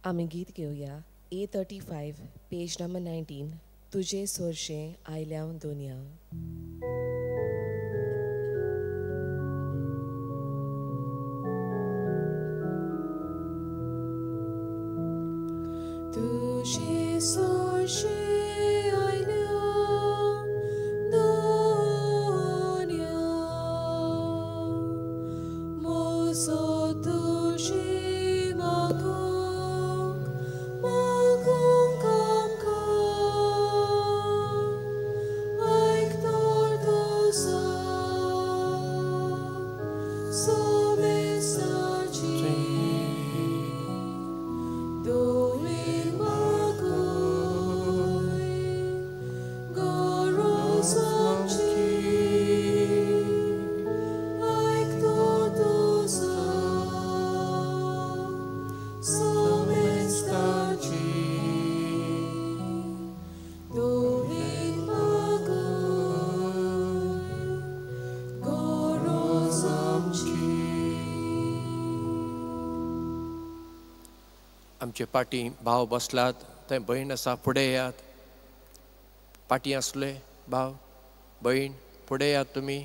आमी गीत घेवया A35 page number 19 तुजे सोरशें आयल्या दोनया. तुजे सोरशें आयल्या दोनया मोसो तुजी मागूंक मागूंक आमकां आयक तर तुजो सोमेसाची दोवी मागूय गरज आमची आयक तर तुजो सोमेस्ताची दोवी मागूय गरज आमची. आमचे पाटी भाव बसलात थंय भयण आसा फुडें येयात. पाटी आसले भाव भयण फुडें येयात तुमी.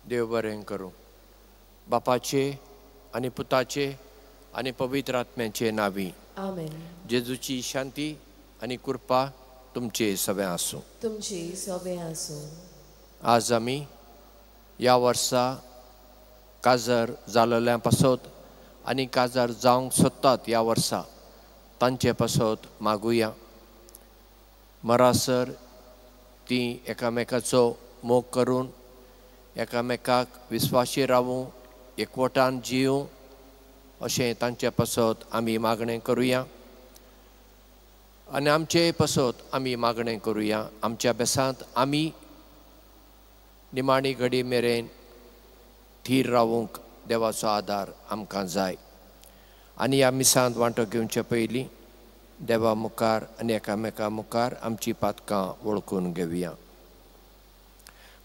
देव बरें करूं. बापाचे आनी पुताचे आनी पवित्र आत्म्याचे नांवी आमेन. जेजूची शांती आनी कृपा तुमचे सगळें आसूं. तुमची सगळें आसूं. आज आमी ह्या वर्सा काजार जाल्ल्या पासत आनी काजार जावंक सोदतात ह्या वर्सा तांचे पासत मागुया. मरासर ती एकामेकाचो मोग करून एकामेकाक विस्वाशी रावूं, एकवटान जियूं अशें तांचे पासत आमी मागणें करुया. आनी आमचे पासत आमी मागणें करुया. आमच्या बेसांत आमी निमाणी घडी मेरेन थीर रावूंक देवाचो आदार आमकां जाय. आनी ह्या मिसांत वांटो घेवचे पयलीं देवा मुखार आनी एकामेका मुखार आमची पातकां वळखून घेवया.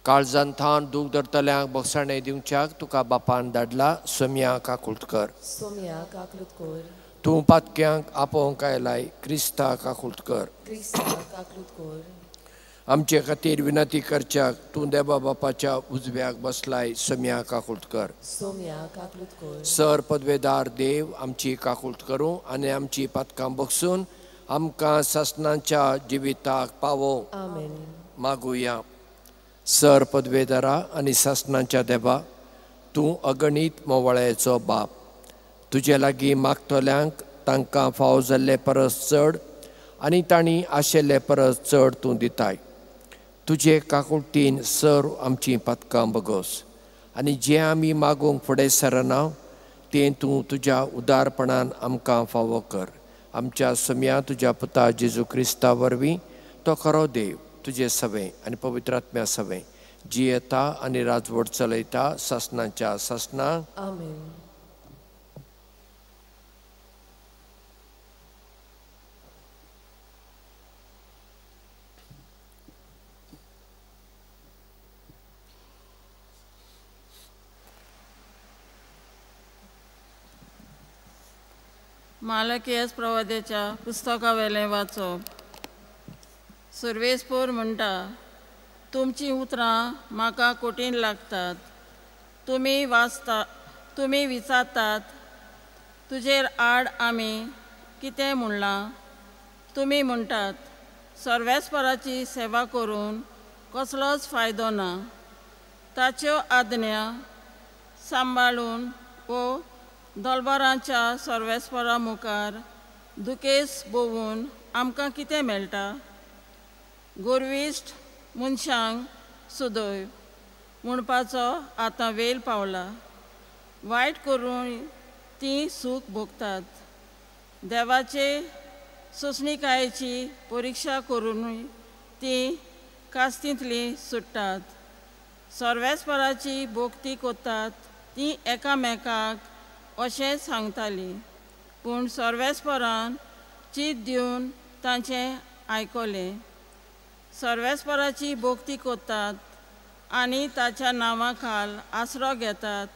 काळजान थावन दूख धरतल्यांक बोगसाणें दिवच्याक तुका बापान धाडला. सोम्या काकूट कर. सोम्या काकूट कर. तूं पातक्यांक आपोवंक आयलाय. क्रिस्ता काकूट कर. क्रिस्ता काकूट कर. आमचे खातीर विनंती करच्याक तूं देवा बापाच्या उजव्याक बसलाय. सोम्या काकूट कर. सोम्या काकूट कर. सर पदवेदार देव आमची काकूट करूं आनी आमची पातकां बगसून आमकां सासणाच्या जिविताक पावोवं. आमेन. मागुया. सर पदवेदारा आनी सासणाच्या देवा, तूं अगणीत मोवाळ्याचो बाप. तुजे लागीं मागतल्यांक तांकां फावो जाल्ले परस चड आनी तांणी आशिल्ले परस चड तूं दिताय. तुजे काकुळटीन सर आमचीं पातकां बगोस आनी जें आमी मागूंक फुडें सरना तें तूं तुज्या उदारपणान आमकां फावो कर. आमच्या सम्या तुज्या पुता जेजू क्रिस्ता वरवीं तो खरो देव तुजे सवें आनी पवित्र आत्म्या सवें जियेता आनी राजवट चलयता सासणाच्या सासणा. आमेन. मालकियास प्रवाद्याच्या पुस्तकावेलें वाचप. सर्वेस्पोर म्हणटा, तुमचीं उतरां म्हाका कठीण लागतात. तुमी वाचता, तुमी विचारतात, तुजेर आड आमी कितें म्हणलां? तुमी म्हणटात, सर्वेस्पराची सेवा करून कसलोच फायदो ना. ताच्यो आज्ञा सांबाळून वो दलबरांच्या सर्वेस्परा मुखार दुखेस भोवून आमकां कितें मेळटा? गोरविश्ट मनशांक सुदैव म्हणपाचो आतां वेळ पावला. वायट करून तीं सूख भोगतात. देवाचे सोंसणिकायेची परिक्षा करुनूय तीं कास्तींतलीं सुट्टात. सर्वेस्पराची भोक्ती करतात तीं एकामेकाक अशें सांगतालीं, पूण सर्वेस्परान चीत दिवन तांचें आयकलें. सर्वेस्पराची भक्ती करतात आनी ताच्या नांवा खाल आसरो घेतात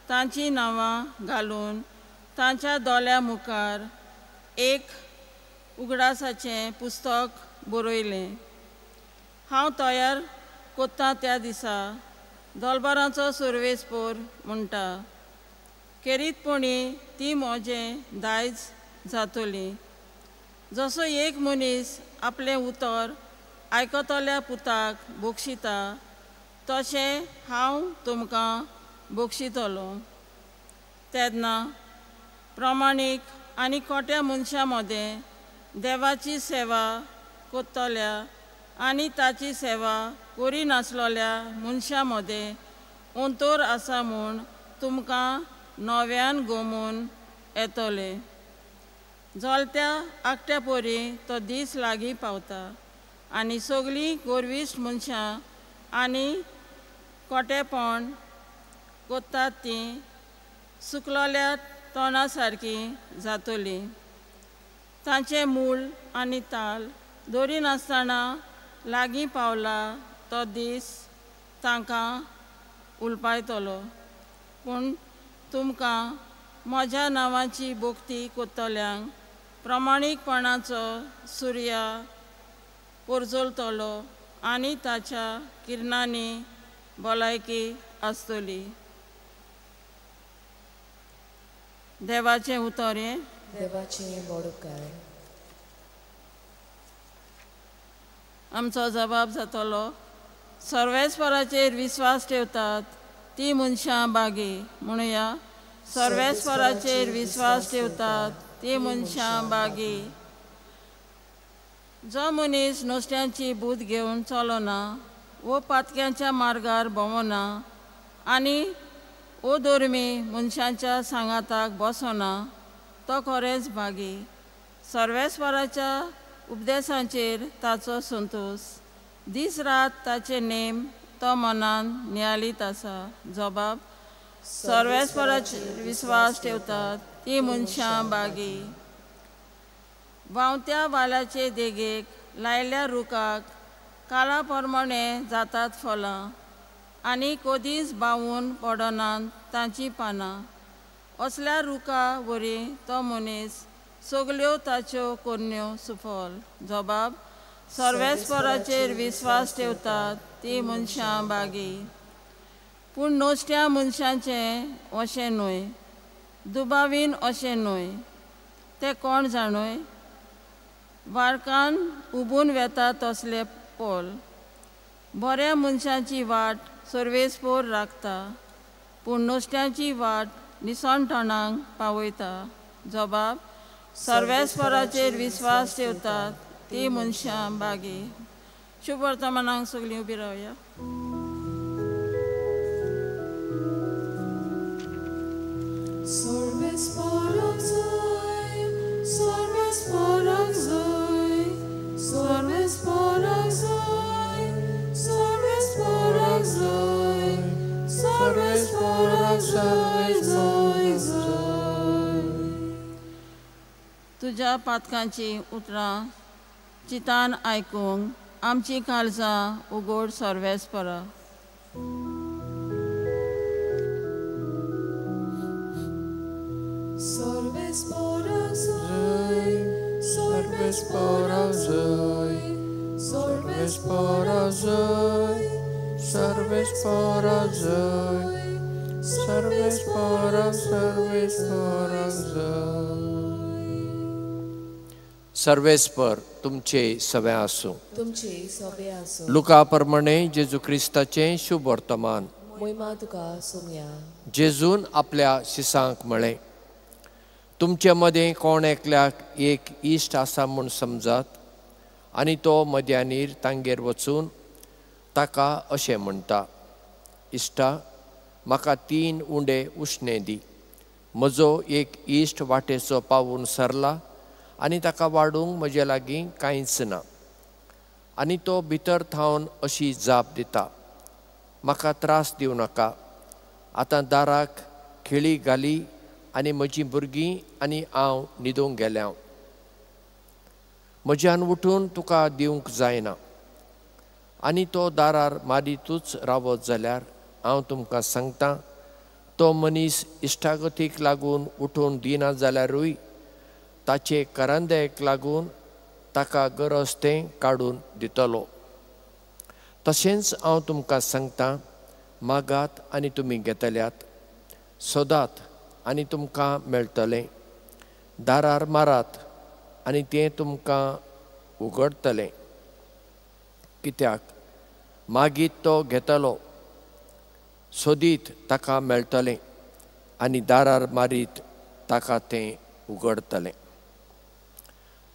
तांचीं नांवां घालून तांच्या दोळ्या मुखार एक उगडासाचें पुस्तक बरयलें. हांव तयार कोत्ता त्या दिसा दोलबारांचो सर्वेस्पोर म्हणटा, खेरीतपणी ती म्हजें दायज जातली. जसो एक मनीस आपलें उतर आयकतल्या पुताक बक्षिता तशें हांव तुमकां बक्षितलो. तेन्ना प्रमाणीक आनी खोट्या मनशां मदें देवाची सेवा करतल्या आनी ताची सेवा करिनासलेल्या मनशां मदें अंतर आसा म्हूण तुमकां नव्यान गोमून येतलें. जलत्या आकट्या परी तो दीस लागीं पावता आनी सगळीं गोरविश्ट मनशां आनी कोटेपण कोत्तात तीं सुकलोल्या तोंडा सारकीं जातलीं. तांचें मूळ आनी ताल दवरिनासतना लागीं पावला तो दीस तांकां उलपायतलो. पूण तुमकां म्हज्या नांवाची भक्ती करतल्यांक प्रमाणीकपणाचो सुर्या पोरजोलतलो आनी ताच्या किरणांनी भलायकी आसतली. देवाचें उतर हें. देवाचें बोडकार. आमचो जबाब जातलो, सर्वेस्पराचेर विस्वास ठेवतात ती मनशां बागी. म्हणुया, सर्वेस्पराचेर विस्वास ठेवतात ती मनशां बागी. जो मनीस नुस्त्यांची बूद घेवन चलना वो पातक्यांच्या मार्गार भोंवना आनी ओ धर्मी मनशांच्या सांगाताक बसना तो खरेंच भागी. सर्वेस्पराच्या उपदेशांचेर ताचो संतोश, दीस रात ताचे नेम तो मनान नियाळीत आसा. जबाब, सर्वेस्पराचेर विस्वास ठेवतात ती मनशां बागी. व्हांवत्या वालाचे देगेक लायल्या रुखाक काळा प्रमाणे जातात फळां आनी कदीच बावून पडनात तांचीं पानां. असल्या रुखा वरी तो मनीस सगल्यो ताच्यो करण्यो सुफल. जबाब, सर्वेस्पराचेर विस्वास ठेवतात ती मनशां बागी. पूण नश्ट्या मनशांचें अशें न्हय, दुबावीन अशें न्हय, ते कोण जाणूय वारकान उबून वेता तसले पोल. बऱ्या मनशांची वाट सर्वेस्पोर राखता पूण नश्ट्यांची वाट निसणटणांक पावयता. जबाब, सर्वेस्पराचेर विस्वास ठेवतात ती मनशां बागी. शुभ वर्तमानाक सगळीं उबी रावया. सर्वेस्पराक जाय, सर्वेस्पराक जाय, सर्वेस्पराक जाय, सर्वेस्पराक जाय, सर्वेस्पराक जाय, जाय, जाय. तुज्या पातकांची उतरां चितान आयकूंक आमची काळजां उगड सर्वेस्परा. सर्वेस्पराक जाय, सर्वेस्पराक जाय, सर्वेस्पराक जाय, सर्वेस्पराक जाय, सर्वेस्पराक, सर्वेस्पराक जाय. सर्वेस्पर तुमचे सवे आसूं. तुमचे सवे आसूं. लुका प्रमाणे जेजू क्रिस्ताचें शुभ वर्तमान. मोहिमा तुका सोम्या. जेजून आपल्या शिसांक म्हळें, तुमचे मदें कोण एकल्याक एक इश्ट आसा म्हूण समजात आनी तो मध्यानीर तांगेर वचून ताका अशें म्हणटा, इश्टा म्हाका 3 उंडे उश्णे दी, म्हजो एक इश्ट वाटेचो पावून सरला आनी ताका वाडूंक म्हजे लागीं कांयच ना. आनी तो भितर थावन अशी जाप दिता, म्हाका त्रास दिवं नाका, आतां दाराक खिळी घाली आनी म्हजीं भुरगीं आनी हांव न्हिदूंक गेल्या. म्हज्यान उठून तुका दिवंक जायना। आनी तो दारार मारीतूच रावत जाल्यार हांव तुमकां सांगता, तो मनीस इश्टागतीक लागून उठून दिना जाल्यारूय ताचे करंदेक लागून ताका गरज तें काडून दितलो। तशेंच हांव तुमकां सांगता, मागात आनी तुमी घेतल्यात, सोदात आनी तुमकां मेळटलें, दारार मारात आनी तें तुमकां उगडटलें। कित्याक मागीत तो घेतलो, सोदीत ताका मेळटलें आनी दारार मारीत ताका तें उगडटलें।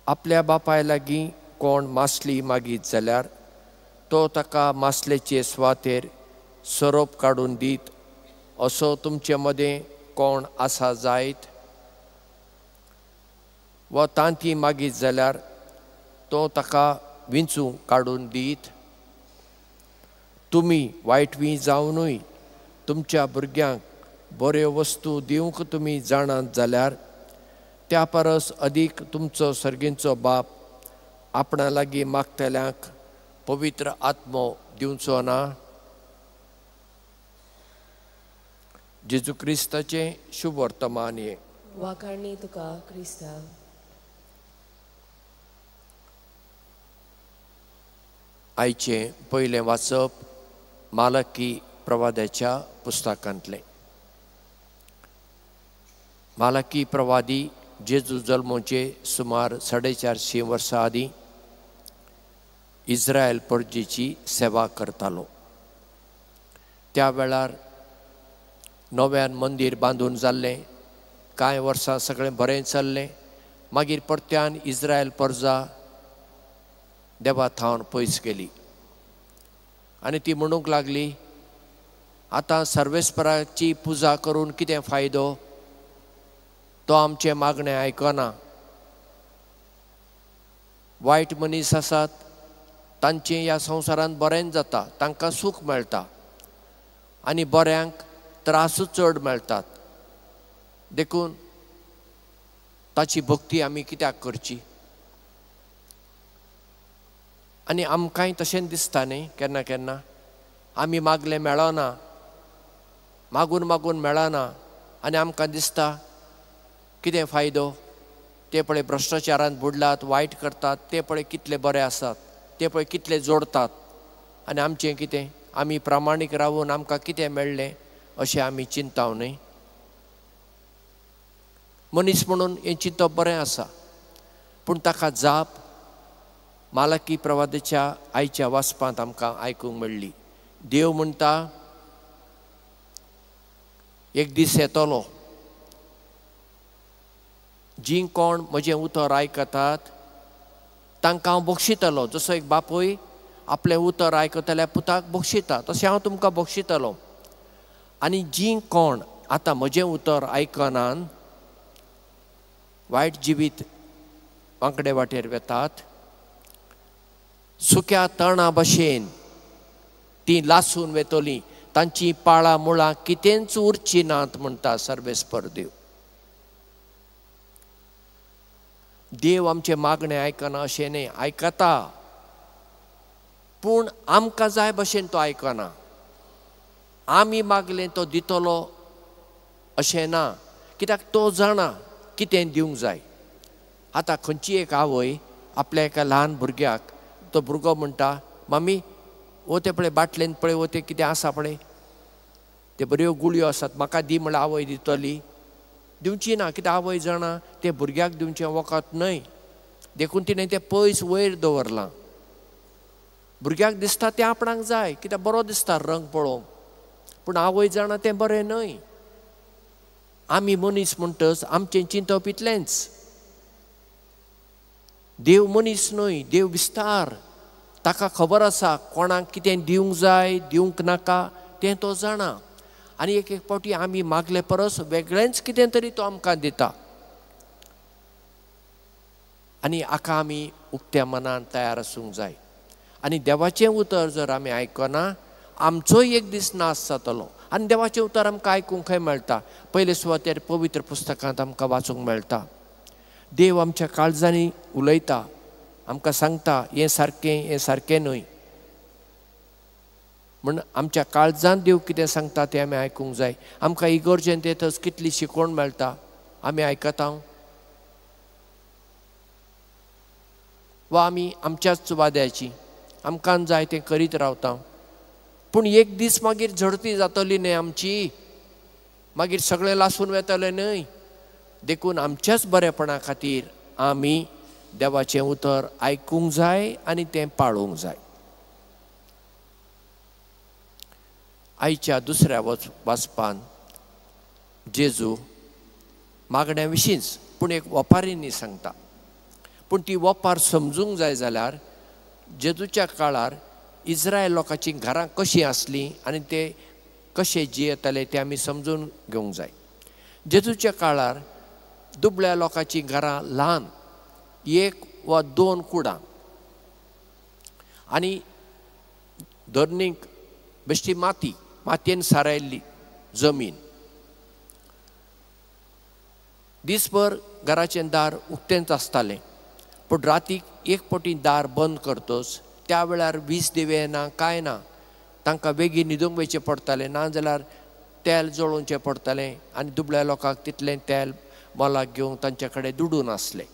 आपल्या बापाय लागीं कोण मासली मागीत जाल्यार तो ताका मासलेचे सुवातेर सोरोप काडून दीत असो तुमचे मदें कोण आसा जायत? वा तांती मागीत जाल्यार तो ताका विंचू काडून दीत? तुमी वायटवी जावनूय तुमच्या भुरग्यांक बऱ्यो वस्तू दिवंक तुमी जाणात जाल्यार त्या परस अदीक तुमचो सर्गींचो बाप आपणा लागीं मागतल्यांक पवित्र आत्मो दिवचो ना? जेजू क्रिस्ताचें शुभ वर्तमान हें। वाखाणणी तुका क्रिस्ता। आयचें पयलें वाचप मालकी प्रवाद्याच्या पुस्तकांतलें। मालकी प्रवादी जेजू जल्मोचे सुमार 450 वर्सां आदीं इस्रायल परजेची सेवा करतालो। त्या वेळार नव्यान मंदीर बांदून जाल्लें, कांय वर्सां सगळें बरें चल्लें। मागीर परत्यान इस्रायल परजा देवा थावन पयस गेली आनी ती म्हणूंक लागली, आतां सर्वेस्पराची पुजा करून कितें फायदो? तो आमचें मागणें आयकना। वायट मनीस आसात तांचें ह्या संवसारांत बरें जाता, तांकां सूख मेळटा आनी बऱ्यांक त्रासूच चड मेळटात, देखून ताची भक्ती आमी कित्याक करची? आनी आमकांय तशें दिसता न्ही केन्ना केन्ना, आमी मागलें मेळना, मागून मागून मेळना आनी आमकां दिसता कितें फायदो? ते पळय भ्रश्टाचारांत बुडलात, वायट करतात, ते पळय कितले बरे आसात, ते पळय कितले जोडतात आनी आमचें कितें? आमी प्रामाणीक रावून आमकां कितें मेळ्ळें अशें आमी चिंताव न्ही? मनीस म्हणून हें चिंतप बरें आसा, पूण ताका जाप मालकी प्रवादाच्या आयच्या वाचपांत आमकां आयकूंक मेळ्ळी। देव म्हणटा, एक दीस येतलो, जीं कोण म्हजें उतर आयकतात तांकां हांव बक्षितलो। जसो एक बापूय आपलें उतर आयकतल्या पुताक बक्षिता, तशें हांव तुमकां बक्षितलो। आनी जीं कोण आतां म्हजें उतर आयकनान वायट जिवीत वांकडे वाटेर वेतात, सुक्या तणा भशेन तीं लासून वेतलीं, तांची पाळां मुळां कितेंच उरचीं नात म्हणटा सर्वेस्पर देव। देव आमचें मागणें आयकना अशें न्ही, आयकता, पूण आमकां जाय भशेन तो आयकना। आमी मागलें तो दितलो अशें ना, कित्याक तो जाणा कितें दिवंक जाय। आतां खंयची एक आवय आपल्या एका ल्हान भुरग्याक, तो भुरगो म्हणटा, मामी वो ते पळय बाटलेन पळय वो तें कितें आसा पळय, ते बऱ्यो गुळयो आसात, म्हाका दी म्हणल्यार आवय दितली? दिवची ना, कित्याक आवय जाणा तें भुरग्याक दिवचें वखद न्हय, देखून तिणें तें पयस वयर दवरलां। भुरग्याक दिसता तें आपणाक जाय, कित्याक बरो दिसता रंग पळोवंक, पूण आवय जाणा तें बरें न्हय। आमी मनीस म्हणटच आमचें चिंतप इतलेंच। देव मनीस न्हय, देव विस्तार, ताका खबर आसा कोणाक कितें दिवंक जाय दिवंक नाका तें तो जाणा। आनी एक एक फावटी आमी मागले परस वेगळेंच कितें तरी तो आमकां दिता आनी हाका आमी उक्त्या मनान तयार आसूंक जाय। आनी देवाचें उतर जर आमी आयकना आमचोय एक दीस नाश जातलो। आनी देवाचें उतर आमकां आयकूंक खंय मेळटा? पयले सुवातेर पवित्र पुस्तकांत आमकां वाचूंक मेळटा। देव आमच्या काळजांनी उलयता, आमकां सांगता हें सारकें, हें सारकें न्हय. म्हण आमच्या काळजांत देव कितें सांगता तें आमी आयकूंक जाय. आमकां इगर्जेंत येतच कितली शिकवण मेळटा, आमी आयकता वा आमी आमच्याच वाद्याची आमकां जाय तें करीत रावता. पूण एक दीस मागीर झडती जातली न्हय आमची, मागीर सगळें लासून वेतलें न्हय. देखून आमच्याच बरेपणा खातीर आमी देवाचें उतर आयकूंक जाय आनी तें पाळूंक जाय. आयच्या दुसऱ्या वाचपान जेजू मागण्या विशींच पूण एक वपारींनी सांगता. पूण ती वपार समजूंक जाय जाल्यार जेजूच्या काळार इस्रायल लोकांचीं घरां कशीं आसलीं आनी ते कशे जियेताले ते आमी समजून घेवंक जाय. जेजूच्या काळार दुबळ्या लोकांचीं घरां ल्हान, एक वा दोन कुडां आनी धरणीक बेश्टी माती, मातयेन सारायल्ली जमीन. दीसभर घराचें दार उक्तेंच आसतालें, पूण रातीक एक पटी दार बंद करतच त्या वेळार वीज दिवे ना कांय ना, तांकां बेगीन न्हिदूंक वयचें पडटालें, ना जाल्यार तेल जळोवचें पडटालें आनी दुबळ्या लोकांक तितलें तेल मोलाक घेवंक तांचे कडेन दुडू नासले.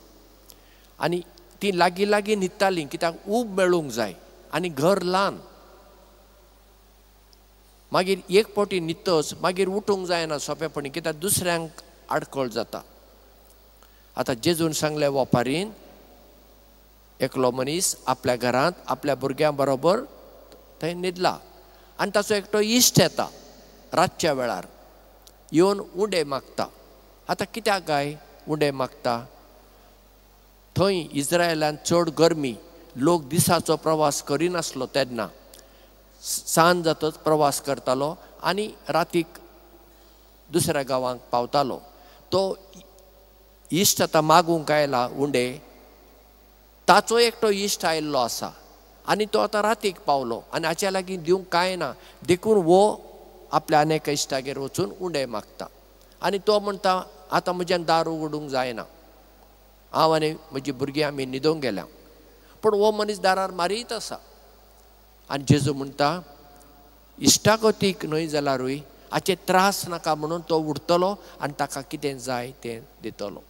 आनी तीं लागीं लागीं न्हिदतालीं कित्याक ऊब मेळूंक जाय आनी घर ल्हान. मागीर एक पटी न्हिदतच मागीर उठूंक जायना सोंपेपणी कित्याक दुसऱ्यांक आडखळ जाता. आतां जेजून सांगलें वपारीन, एकलो मनीस आपल्या घरांत आपल्या भुरग्यां बरोबर थंय न्हिदला आनी ताचो एकटो इश्ट येता रातच्या वेळार येवन उंडे मागता. आतां कित्याक काय उंडे मागता? थंय इस्रायलान चड गरमी, लोक दिसाचो प्रवास करिनासलो तेन्ना, सांज जातच प्रवास करतालो आनी रातीक दुसऱ्या गांवांक पावतालो. तो इश्ट आतां मागूंक आयला उंडे, ताचो एकटो इश्ट आयिल्लो आसा आनी तो आतां रातीक पावलो आनी हाच्या लागीं दिवंक कांय ना, देखून वो आपल्या अनेक इश्टागेर वचून उंडे मागता. आनी तो म्हणटा आतां म्हज्यान दार उगडूंक जायना, हांव आनी म्हजी भुरगीं आमी न्हिदूंक गेल्या. पूण हो मनीस दारार मारीत आसा. आनी जेजू म्हणटा इश्टागतीक न्हय जाल्यारूय हाचे त्रास नाका म्हणून तो उठतलो आनी ताका कितें जाय तें दितलो.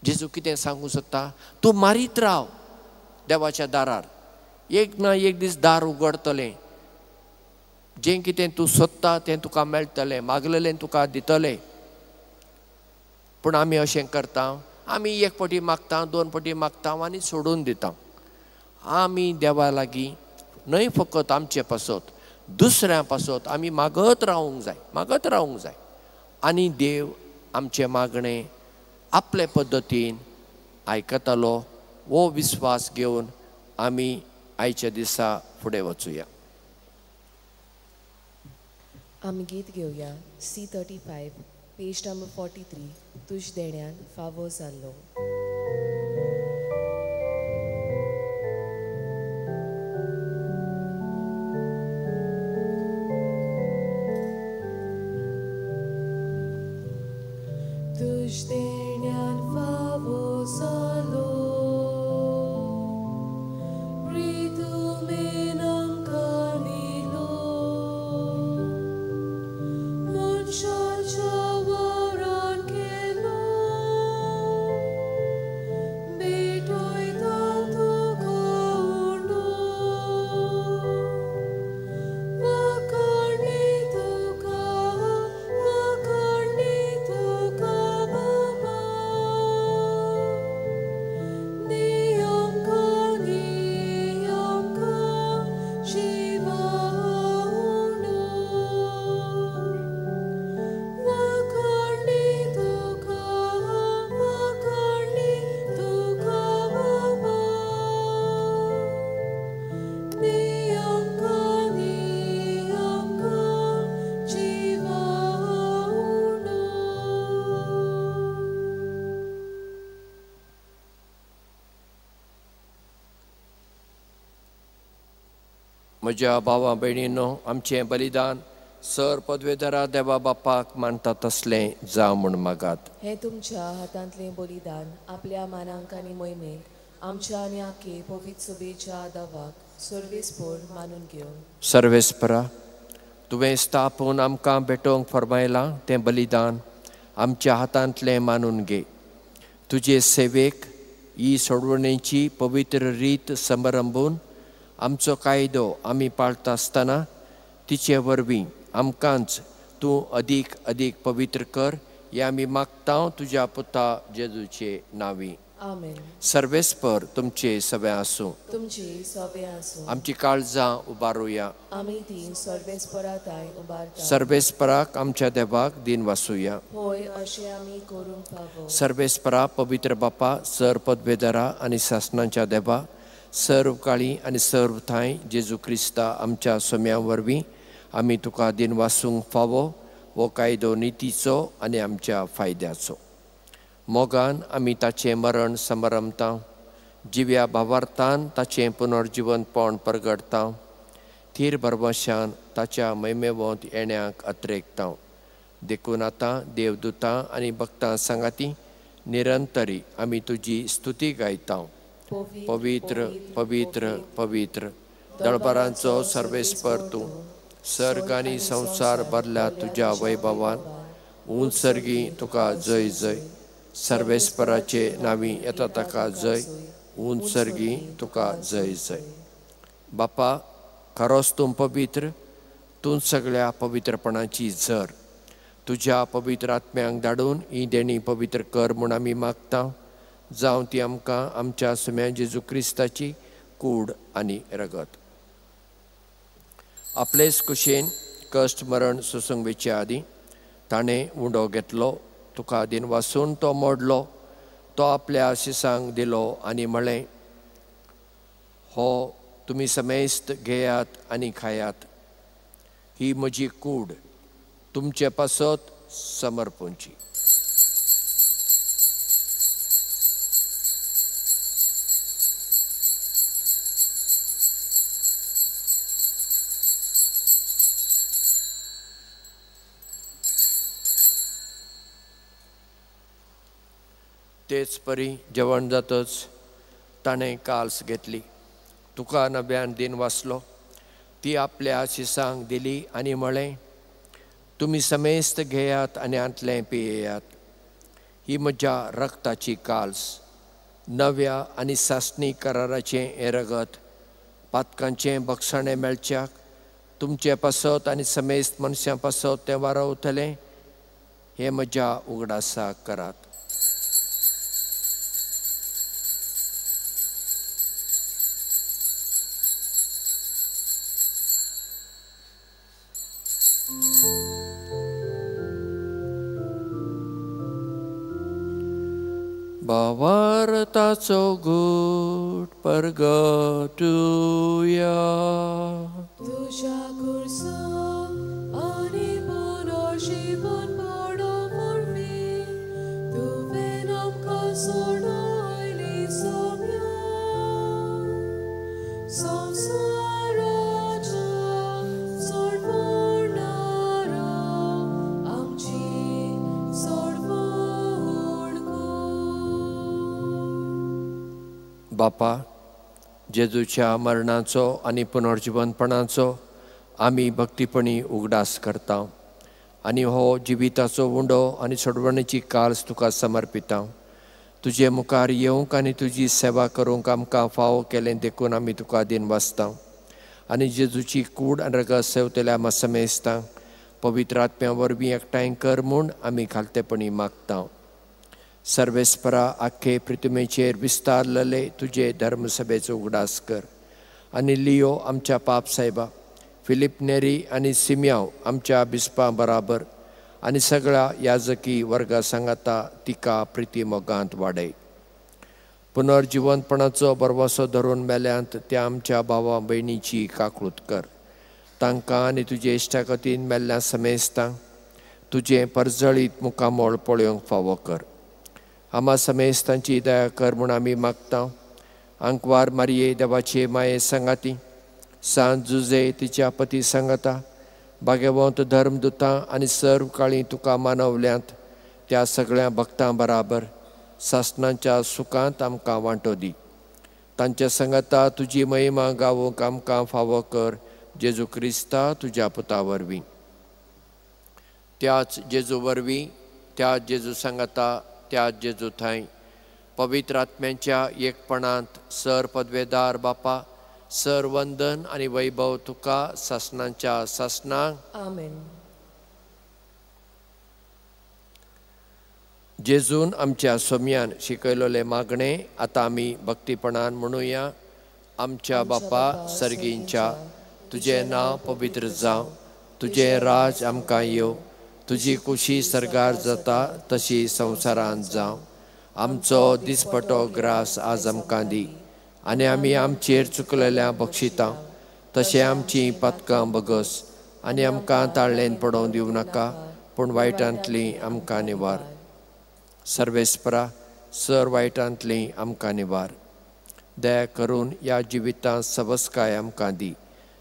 जेजू कितें सांगूंक सोदता? तूं मारीत राव देवाच्या दारार, एक ना एक दीस दार उगडतलें, जें कितें तूं सोदता तें तुका मेळटलें, मागलेलें तुका दितलें. पूण आमी अशें करता, आमी एक पटी मागता, दोन पटी मागता आनी सोडून दिता. आमी देवा लागीं न्हय फकत आमचे पासत, दुसऱ्यां पासत आमी मागत रावूंक जाय, मागत रावूंक जाय. आनी देव आमचें मागणें आपले पद्दतीन आयकतलो हो विस्वास घेवन आमी आयच्या दिसा फुडें वचुया. आमी गीत घेवया C35 page number 43, तुज देण्यान फावो जाल्लो. तुज देण्यान फावो जालो, प्रितुमेन आमकां दिलो, मनशाच्या वावरान केलो, भेटयता तुका उंडो, वाखाणी तुका, वाखाणी तुका बाबा, दियंका दियंका जिवा उंडो, वाखाणी तुका, वाखाणी तुका बाबा, दियंका दियंका जिवा उंडो. म्हज्या भावा भयणीनो, आमचें बलिदान सर पदवेधरा देवा बापाक मानता तसलें जावं म्हूण मागात. हें तुमच्या हातांतलें बलिदान आपल्या मानांक आनी मोहिमेक आमच्या आनी आखे पवित्र सभेच्या दावाक सर्वेस्पोर मानून घेवन. सर्वेस्परा, तुवें स्थापून आमकां भेटोवंक फरमायलां तें बलिदान आमच्या हातांतलें मानून घे. तुजे सेवेक ही सोडवणेची पवित्र रीत समारंभून आमचो कायदो आमी पाळटा आसतना तिचे वरवीं आमकांच तूं अदीक अदीक पवित्र कर हें आमी मागता तुज्या पुता जेजूचे नांवी. आमेन. सर्वेस्पर तुमचे सवे आसूं. तुमची सवे आसूं. आमची काळजां उबारुया. आमी ती सर्वेस्परा ताय उबारता. सर्वेस्पराक आमच्या देवाक दिन वासुया. होय, अशें आमी करूंक फावो. सर्वेस्परा पवित्र बापा, सर पदवेदारा आनी सासणाच्या देवा, सर्व काळी आनी सर्व थांय जेजू क्रिस्ता आमच्या सोम्या वरवीं आमी तुका दिन वासूंक फावो हो कायदो नितीचो आनी आमच्या फायद्याचो. मोगान आमी ताचें मरण समारंभता, जिव्या भावार्थान ताचें पुनर्जिवनपण परगडता, थीर भरवशान ताच्या मैमेवंत येण्याक अत्रेकता. देखून आतां देवदूतां आनी भक्तां सांगाती निरंतरी आमी तुजी स्तुती गायता. पवित्र पवित्र पवित्र दळबारांचो सर्वेस्पर तूं, सर्ग आनी संवसार भरल्या तुज्या वैभवान. उंच सर्गी तुका जय जय. सर्वेस्पराचे नांवी येता ताका जय. उंच सर्गी तुका जय जय. बापा, खरोच तूं पवित्र, तूं सगळ्या पवित्रपणाची झर. तुज्या पवित्र आत्म्यांक धाडून ही देणी पवित्र कर म्हूण आमी मागता. जावं ती आमकां आमच्या सुम्या जेजू क्रिस्ताची कूड आनी रगत. आपलेच कुशेन कश्ट मरण सोसूंक वेचे आदीं ताणें उंडो घेतलो, तुका दिन वासून तो मोडलो, तो आपल्या शिसांक दिलो आनी म्हळें, हो तुमी समेस्त घेयात आनी खायात, ही म्हजी कूड तुमचे पासत समर्पूंची. तेच परी जेवण जातच ताणें काल्स घेतली, तुका नव्यान दिन वाचलो, ती आपल्या शिसांक दिली आनी म्हळें, तुमी समेस्त घेयात आनी आंतलें पियेयात, ही म्हज्या रक्ताची काल्स, नव्या आनी सासणी कराराचें हें रगत पातकांचें बक्षाणें मेळच्याक तुमचे पासत आनी समेस्त मनशां पासत तें वारवतलें, हें म्हज्या उगडासाक करात. भावार्थाचो गूट परगटुया. तुज्या खुर्सा आनी पुनर्जीवनपणा वरवीं तुवें आमकां सोडयली सोम्या, संवसाराच्या सोडवणारा आमची सोडवण कर. बापा, जेजूच्या मरणाचो आनी पुनर्जिवनपणाचो आमी भक्तीपणी उगडास करता आनी हो जिविताचो उंडो आनी सोडवणेची काल्स तुका समर्पिता. तुजे मुखार येवंक आनी तुजी सेवा करूंक आमकां फावो केलें देखून आमी तुका दिन वाचता आनी जेजूची कूड आनी रगत सेवतल्या आमा समेस्तांक पवित्र आत्म्या वरवीं एकठांय कर म्हूण आमी खालतेपणी मागता. सर्वेस्परा, आख्खे पृथ्वीचेर विस्तारलेले तुजे धर्मसभेचो उगडास कर आनी लियो आमच्या पाप साहेबा, फिलीप नेरी आनी सिम्याव आमच्या बिस्पां बराबर आनी सगळ्या याजकी वर्गा सांगाता तिका प्रिती मोगांत वाडय. पुनर्जिवनपणाचो भरवंसो धरून मेल्यांत त्या आमच्या भावा भयणीची काकळूत कर. तांकां आनी तुजे इश्टागतीन मेल्ल्या समेस्तांक तुजें परजळीत मुखामोळ पळोवंक फावो कर. आमा समेस्तांची दया कर म्हूण आमी मागता. आंकवार मारये देवाचे माये सांगाती, सांत जुजे तिच्या पती सांगाता, भाग्यवंत धर्मदुतां आनी सर्व काळी तुका मानवल्यांत त्या सगळ्या भक्तां बराबर सासणाच्या सुखांत आमकां वांटो दी. तांच्या संगता तुजी महिमा गावूंक आमकां फावो कर, जेजू क्रिस्ता तुज्या पुता वरवीं। त्याच जेजू वरवीं, त्याच जेजू संगता, त्याच जेजू थंय पवित्र आत्म्यांच्या एकपणांत सर पदवेदार बापा, सर वंदन आनी वैभव तुका सासणाच्या सासणाक। आमेन। जेजून आमच्या सोम्यान शिकयलोले मागणे आतां आमी भक्तीपणान म्हणुया। आमच्या बापा सर्गींच्या, तुजें नांव पवित्र जावं, तुजें राज आमकां येवं, तुजी कुशी सर्गार जाता तशी संवसारांत जावं। आमचो दिसपटो ग्रास आज आमकां दी आनी आमी आमचेर चुकलेल्या बक्षितां तशें आमचीं पातकां बगस आनी आमकां ताळ्ळेन पडोवंक दिवं नाका, पूण वायटांतली आमकां निवार। सर्वेस्परा, सर वायटांतली आमकां निवार। दया करून ह्या जिवितांत सवस्काय आमकां दी।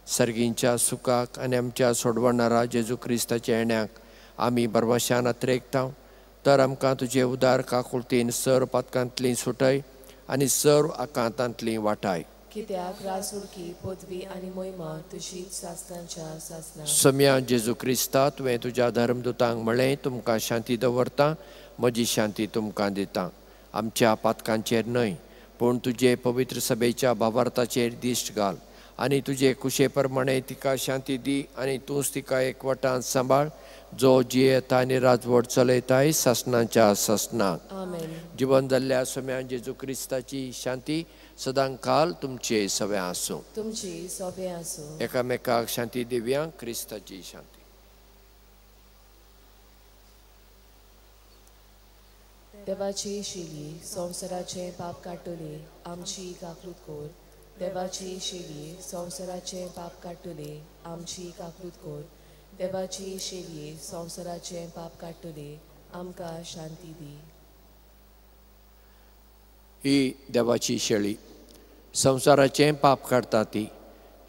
सर्गींच्या सुखाक आनी आमच्या सोडवणारा जेजू क्रिस्ताच्या येण्याक आमी बरवशान अत्रेकता, तर आमकां तुजे उदार काकुळतीन सर पातकांतली सुटय आनी सर्व आकांतांतली वाटाय। कित्याक रासुडकी पदवी आनी मोहिमा तुजीच सासणाच्या सासणाक। सम्या जेजू क्रिस्ता, तुवें तुज्या धर्मदूतांक म्हळें, तुमकां शांती दवरता, म्हजी शांती तुमकां दिता। आमच्या पातकांचेर न्हय, पूण तुजे पवित्र सभेच्या भावार्थाचेर दिश्ट घाल आनी तुजे कुशे प्रमाणे तिका शांती दी आनी तूंच तिका एकवटान सांबाळ, जो जियेता आनी राजवट चलयताय सासणाच्या सासणाक। आमेन। जिवन जाल्ल्या सोम्या जेजू क्रिस्ताची शांती सदांकाल तुमचे सवे आसूं। तुमची सोबे आसूं। एकामेकाक शांती दिवया। क्रिस्ताची शांती। देवाची शेली संवसाराचे पाप काडटली आमची काकूत कोर। देवाची शेली संवसाराचे पाप काडटली आमची काकूत कोर। देवाची शेली संवसाराचे पाप काडटली आमकां शांती दी। ही देवाची शेळी संवसाराचें पाप काडटा ती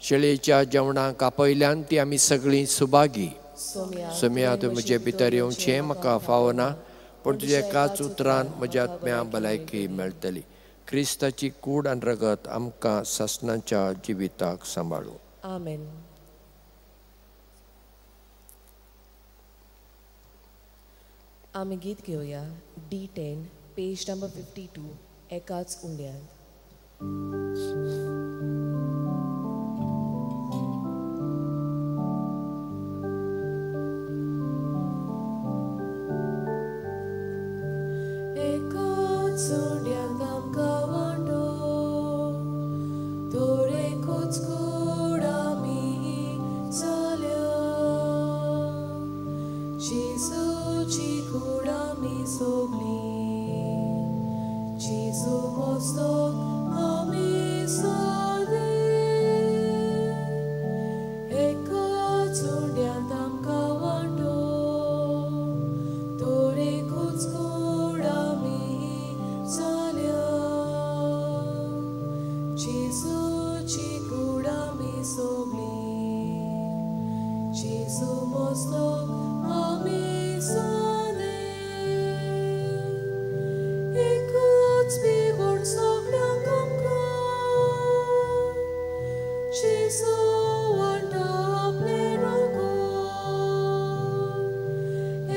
शेळयेच्या जेवणाक आपयल्यान ती आमी सगळीं सुभागी। सोम्या, तूं म्हजे भितर येवचें म्हाका फावना, पूण तुज्या एकाच उतरान म्हज्या आत्म्या भलायकी मेळटली। क्रिस्ताची कूड आनी रगत आमकां सासणाच्या जिविताक सांबाळूं। आमेन। आमी गीत घेवया D10 page number 52 एकाच उंड्यांत। एकाच उंड्यांत आमकां वांटो, तर एकूच कूड आमी जाल्या, जेजूची कूड आमी सोगली, जेजू मस्तक आमी सादे। एकाच उंड्यांत आमकां वांटो, तर एकूच कूड आमी जाल्या, जेजूची कूड आमी सोगली, जेजू मस्तक आमी सादे। एकूच बिवण सगळ्यांक आमकां, जेजू वांटा आपलें रगत,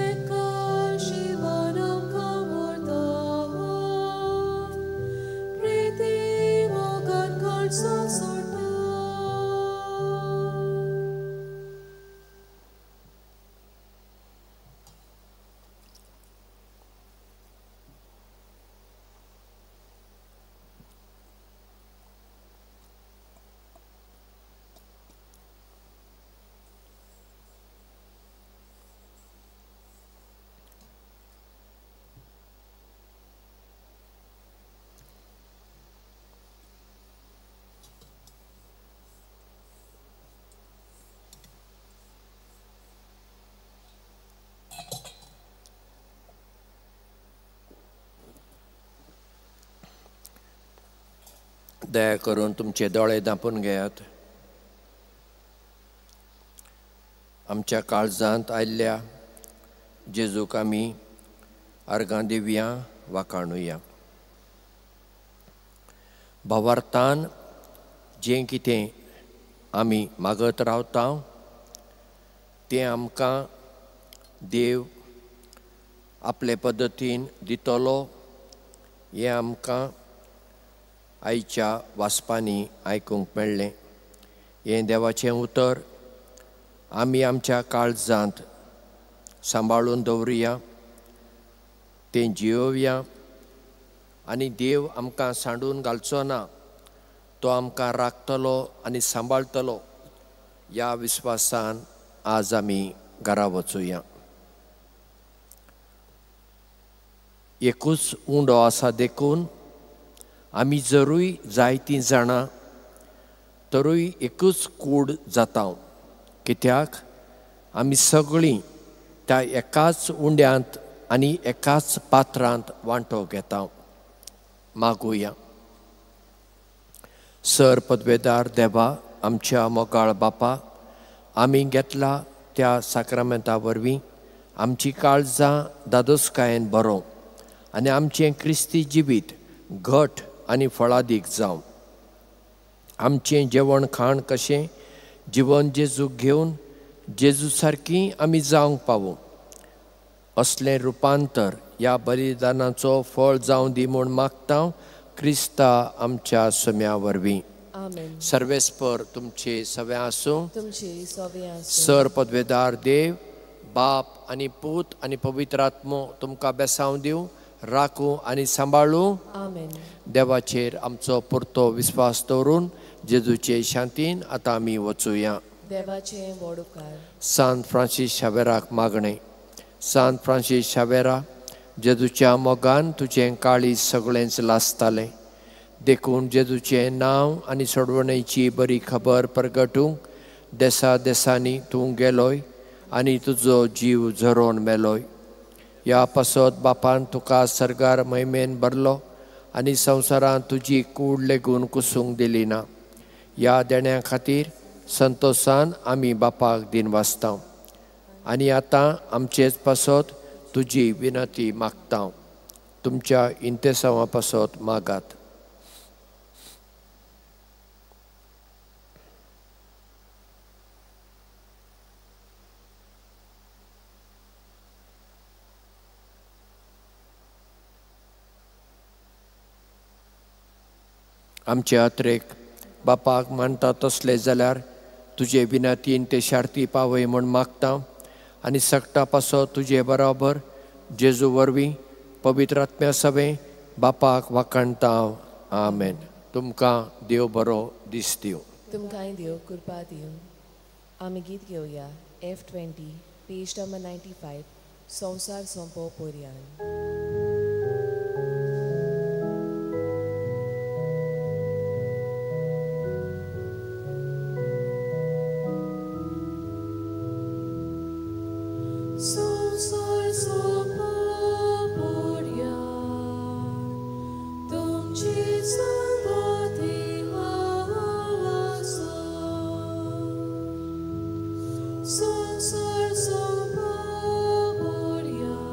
एका शिवान आमकां व्हरता, प्रिती मोगान काळजां सोडटा। दया करून तुमचे दोळे धांपून घेयात। आमच्या काळजांत आयिल्ल्या जेजूक आमी अर्गां दिवया, वाखाणुया। भावार्थान जें कितें आमी मागत रावता तें आमकां देव आपले पद्दतीन दितलो हें आमकां आयच्या वाचपांनी आयकूंक मेळ्ळें. हें देवाचें उतर आमी आमच्या काळजांत सांबाळून दवरुया, तें जियोवया आनी देव आमकां सांडून घालचो ना, तो आमकां राखतलो आनी सांबाळटलो ह्या विस्वासान आज आमी घरा वचुया. एकूच उंडो आसा देखून आमी जरूय जायतीं जाणां तरूय एकूच कूड जाता, कित्याक आमी सगळीं त्या एकाच उंड्यांत आनी एकाच पात्रांत वांटो घेता. मागुया. सर पदवेदार देवा, आमच्या मोगाळ बापा, आमी घेतला त्या साक्रामेंता वरवीं आमची काळजां दादोसकायेन बरोवं आनी आमचें क्रिस्ती जिवीत घट आनी फळादीक जावं. आमचें जेवण खाण कशें जिवन जेजूक घेवन जेजू सारकी आमी जावंक पावूं असलें रुपांतर ह्या बलिदानाचो फळ जावं दी म्हूण मागता क्रिस्ता आमच्या सम्या वरवीं. सर्वेस्पर तुमचे सवे आसूं. सर पदवेदार देव बाप आनी पूत आनी पवित्र आत्मो तुमकां बेसांव दिवं, राखूं आनी सांबाळूं. देवाचेर आमचो पुरतो विस्वास दवरून जेजूचे शांतीन आतां आमी वचुया. सांत फ्रांसीस शावेराक मागणें. सांत फ्रांसीस शावेरा, जेजूच्या मोगान तुजें काळीज सगळेंच लासतालें, देखून जेजूचें नांव आनी सोडवणेची बरी खबर परगटूंक देसा देसांनी तूं गेलोय आनी तुजो जीव झरोवन मेलोय. ह्या पासत बापान तुका सर्गार महिमेन भरलो आनी संवसारांत तुजी कूड लेगून कुसूंक दिली ना. ह्या देण्या खातीर संतोशान आमी बापाक दिन वाचता आनी आतां आमचेच पासत तुजी विनंती मागता. तुमच्या इंतेसांवा पासत मागात. आमचे अत्रेक बापाक मानता तसले जाल्यार तुजे विनंतीन ते शार्ती पावय म्हूण मागता आनी सगटा पासो तुजे बराबर जेजू वरवीं पवित्र आत्म्या सवें बापाक वाखाणता. आमेन. तुमकां देव बरो दीस दिवं. तुमकांय देव कृपा दिवं. आमी गीत घेवया F20 page number 95 संवसार सोंपो पोरयान. संसार सोंपो पोरयान तुमची संगती आसा. संसार सोंपो पोरयान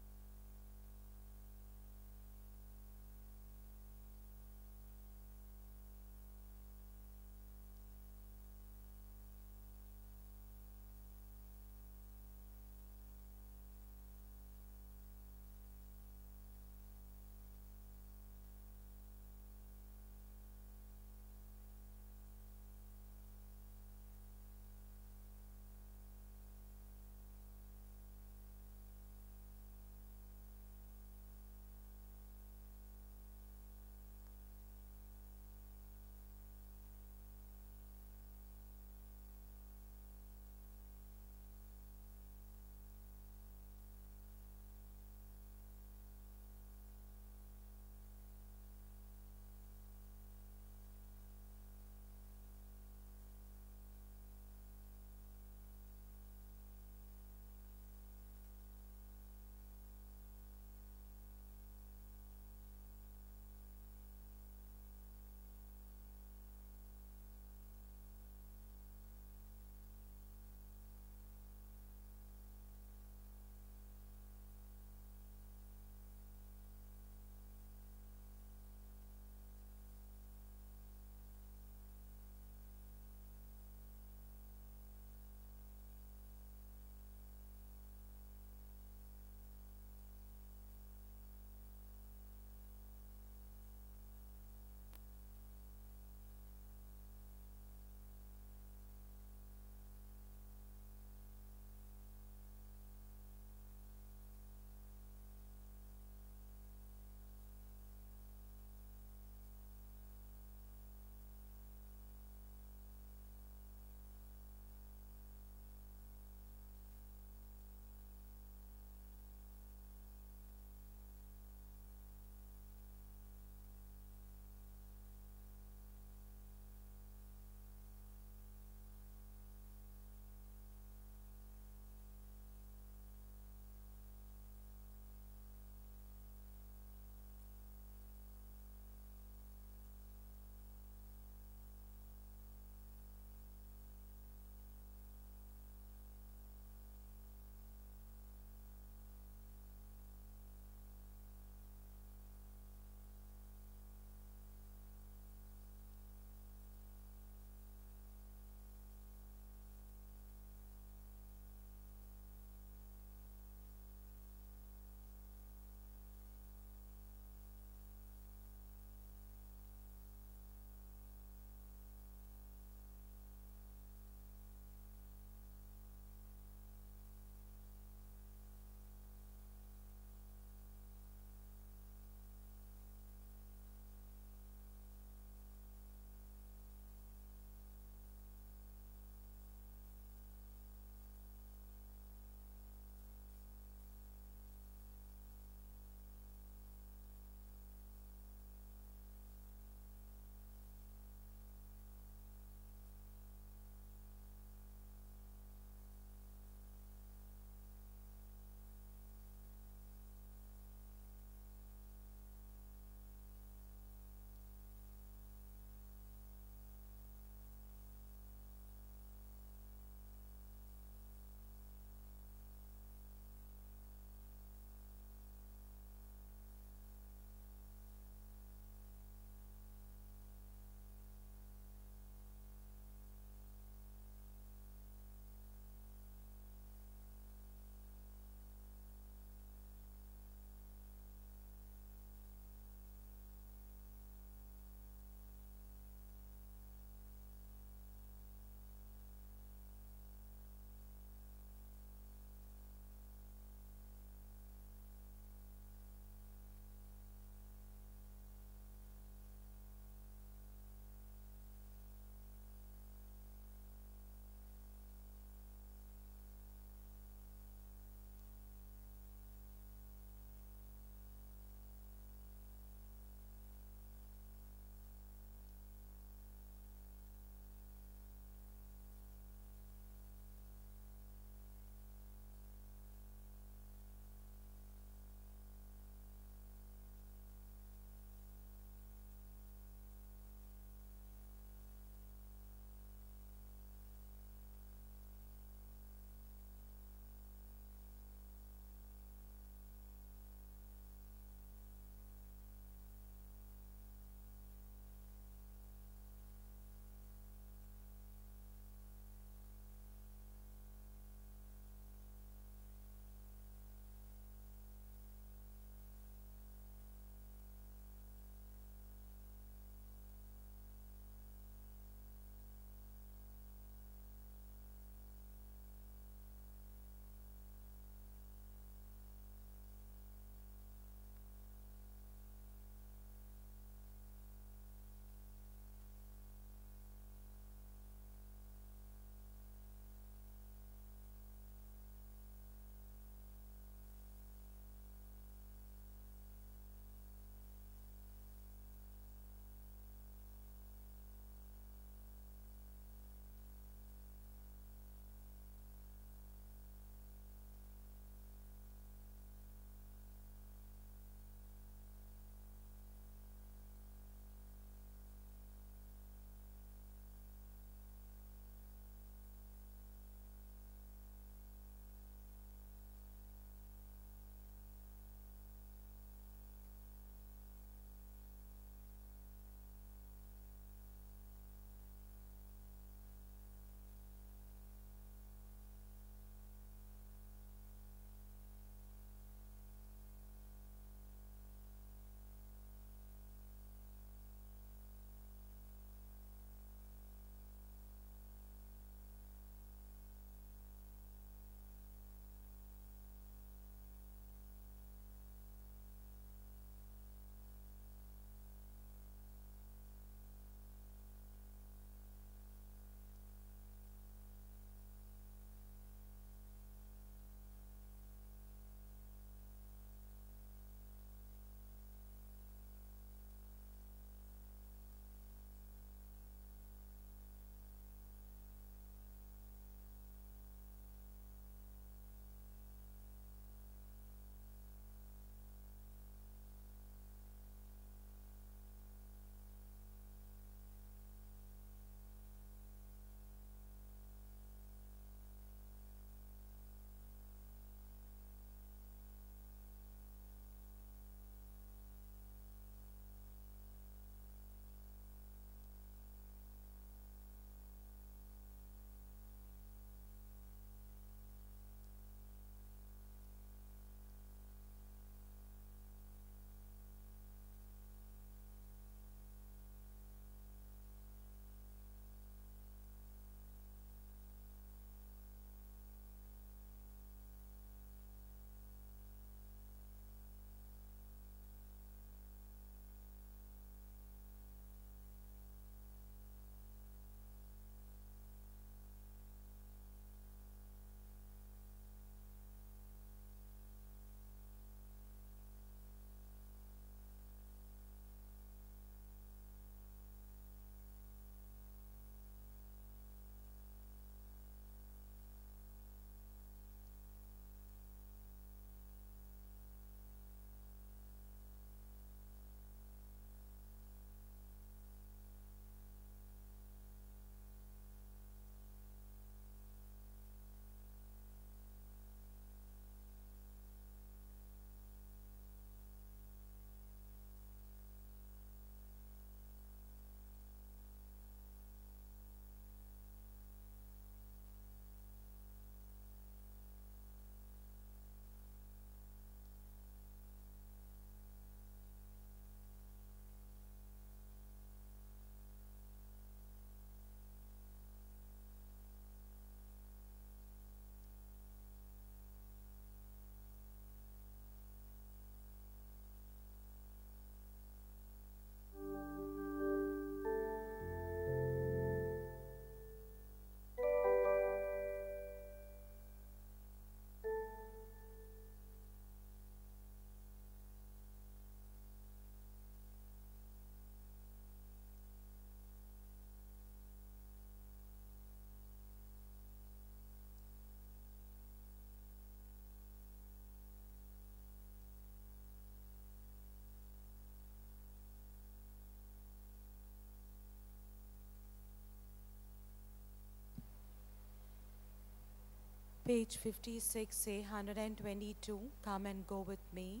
Page 56, A122, Come and Go With Me.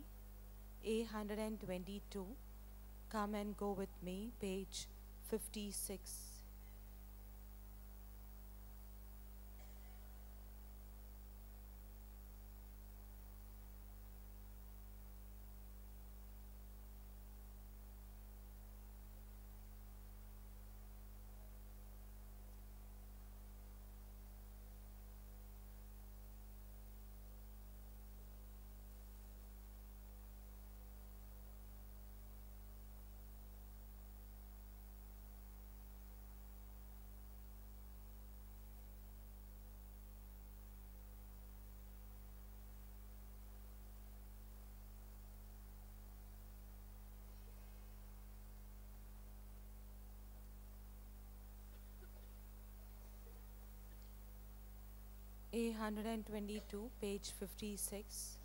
A122, Come and Go With Me, page 56. A122, page 56.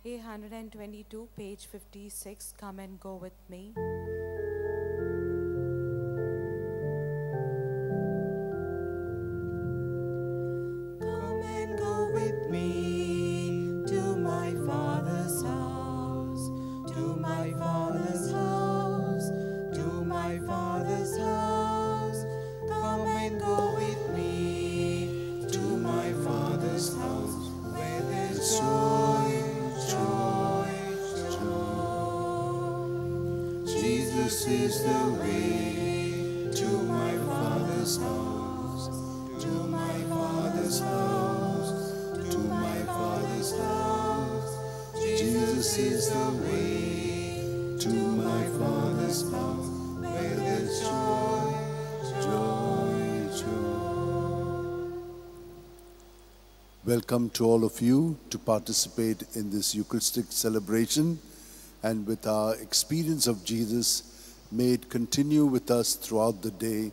A122, page 56, Come and Go With Me. Come and go with me to my Father's house, to my Father's house, to my Father's house. Come and go with me to my Father's house, where there's joy, joy, joy. Jesus is the way to my Father's house, to my Father's house, to my Father's house. Jesus is the way to my Father's house, where there's joy, joy, joy. Welcome to all of you to participate in this Eucharistic celebration, and with our experience of Jesus, may it continue with us throughout the day,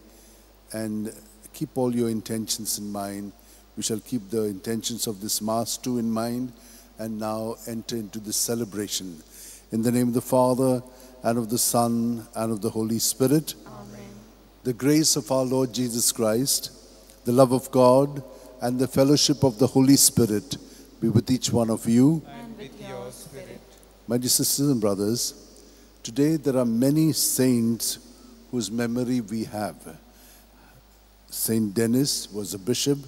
and keep all your intentions in mind. We shall keep the intentions of this Mass too in mind, and now enter into this celebration. In the name of the Father, and of the Son, and of the Holy Spirit. Amen. The grace of our Lord Jesus Christ, the love of God, and the fellowship of the Holy Spirit be with each one of you. And with your spirit. My dear sisters and brothers, today there are many saints whose memory we have. Saint Denis was a bishop,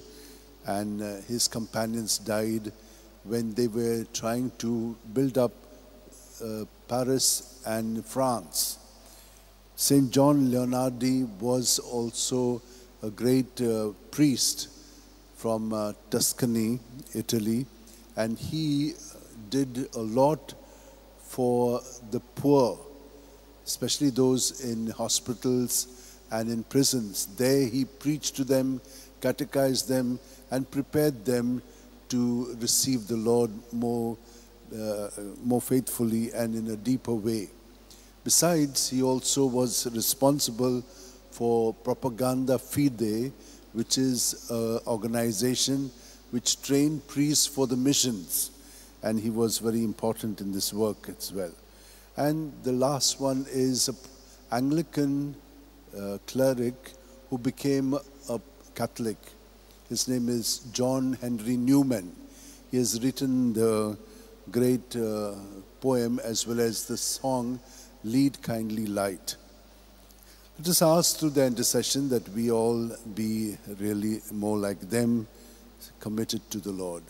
and his companions died when they were trying to build up Paris and France. Saint John Leonardi was also a great priest from Tuscany, Italy, and he did a lot for the poor, especially those in hospitals and in prisons. There he preached to them, catechized them, and prepared them to receive the Lord more faithfully and in a deeper way. Besides, he also was responsible for Propaganda Fide, which is an organization which trained priests for the missions, and he was very important in this work as well. And the last one is an Anglican cleric who became a Catholic. His name is John Henry Newman. He has written the great poem as well as the song, Lead Kindly Light. Let us ask through their intercession that we all be really more like them, committed to the Lord.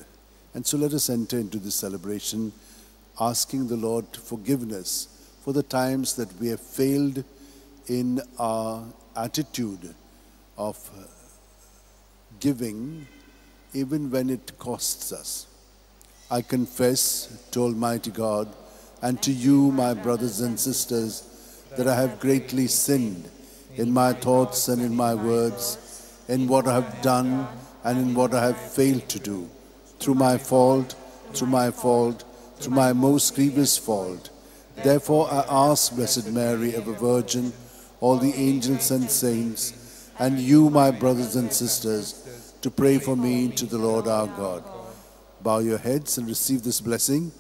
And so let us enter into this celebration asking the Lord forgiveness for the times that we have failed in our attitude of giving, even when it costs us. I confess to Almighty God and to you, my brothers and sisters, that I have greatly sinned in my thoughts and in my words, in what I have done and in what I have failed to do, through my fault, through my fault, through my most grievous fault. Therefore I ask Blessed Mary, ever Virgin, all the angels and saints, and you, my brothers and sisters, to pray for me to the Lord our God. Bow your heads and receive this blessing.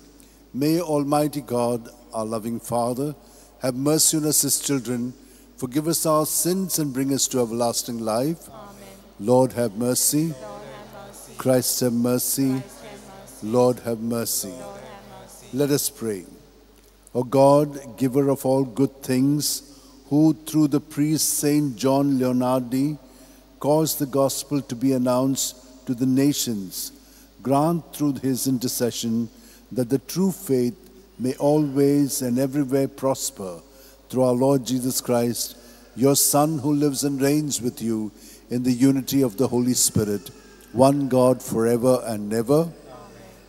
May Almighty God, our loving Father, have mercy on us, his children, forgive us our sins and bring us to everlasting life. Amen. Lord, have mercy. Lord, have mercy. Christ, have mercy. Christ, have mercy. Lord, have mercy. Lord, have mercy. Let us pray. O God, giver of all good things, who through the priest Saint John Leonardi caused the gospel to be announced to the nations, grant through his intercession that the true faith may always and everywhere prosper, through our Lord Jesus Christ, your Son, who lives and reigns with you in the unity of the Holy Spirit, one God forever and ever. Amen.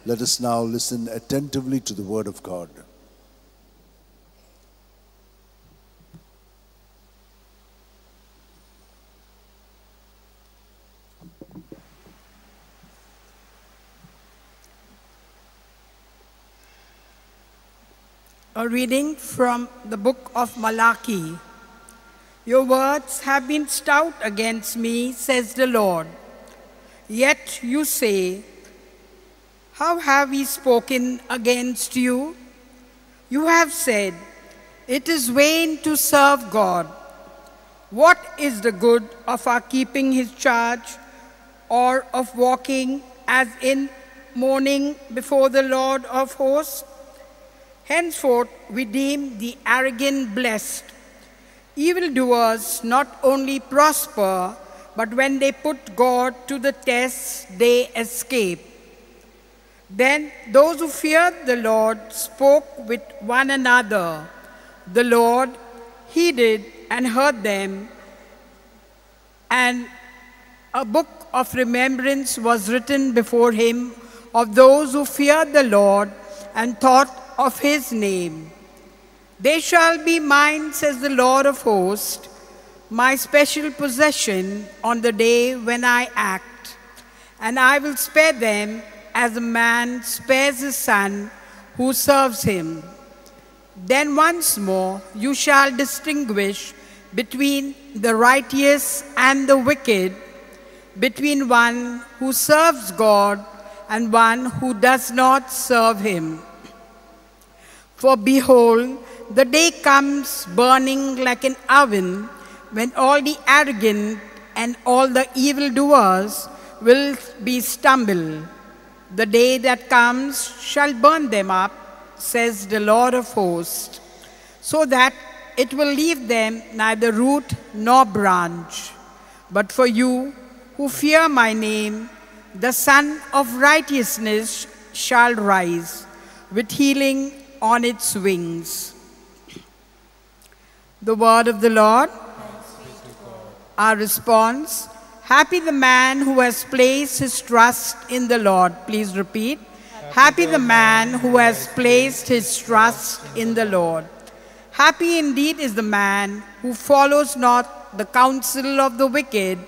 Let us now listen attentively to the Word of God. A reading from the book of Malachi. Your words have been stout against me, says the Lord. Yet you say, how have we spoken against you? You have said, it is vain to serve God. What is the good of our keeping his charge, or of walking as in mourning before the Lord of hosts? Henceforth we deem the arrogant blessed. Evildoers not only prosper, but when they put God to the test, they escape. Then those who feared the Lord spoke with one another. The Lord heeded and heard them, and a book of remembrance was written before him of those who feared the Lord and thought of his name. They shall be mine, says the Lord of hosts, my special possession on the day when I act. And I will spare them as a man spares his son who serves him. Then once more you shall distinguish between the righteous and the wicked, between one who serves God and one who does not serve him. For behold, the day comes burning like an oven, when all the arrogant and all the evildoers will be stumbled. The day that comes shall burn them up, says the Lord of hosts, so that it will leave them neither root nor branch. But for you who fear my name, the Sun of Righteousness shall rise with healing on its wings. The word of the Lord. Our response: happy the man who has placed his trust in the Lord. Please repeat. Happy the man who has placed his trust in the Lord. Happy indeed is the man who follows not the counsel of the wicked,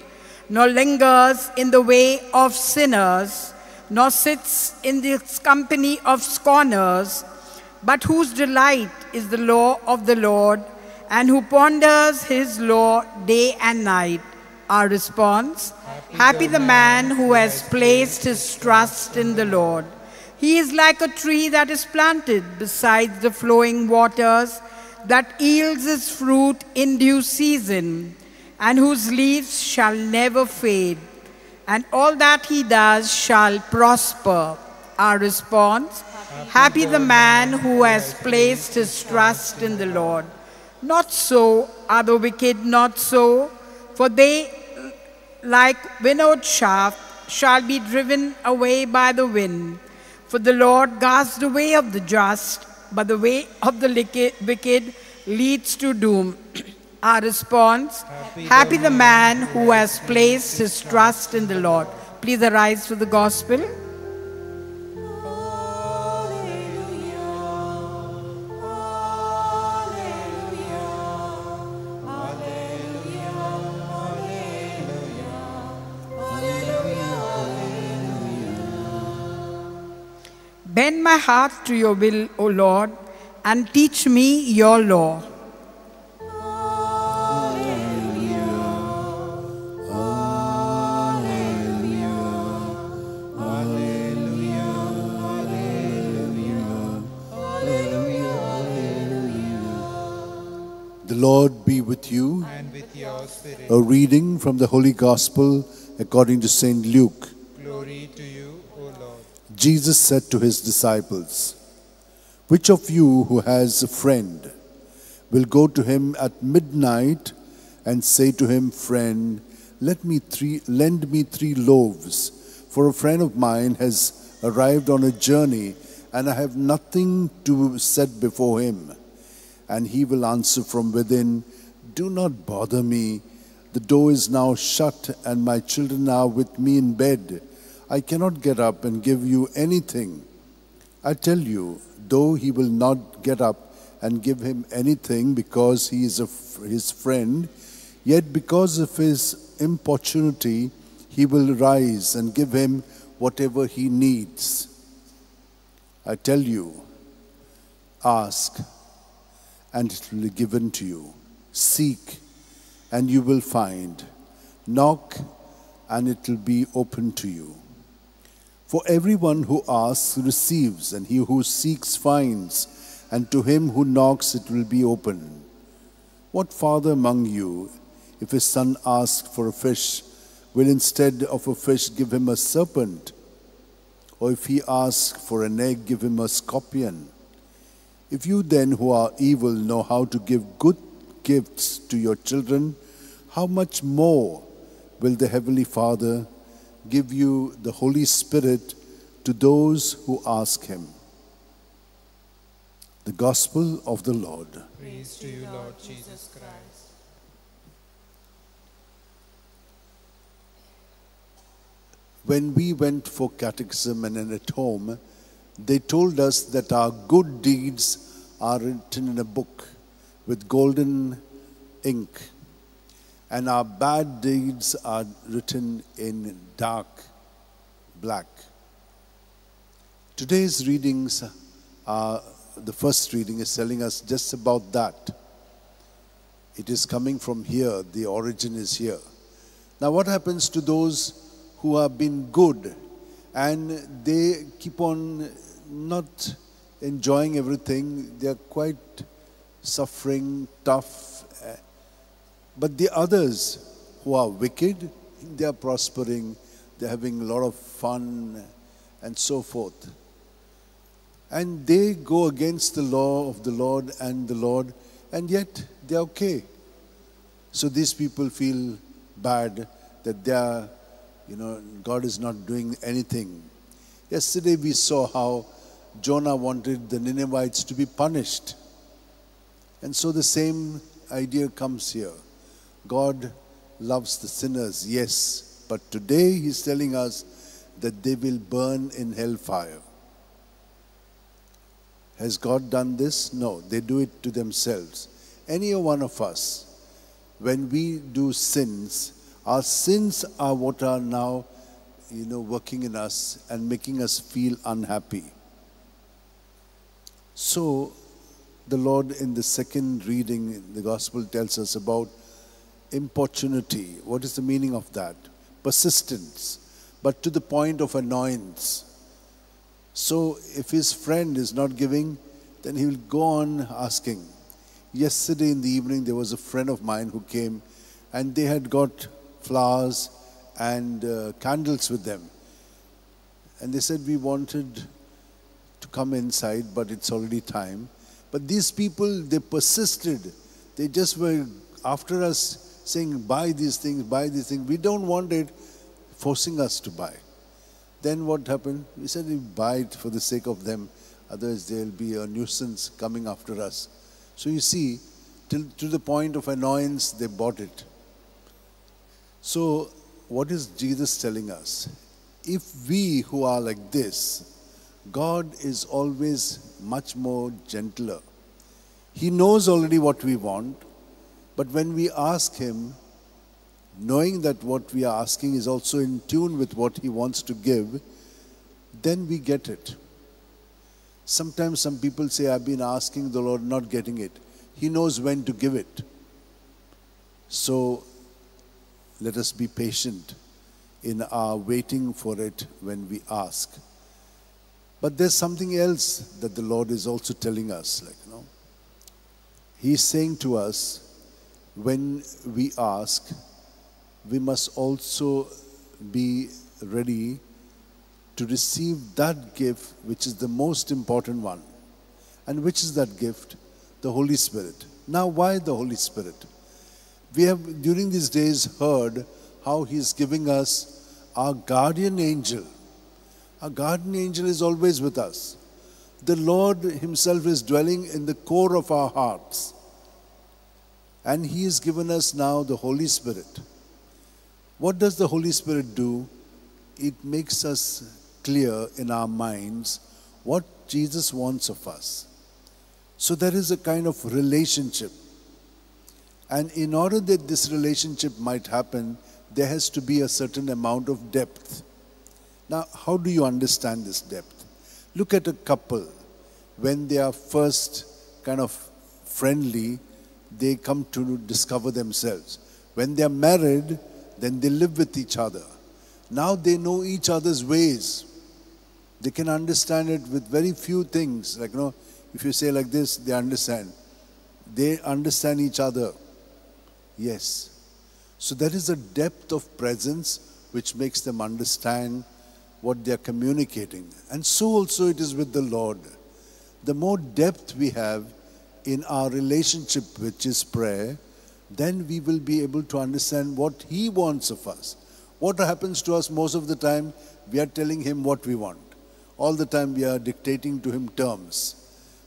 nor lingers in the way of sinners, nor sits in the company of scorners, but whose delight is the law of the Lord, and who ponders his law day and night. Our response: happy the man who has placed his trust in the Lord. He is like a tree that is planted beside the flowing waters, that yields its fruit in due season, and whose leaves shall never fade, and all that he does shall prosper. Our response: happy the man who has placed his trust in the Lord. Not so are the wicked, not so, for they, like winnowed chaff, shall be driven away by the wind. For the Lord guards the way of the just, but the way of the wicked leads to doom. Our response, happy the man who has placed his trust in the Lord. Please arise for the gospel. Bend my heart to your will, O Lord, and teach me your law. Alleluia, alleluia, alleluia, alleluia, alleluia. The Lord be with you. And with your spirit. A reading from the Holy Gospel according to St. Luke. Glory to you, O Lord. Jesus said to his disciples, "Which of you who has a friend will go to him at midnight and say to him, 'Friend, lend me 3 loaves, for a friend of mine has arrived on a journey, and I have nothing to set before him?' And he will answer from within, 'Do not bother me. The door is now shut, and my children are with me in bed. I cannot get up and give you anything.' I tell you, though he will not get up and give him anything because he is his friend, yet because of his importunity, he will rise and give him whatever he needs. I tell you, ask, and it will be given to you. Seek, and you will find. Knock, and it will be opened to you. For everyone who asks receives, and he who seeks finds, and to him who knocks it will be opened. What father among you, if his son asks for a fish, will instead of a fish give him a serpent? Or if he asks for an egg, give him a scorpion? If you then, who are evil, know how to give good gifts to your children, how much more will the Heavenly Father give you the Holy Spirit to those who ask him?" The Gospel of the Lord. Praise to you, Lord Jesus Christ. When we went for catechism and at home, they told us that our good deeds are written in a book with golden ink, and our bad deeds are written in dark black. Today's readings are, the first reading is telling us just about that. It is coming from here, the origin is here. Now what happens to those who have been good and they keep on not enjoying everything, they are quite suffering, tough. But the others who are wicked, they are prospering, they're having a lot of fun and so forth. And they go against the law of the Lord and the Lord, and yet they're okay. So these people feel bad that they are, God is not doing anything. Yesterday we saw how Jonah wanted the Ninevites to be punished. And so the same idea comes here. God loves the sinners, yes, but today he's telling us that they will burn in hellfire. Has God done this? No, they do it to themselves. Any one of us, when we do sins, our sins are what are now, working in us and making us feel unhappy. So, the Lord in the second reading in the Gospel tells us about importunity. What is the meaning of that? Persistence, but to the point of annoyance. So if his friend is not giving, then he will go on asking. Yesterday in the evening, there was a friend of mine who came, and they had got flowers and candles with them. And they said, we wanted to come inside, but it's already time. But these people, they persisted. They just were after us saying, buy these things, buy these things. We don't want it, forcing us to buy. Then what happened? We said we buy it for the sake of them, otherwise there will be a nuisance coming after us. So you see, till to the point of annoyance, they bought it. So what is Jesus telling us? If we who are like this, God is always much more gentler. He knows already what we want, but when we ask Him, knowing that what we are asking is also in tune with what He wants to give, then we get it. Sometimes some people say, I've been asking the Lord, not getting it. He knows when to give it. So let us be patient in our waiting for it when we ask. But there's something else that the Lord is also telling us. He's saying to us, when we ask, we must also be ready to receive that gift which is the most important one. And which is that gift? The Holy Spirit. Now, why the Holy Spirit? We have, during these days, heard how He is giving us our guardian angel. Our guardian angel is always with us. The Lord Himself is dwelling in the core of our hearts. And He has given us now the Holy Spirit. What does the Holy Spirit do? It makes us clear in our minds what Jesus wants of us. So there is a kind of relationship. And in order that this relationship might happen, there has to be a certain amount of depth. Now, how do you understand this depth? Look at a couple. When they are first kind of friendly, they come to discover themselves. When they are married, then they live with each other. Now they know each other's ways. They can understand it with very few things. Like, if you say like this, they understand. They understand each other. Yes. So there is a depth of presence which makes them understand what they are communicating. And so also it is with the Lord. The more depth we have in our relationship, which is prayer, then we will be able to understand what He wants of us. What happens to us most of the time, we are telling Him what we want. All the time we are dictating to Him terms.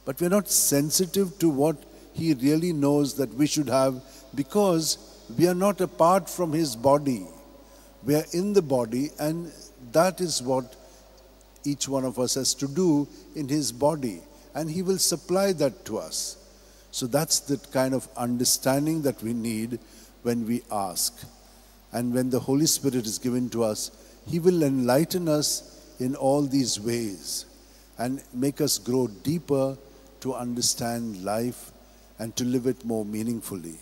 But we are not sensitive to what He really knows that we should have, because we are not apart from His body. We are in the body, and that is what each one of us has to do in His body. And He will supply that to us. So that's the kind of understanding that we need when we ask. And when the Holy Spirit is given to us, He will enlighten us in all these ways and make us grow deeper to understand life and to live it more meaningfully.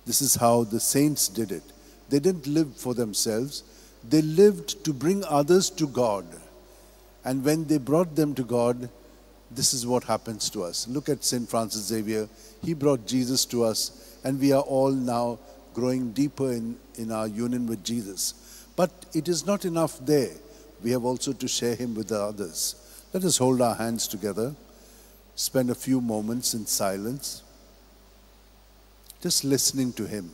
This is how the saints did it. They didn't live for themselves. They lived to bring others to God. And when they brought them to God, this is what happens to us. Look at St. Francis Xavier. He brought Jesus to us, and we are all now growing deeper in our union with Jesus. But it is not enough there. We have also to share Him with the others. Let us hold our hands together, spend a few moments in silence, just listening to Him,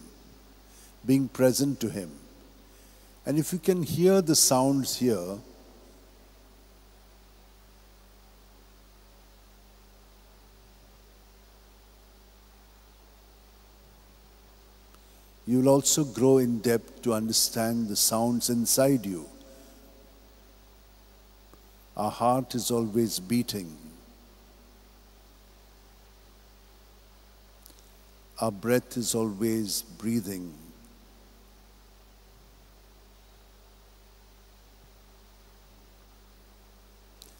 being present to Him. And if you can hear the sounds here, you will also grow in depth to understand the sounds inside you. Our heart is always beating. Our breath is always breathing.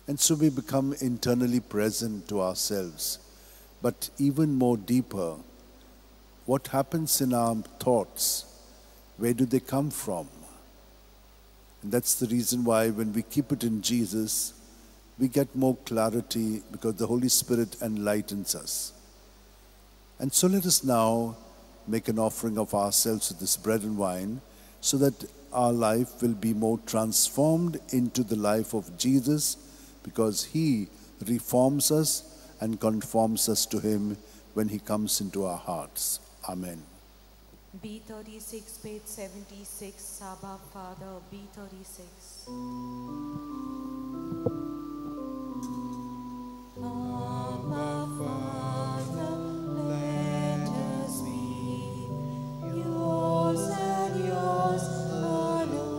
And so we become internally present to ourselves, but even more deeper, what happens in our thoughts? Where do they come from? And that's the reason why when we keep it in Jesus, we get more clarity, because the Holy Spirit enlightens us. And so let us now make an offering of ourselves with this bread and wine, so that our life will be more transformed into the life of Jesus, because He reforms us and conforms us to Him when He comes into our hearts. Amen. B36, page 76, Saba Father, B36. Abba Father, let us be yours and yours alone.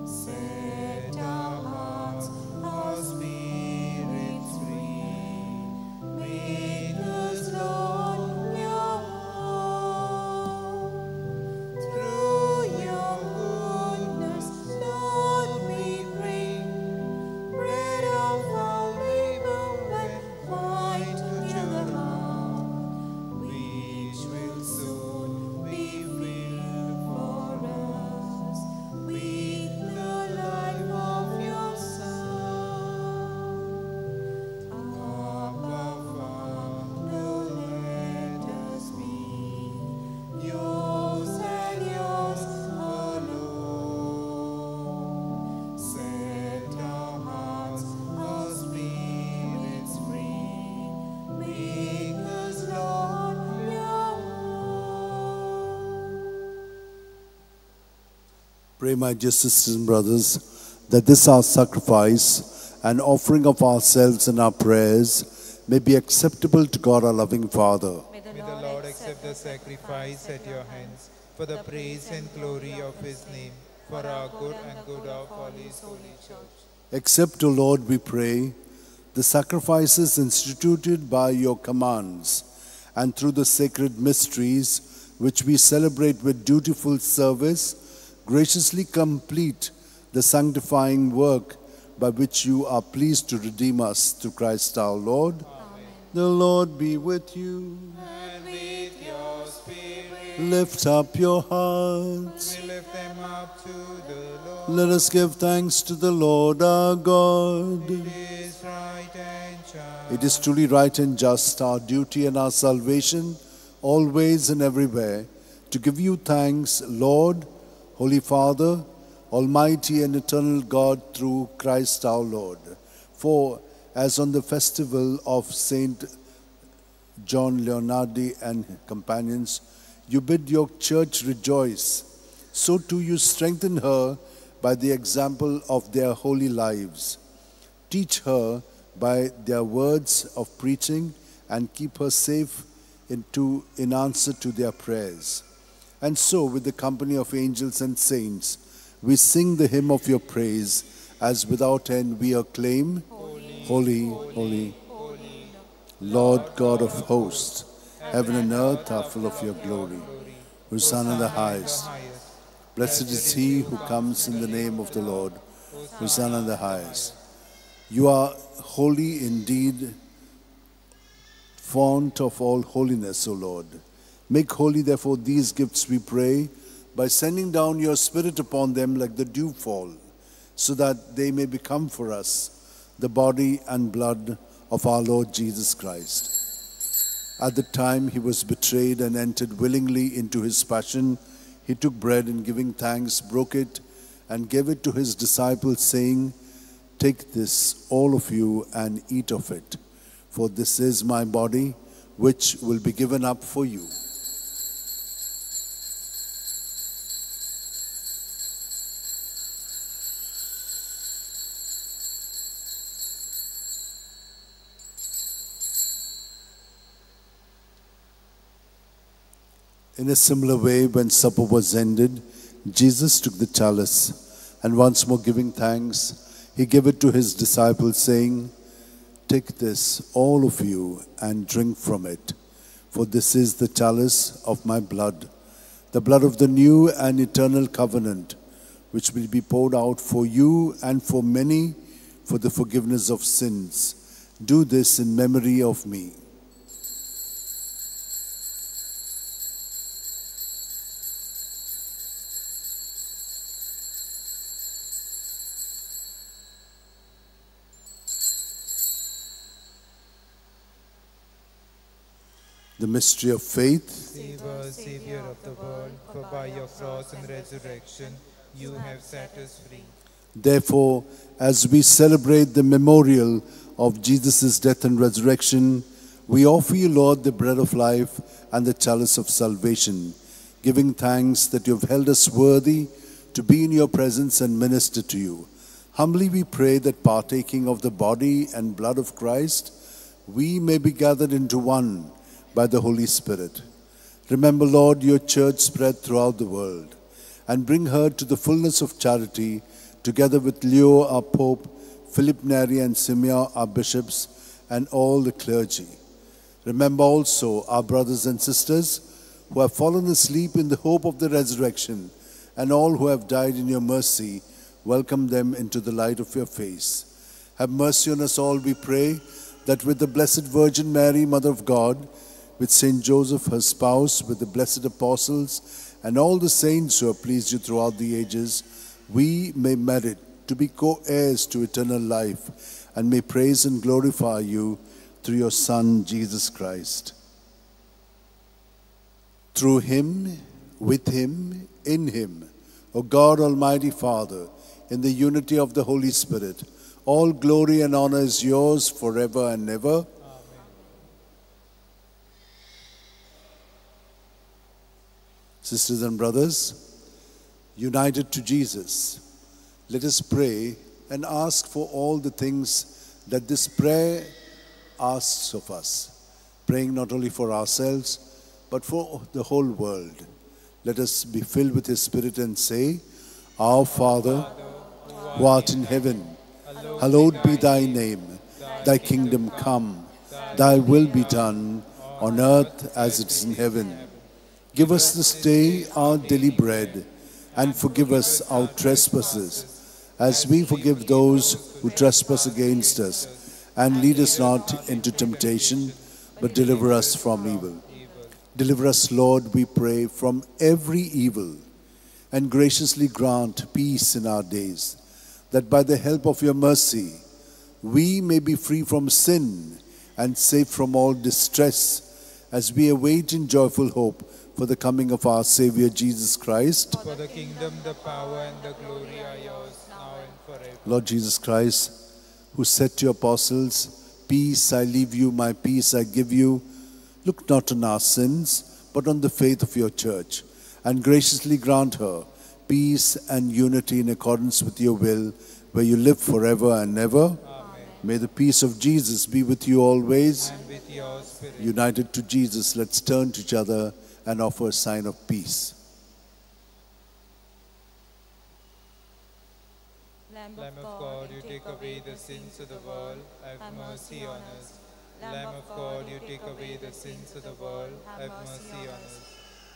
Set our hearts, our spirits free. Make us, Lord, your own. Through your goodness, Lord, we pray. Bread of our labor and wine to the heart, which will soon be filled for us with the life of your Son. Abba, Father, let us be yours and yours alone. Set our hearts, our spirits free. Make us, Lord, your own. Pray, my dear sisters and brothers, that this our sacrifice and offering of ourselves and our prayers may be acceptable to God our loving Father. May the Lord accept the sacrifice at your hands for the praise and glory of his name, for our good and good of all his holy church. Accept, O Lord, we pray, the sacrifices instituted by your commands and through the sacred mysteries which we celebrate with dutiful service, graciously complete the sanctifying work by which you are pleased to redeem us through Christ our Lord. Amen. The Lord be with you. And with your spirit. Lift up your hearts. We lift them up to the Lord. Let us give thanks to the Lord our God. It is right and just. It is truly right and just, our duty and our salvation, always and everywhere, to give you thanks, Lord, Holy Father, Almighty and eternal God, through Christ our Lord. For as on the festival of Saint John Leonardi and companions, you bid your church rejoice, so too you strengthen her by the example of their holy lives. Teach her by their words of preaching and keep her safe in answer to their prayers. And so, with the company of angels and saints, we sing the hymn of your praise, as without end we acclaim, Holy, holy, holy, holy, Lord God of hosts, heaven and earth are full of your glory. Hosanna in the highest. Blessed is he who comes in the name of the Lord. Hosanna in the highest. You are holy indeed, font of all holiness, O Lord. Make holy, therefore, these gifts, we pray, by sending down your Spirit upon them like the dewfall, so that they may become for us the body and blood of our Lord Jesus Christ. At the time he was betrayed and entered willingly into his passion, he took bread and, giving thanks, broke it and gave it to his disciples, saying, "Take this, all of you, and eat of it, for this is my body, which will be given up for you." In a similar way, when supper was ended, Jesus took the chalice, and once more giving thanks, he gave it to his disciples, saying, "Take this, all of you, and drink from it, for this is the chalice of my blood, the blood of the new and eternal covenant, which will be poured out for you and for many for the forgiveness of sins. Do this in memory of me." The mystery of faith. Save us, Savior of the world, for by your cross and resurrection you have set us free. Therefore, as we celebrate the memorial of Jesus' death and resurrection, We offer you, Lord, the bread of life and the chalice of salvation, giving thanks that you have held us worthy to be in your presence and minister to you. Humbly we pray that partaking of the body and blood of Christ, we may be gathered into one by the Holy Spirit. Remember, Lord, your church spread throughout the world, and bring her to the fullness of charity, together with Leo, our Pope, Philip Neri and Simeon, our bishops, and all the clergy. Remember also our brothers and sisters who have fallen asleep in the hope of the resurrection, and all who have died in your mercy. Welcome them into the light of your face. Have mercy on us all, we pray, that with the Blessed Virgin Mary, Mother of God, with Saint Joseph, her spouse, with the blessed apostles, and all the saints who have pleased you throughout the ages, we may merit to be co-heirs to eternal life, and may praise and glorify you through your Son, Jesus Christ. Through him, with him, in him, O God, Almighty Father, in the unity of the Holy Spirit, all glory and honor is yours forever and ever. Amen. Sisters and brothers, united to Jesus, let us pray and ask for all the things that this prayer asks of us, praying not only for ourselves, but for the whole world. Let us be filled with His Spirit and say, Our Father, who art in heaven, hallowed be thy name. Thy kingdom come, thy will be done, on earth as it is in heaven. Give us this day our daily bread, and forgive us our trespasses, as we forgive those who trespass against us. And lead us not into temptation, but deliver us from evil. Deliver us, Lord, we pray, from every evil, and graciously grant peace in our days, that by the help of your mercy, we may be free from sin and safe from all distress, as we await in joyful hope for the coming of our Savior, Jesus Christ. For the kingdom, the power, and the glory are yours, now and forever. Lord Jesus Christ, who said to your apostles, Peace I leave you, my peace I give you, look not on our sins, but on the faith of your church, and graciously grant her peace and unity in accordance with your will, where you live forever and ever. Amen. May the peace of Jesus be with you always. And with your spirit. United to Jesus, let's turn to each other and offer a sign of peace. Lamb Lamb of God, you take away the sins of the world, have mercy on us. Lamb of God, you take away the sins of the world, have mercy on us.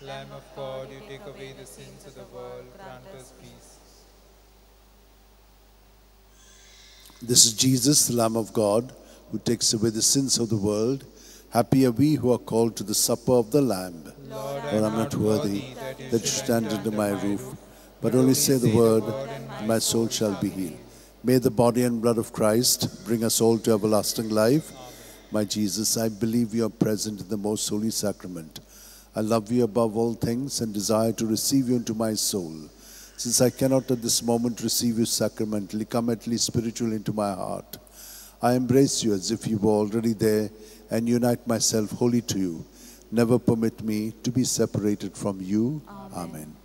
Lamb of God, you take away the sins of the world, grant us peace. This is Jesus, the Lamb of God, who takes away the sins of the world. Happy are we who are called to the supper of the Lamb. Lord, I am not worthy that you stand under my roof, but only say the word, and my soul shall be healed. May the body and blood of Christ bring us all to everlasting life. My Jesus, I believe you are present in the most holy sacrament. I love you above all things and desire to receive you into my soul. Since I cannot at this moment receive you sacramentally, come at least spiritually into my heart. I embrace you as if you were already there and unite myself wholly to you. Never permit me to be separated from you. Amen. Amen.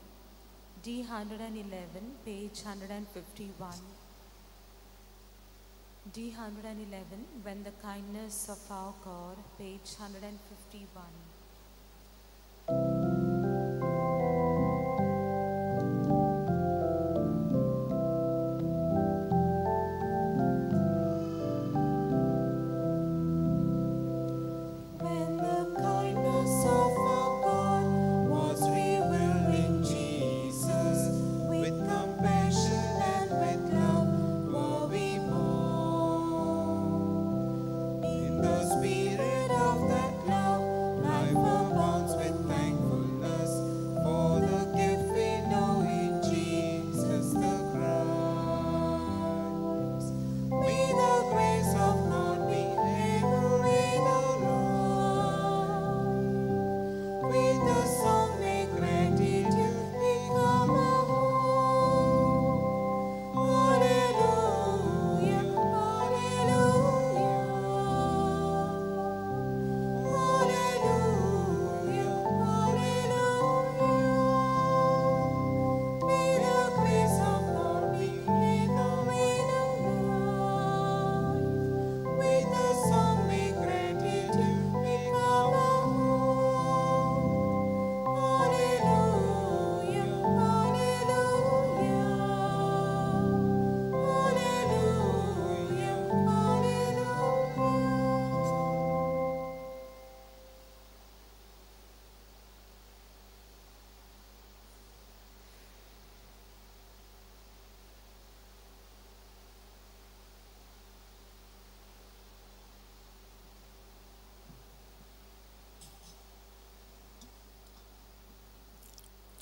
D111, page 151. D111, When the Kindness of Our God, page 151. When the kindness of our God was revealed in Jesus, with compassion and with love were we born. In the spirit of that love, life abounds with thankfulness.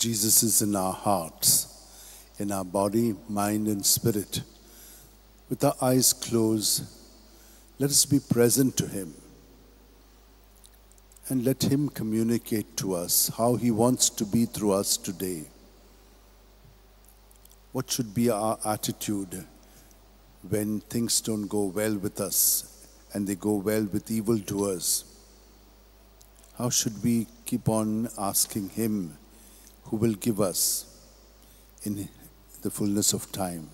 Jesus is in our hearts, in our body, mind, and spirit. With our eyes closed, let us be present to Him and let Him communicate to us how He wants to be through us today. What should be our attitude when things don't go well with us and they go well with evildoers? How should we keep on asking Him who will give us in the fullness of time?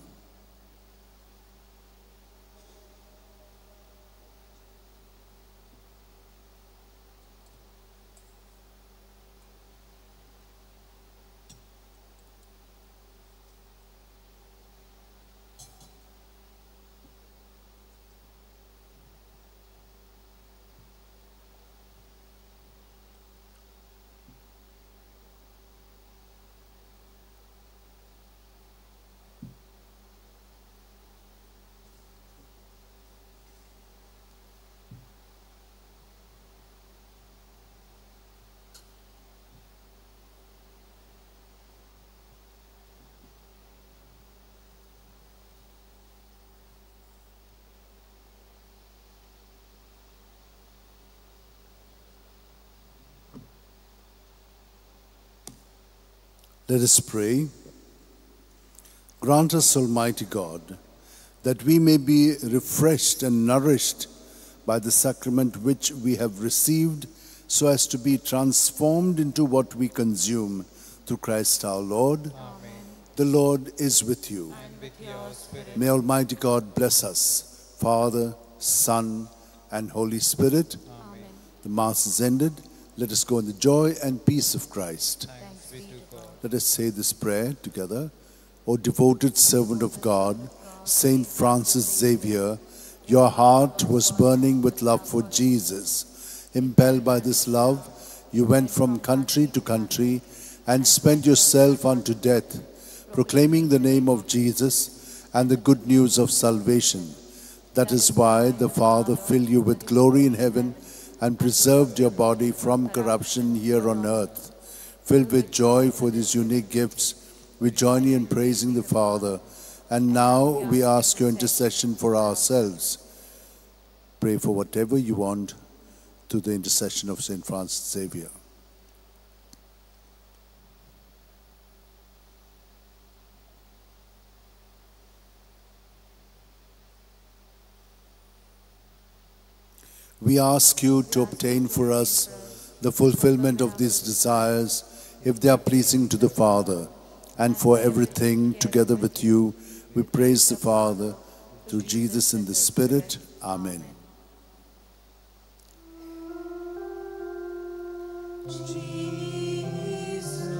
Let us pray. Grant us, Almighty God, that we may be refreshed and nourished by the sacrament which we have received, so as to be transformed into what we consume, through Christ our Lord. Amen. The Lord is with you. And with your spirit. May Almighty God bless us, Father, Son, and Holy Spirit. Amen. The Mass is ended. Let us go in the joy and peace of Christ. Thanks be to God. Let us say this prayer together. O devoted servant of God, Saint Francis Xavier, your heart was burning with love for Jesus. Impelled by this love, you went from country to country and spent yourself unto death, proclaiming the name of Jesus and the good news of salvation. That is why the Father filled you with glory in heaven and preserved your body from corruption here on earth. Filled with joy for these unique gifts, we join you in praising the Father, and now we ask your intercession for ourselves. Pray for whatever you want through the intercession of Saint Francis Xavier. We ask you to obtain for us the fulfillment of these desires, if they are pleasing to the Father, and for everything together with you, we praise the Father through Jesus in the Spirit. Amen. Jesus,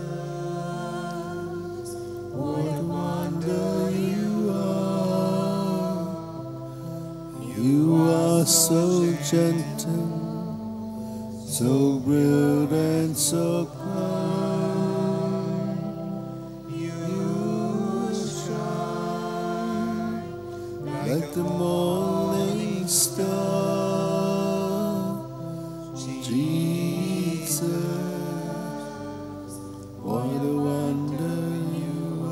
what wonder you are. You are so gentle, so good and so kind. You shine like the morning star. Jesus, what a wonder you are.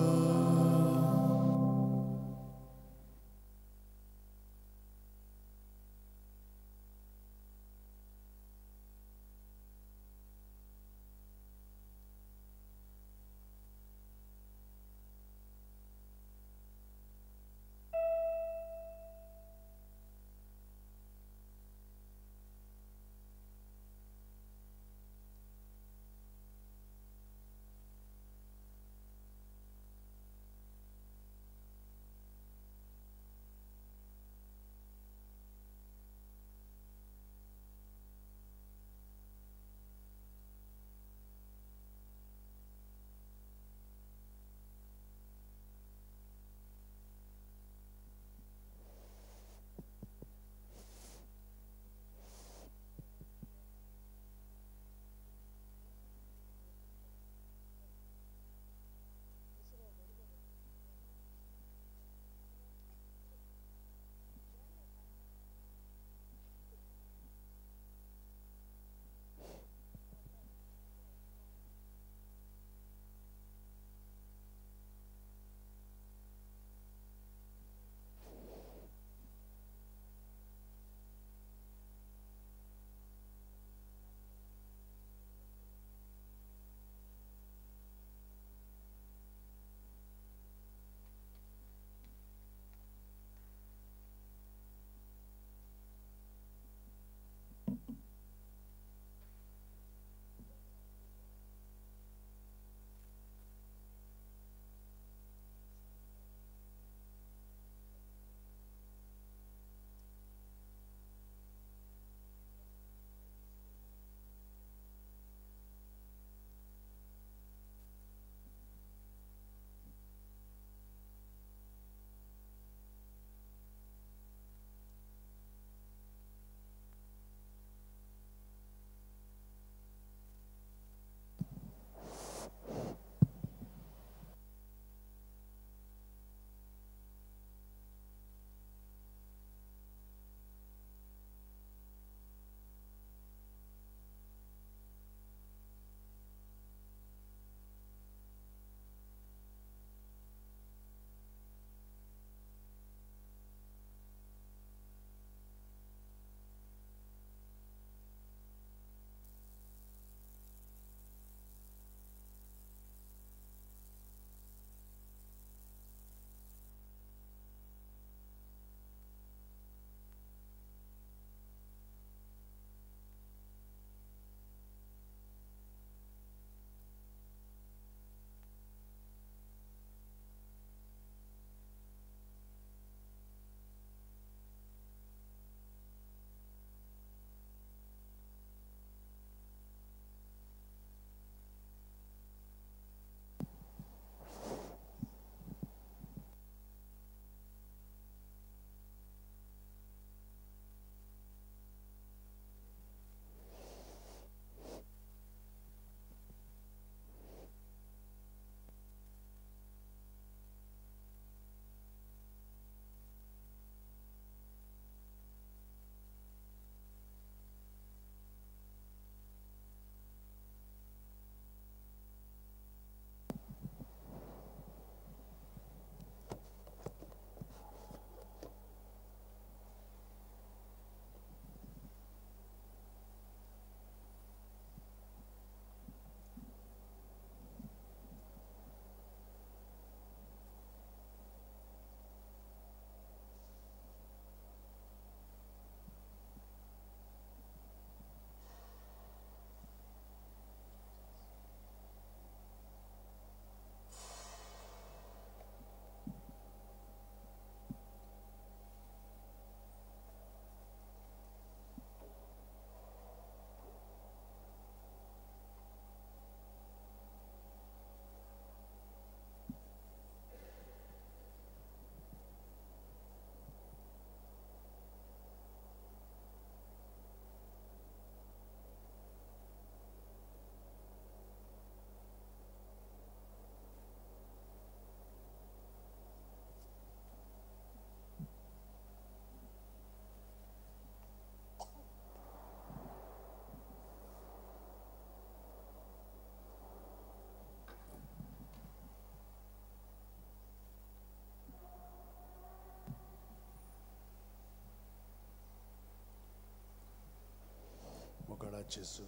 मोगाळा जेजू,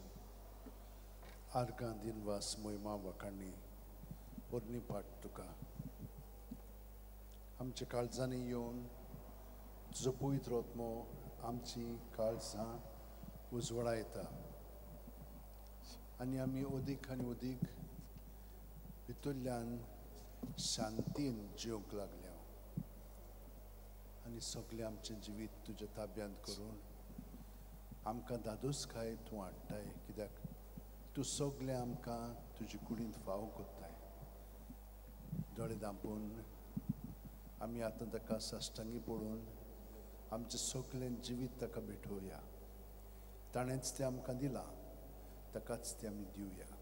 आर्गां दिनवास मोहिमा वखाणी पोरणी पाट तुका. आमच्या काळजांनी येवन तुजो पवित्र आत्मो आमची काळजां उजवाडायता आनी आमी अदीक आनी अदीक भितरल्यान शांतीन जिवंक लागल्या आनी सगळें आमचें जिवीत तुज्या ताब्यांत करून आमकां दादोसकाय तूं हाडटाय, कित्याक तूं सगळें आमकां तुजे कुडींत फाव करताय. दोळे धांपून आमी आतां ताका साश्टांगी पडून आमचें सगळें जिवीत ताका भेटोवया. ताणेंच तें आमकां दिलां, ताकाच तें आमी दिवया.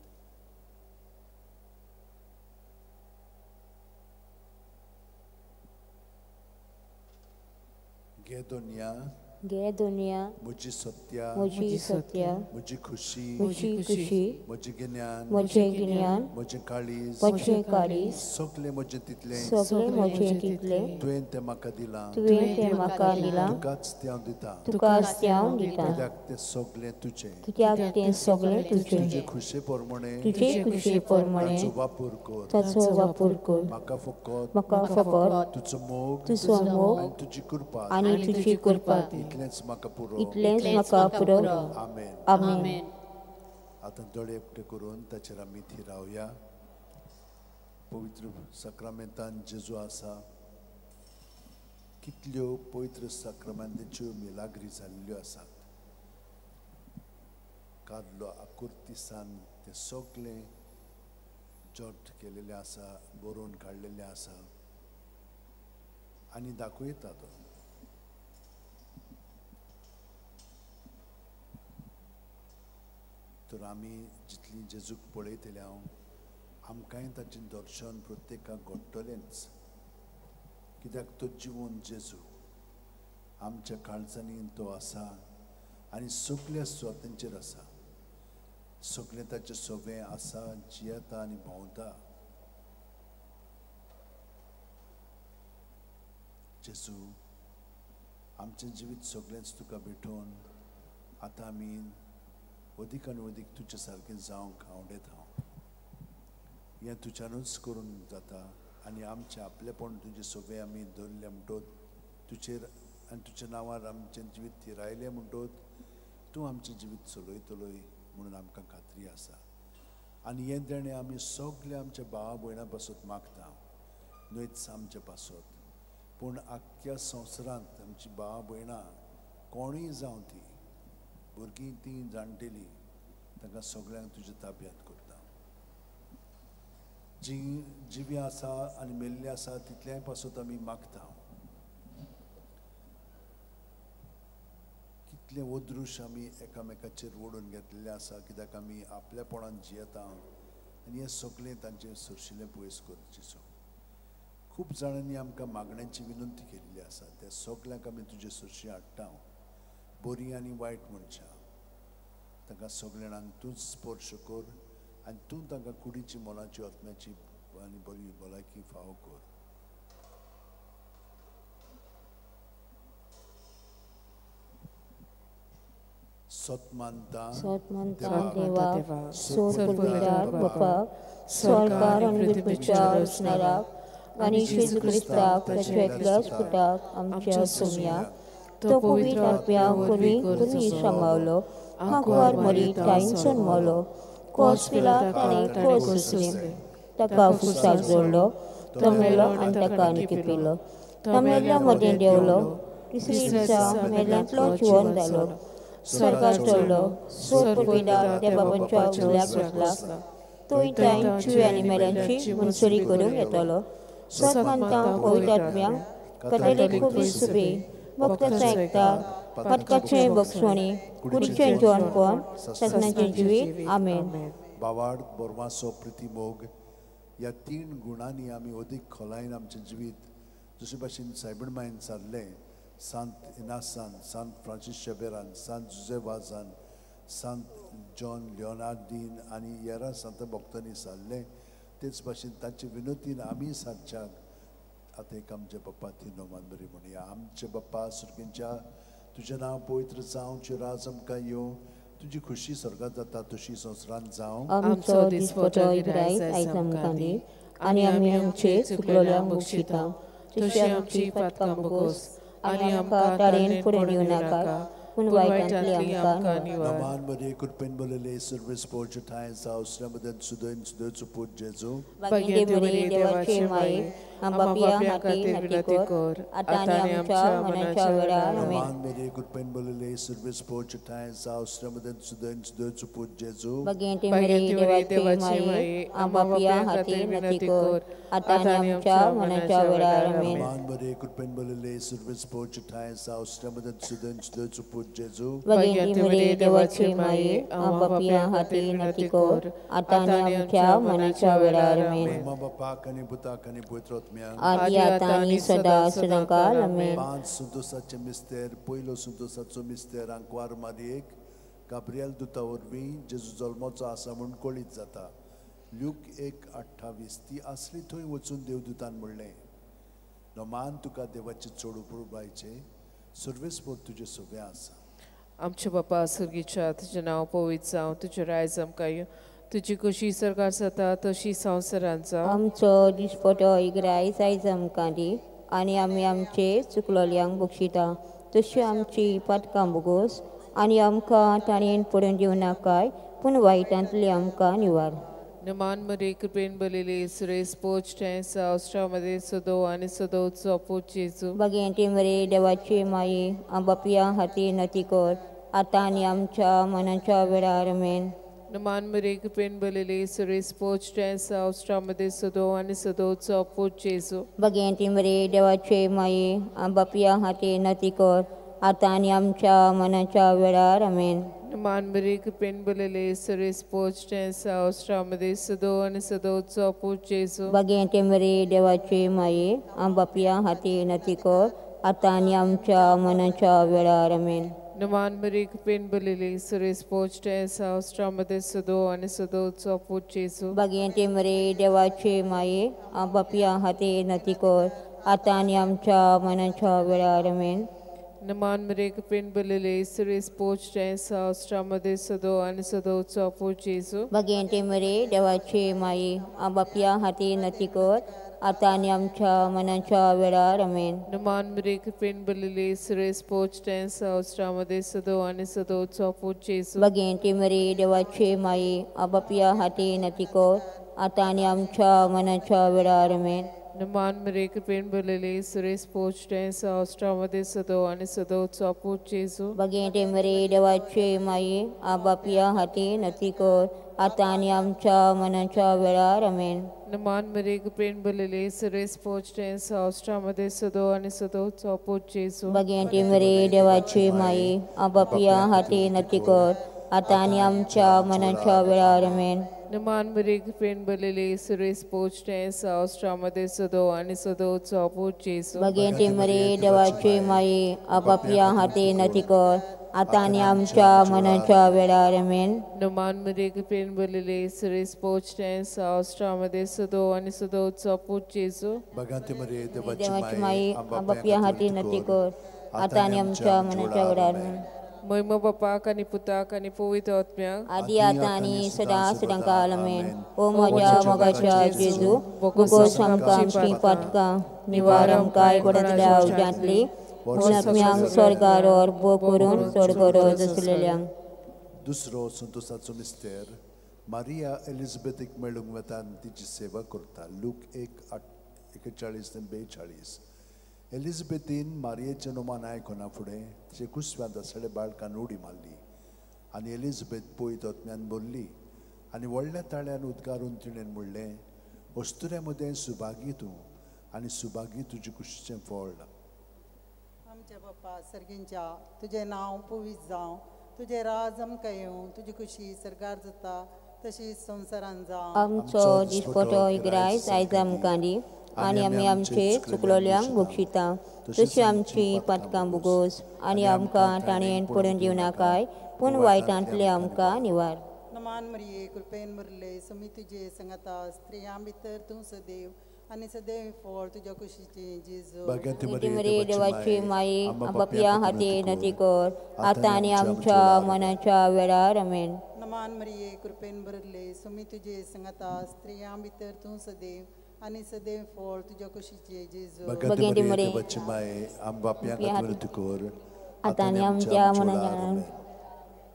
घे दुनिया, घे दुनिया, म्हजी सत्या, म्हजी सत्या, म्हजी खुशी, म्हजी खुशी, म्हजें गिन्यान, म्हजें गिन्यान, म्हजें काळीज, म्हजें काळीज, सगळें म्हजें तितलें, सगळें म्हजें तितलें तुवें तें म्हाका दिलां, तुवें तें म्हाका दिलां, तुकाच तें हांव दितां, तुकाच तें हांव दितां, कित्याक तें सगळें तुजें, कित्याक तें सगळें तुजें. तुजे खुशे प्रमाणे, तुजे खुशे प्रमाणे ताचो वापर कर, ताचो वापर कर. म्हाका फकत, म्हाका फकत तुजो मोग, तुजो मोग आनी तुजी कृपा, आनी तुजी कृपा, इतलेंच म्हाका पुरो, इतलेंच म्हाका पुरो. आमेन. आमेन. आतां दोळे एकटे करून ताचेर आमी थिरावया. पवित्र साक्रामेंतान जेजू आसा, कितल्यो पवित्र साक्रामेंताच्यो मिलाग्री जाल्ल्यो आसात. कार्लो आकुर्तीसान तें सगळें जट केलेलें आसा, बरोवन काडलेलें आसा आनी दाखयता तो. तर आमी जितली जेजूक पळयतले हांव, आमकांय ताचें दर्शन प्रत्येकाक घडटलेंच, कित्याक तो जिवन जेजू आमच्या काळजांनी तो आसा आनी सगल्या स्वतांचेर आसा. सगळें ताचें सगळें आसा, जियेता आनी भोंवता. जेजू, आमचें जिवीत सगळेंच तुका भेटोवन आतां आमी अदीक आनी अदीक तुजे सारकें जावंक आवडत हांव. हें तुज्यानूच करून जाता आनी आमचें आपलेपण तुजें सगळें आमी धरलें म्हणटोच, तुजेर आनी तुज्या नांवार आमचें जिवीत थिरायलें म्हणटोच तूं आमचें जिवीत चलयतलोय म्हणून आमकां खात्री आसा. आनी हें देणें आमी सगळें आमच्या भावा भयणां पासत मागता, न्हयच आमचे पासत, पूण आख्ख्या संवसारांत आमची भावा भयणां कोणूय जावं, ती भुरगीं तीं जाणटेलीं, तांकां सगळ्यांक तुज्या ताब्यांत करता. जीं जिवीं आसा आनी मेल्लीं आसा तितल्याय पासत आमी मागता. कितलें अदृश्य आमी एकामेकाचेर ओडून घेतलेलें आसा, कित्याक आमी आपल्यापणान जियेता आनी हें सगळें तांचें सरशिलें पयस करचें. खूब जाणांनी आमकां मागण्यांची विनंती केल्ली आसा, त्या सगळ्यांक आमी तुजे सरशी हाडटा, बरीं आनी वायट मनशां. तांकां सगळ्यांक तूंच स्पर्श कर आनी तूं तांकां कुडीची, मनाची, आत्म्याची आनी बरी भलायकी फावो कर. सत मानता देवा, सोद बापाक, स्वर्गार आनी पृथ्वीच्या रचणाराक आनी जेजू क्रिस्ताक ताच्या एकल्याच पुताक आमच्या सोम्याक, तो पवित्र आत्म्या वरवीं कुर्मी सांबावलो, आंकवार मरी ताईनसून मलो, कोस पिला ताणें कोस सोंसलें, ताका फुसाक जोडलो, तो मेलो आनी ताका आनी पिलो, तो मेल्ल्या मदें देंवलो, तिसरे दिसा मेल्ल्यांतलो जिवन जालो, स्वर्गार चडलो, सोद पुरविदार त्या बाबांच्या उजव्याक बसला, तोय ताईन जिवे आनी मेल्यांची मनसुरी करूंक येतलो. सत मानता पवित्र आत्म्याक, कथोलीक कोवीस सुबे, भक्ताचो एकतार, पातकाचें बक्षवणी, कुडीचें जिवनपण, सासणाचें जिवीत. आमेन. बावाड बोरवासो प्रितीमोग ह्या तीन गुणांनी आमी अदीक खोलायेन आमचें जिवीत जशे भाशेन सायबण मायन सारलें, सांत इनासान, सांत फ्रांसीस शेबेरान, सांत जुजे वाजान, सांत जॉन लिओनार्दीन आनी हेरां सांत भक्तांनी सारलें, तेच भाशेन तांचे विनोतीन आमी सारच्याक आतां एक आमच्या बाप्पा ती नोमान बरी म्हणया. आमचे बाप्पा सुर्गींच्या, तुजें नांव पवित्र जावं, तुजें राज आमकां येवं, तुजी खुशी स्वर्गात जाता तशी संवसारांत जावं. आमचो दिसपटो इग्रायज आयज आमकां दी आनी आमी आमचे चुकलोल्यांक बक्षिता तशी आमची पातकां बोगोस आनी आमकां ताळेन पडून येवं नाका पूण वायटांतली आमकां निवार. नमान मरिये कृपेन भरलेले सर्वेस्पोर ठांय जावं श्रमदन सुदयन सुदयचो पूत जेजू. भाग्यवती मरिये देवाचे माये आमच्या पाप्यां खातीर विनंती कर आतां आनी आमच्या मरणाच्या वेळार. आमेन. नमान मरिये कृपेन भरलेले सर्वेस्पोर ठांय जावं श्रमदन सुदयन सुदयचो पूत जेजू. भाग्यवती मरिये देवाचे माये आमच्या पाप्यां खातीर विनंती कर आतां आनी आमच्या मरणाच्या वेळार. आमेन. नमान मरिये कृपेन भरलेले सर्वेस्पोर ठांय जावं श्रमदन सुदयन सुदयचो पूत जेजू. भाग्यवती मरिये देवाचे माये आमच्या पाप्यां खातीर विनंती कर आतां आनी आमच्या मरणाच्या वेळार. आमेन. महिमा बापाक आनी पुताक आनी पवित्र आत्म्याक आदी आतां आनी सदां सदांकाळ. आमेन. 5 संतोसाचे मिस्तेर. पयलो संतोसाचो मिस्तेर आंकवार मारयेक गाब्रियल दुता वरवीं जेजू जल्मोचो आसा म्हूण कळीत जाता. ल्यूक 1:28. ती आसली थंय वचून देवदूतान म्हणलें, नमान तुका देवाचे चड उपरुबायचे सर्वेस्पोर तुजें सगळें आसा. आमच्या बापा स्वर्गीच्या तुजें नांव पवित्र जावं, तुजें रायज आमकां येवं, तुजी खुशी सरकार जाता तशी संवसारांत जावं. आमचो दिसपटो इग्रायज आयज आमकां दी आनी आमी आमचे चुकलोल्यांक बक्षिता तशी आमची पातकां बोगोस आनी आमकां ताणेन पडून दिवं नाकाय पूण वायटांतली आमकां निवार. नमान मरिये कृपेन भरलेली सुरेश पोच ठांय सदो आनी सदोचो पूत जेजू. भाग्यवती मरिये देवाची माये आमच्या खातीर विनंती कर आतां आनी आमच्या मरणाच्या वेळार. आमेन. नमान मरिये कृपेन भरलेली सुरेश पोच ठांय सदो आनी सदोचो पूत जेजू. भाग्यवती मरिये देवाचे माये आमच्या खातीर विनंती कर आतां आनी आमच्या मरणाच्या वेळार. आमेन. नमान मरिये कृपेन भरलेली सुरेश पोच ठांय सदो आनी सदोचो पूत जेजू. भाग्यवती मरिये देवाचे माये आमच्या खातीर विनंती कर आतां आनी आमच्या मरणाच्या वेळार. आमेन. नमान मरिये कृपेन भरलेली सुरेश पोच ठांय सदो आनी सदोचो पूत जेजू. भाग्यवती मरिये देवाचे माये आमच्या खातीर विनंती कर आतां आनी आमच्या मरणाच्या वेळार. आमेन. नमान मरिये कृपेन भरलेली सुरेश पोच ठांय सदो आनी सदोचो पूत जेजू. भाग्यवती मरिये देवाचे माये आमच्या खातीर विनंती कर आतां आनी आमच्या मरणाच्या वेळार. आमेन. नमान मरिये कृपेन भरलेली सुरेश पोच ठांय सदो आनी सदोचो पूत जेजू. भाग्यवती मरिये देवाचे माये आमच्या खातीर विनंती कर आतां आनी आमच्या मरणाच्या वेळार. आमेन. नमान मरिये कृपेन भरलेली सुरेश पोच ठांय सदो आनी सदोचो पूत जेजू. भाग्यवती मरिये देवाचे माये आमच्या खातीर विनंती कर आतां आनी आमच्या मरणाच्या वेळार. आमेन. नमान मरिये कृपेन भरलेली सुरेश पोच ठांय सदो आनी सदोचो पूत जेजू. भाग्यवती मरिये देवाचे माये आमच्या खातीर विनंती कर आतां आनी आमच्या मरणाच्या वेळार. आमेन. नमान मरिये कृपेन भरलेली सुरेश पोच ठांय सदो आनी सदोचो पूत जेजू. भाग्यवती मरिये देवाचे माये आमच्या खातीर विनंती कर आतां आनी आमच्या मरणाच्या वेळार. आमेन. नमान मरिये कृपेन भरलेली सुरेश पोच ठांय सदो आनी सदोचो पूत जेजू. भाग्यवती मरिये देवाची माये आमच्या खातीर विनंती कर आतां आनी आमच्या मरणाच्या वेळार. आमेन. महिमा बापाक आनी पुताक आनी पवित्र आत्म्याक आदी आतां आनी सदां सदांकाळ. आमेन. ओ म्हज्या मोगाच्या जेजू बोगोस आमकां आमचीं पातकां निवार आमकां गोडांतल्या उज्यांतली आत्म्यांक स्वर्गार बो करून चड गरज आसलेल्यांक. दुसरो संतोसाचो मिस्तेर. मारिया एलिझाबेथीक मेळूंक वता आनी तिची सेवा करता. लूक 1:41-42. एलिझाबेथीन मारियेचें नोमान आयकना फुडें तिचे कुसव्यांत आसले बाळकान उडी मारली आनी एलिझाबेथ पवित्र आत्म्यान भरली आनी व्हडल्या ताळ्यान उद्गारून तिणें म्हणलें, अस्तुऱ्या मदें सुभागी तूं आनी सुभागी तुजे कुशीचें फळ. आमच्या बापा सर्गींच्या तुजें नांव पवित्र जावं, तुजें राज आमकां येवं, तुजी खुशी सरकार जाता तशी संवसारांत जावं. आमचो दिसपटो इग्रायज आयज आमकां दी आनी आमी आमचे चुकलोल्यांक बक्षिता तशी आमची पातकां बोगोस आनी आमकां ताणेन पडून दिवं नाकाय पूण वायटांतले आमकां निवार. नमान मरिये कृपेन भरले, समी तुजे संगता, स्त्रियां भितर तूं सदैव आनी सदैव फळ तुज्या कुशीचें जेजू. भगवती मरिये देवाची माई, आपापया हाती नती कर, आतां आनी आमच्या मनाच्या वेळार. आमेन. नमान मरिये, कृपेन भरले, सुमी तुजे संगता, स्त्रियां भितर तूं सदैव आनी सदैव फळ तुज्या कुशीचें जेजू. भगवती मरिये देवाची माई, आमच्या खातीर कर, आतां आनी आमच्या मनाच्या.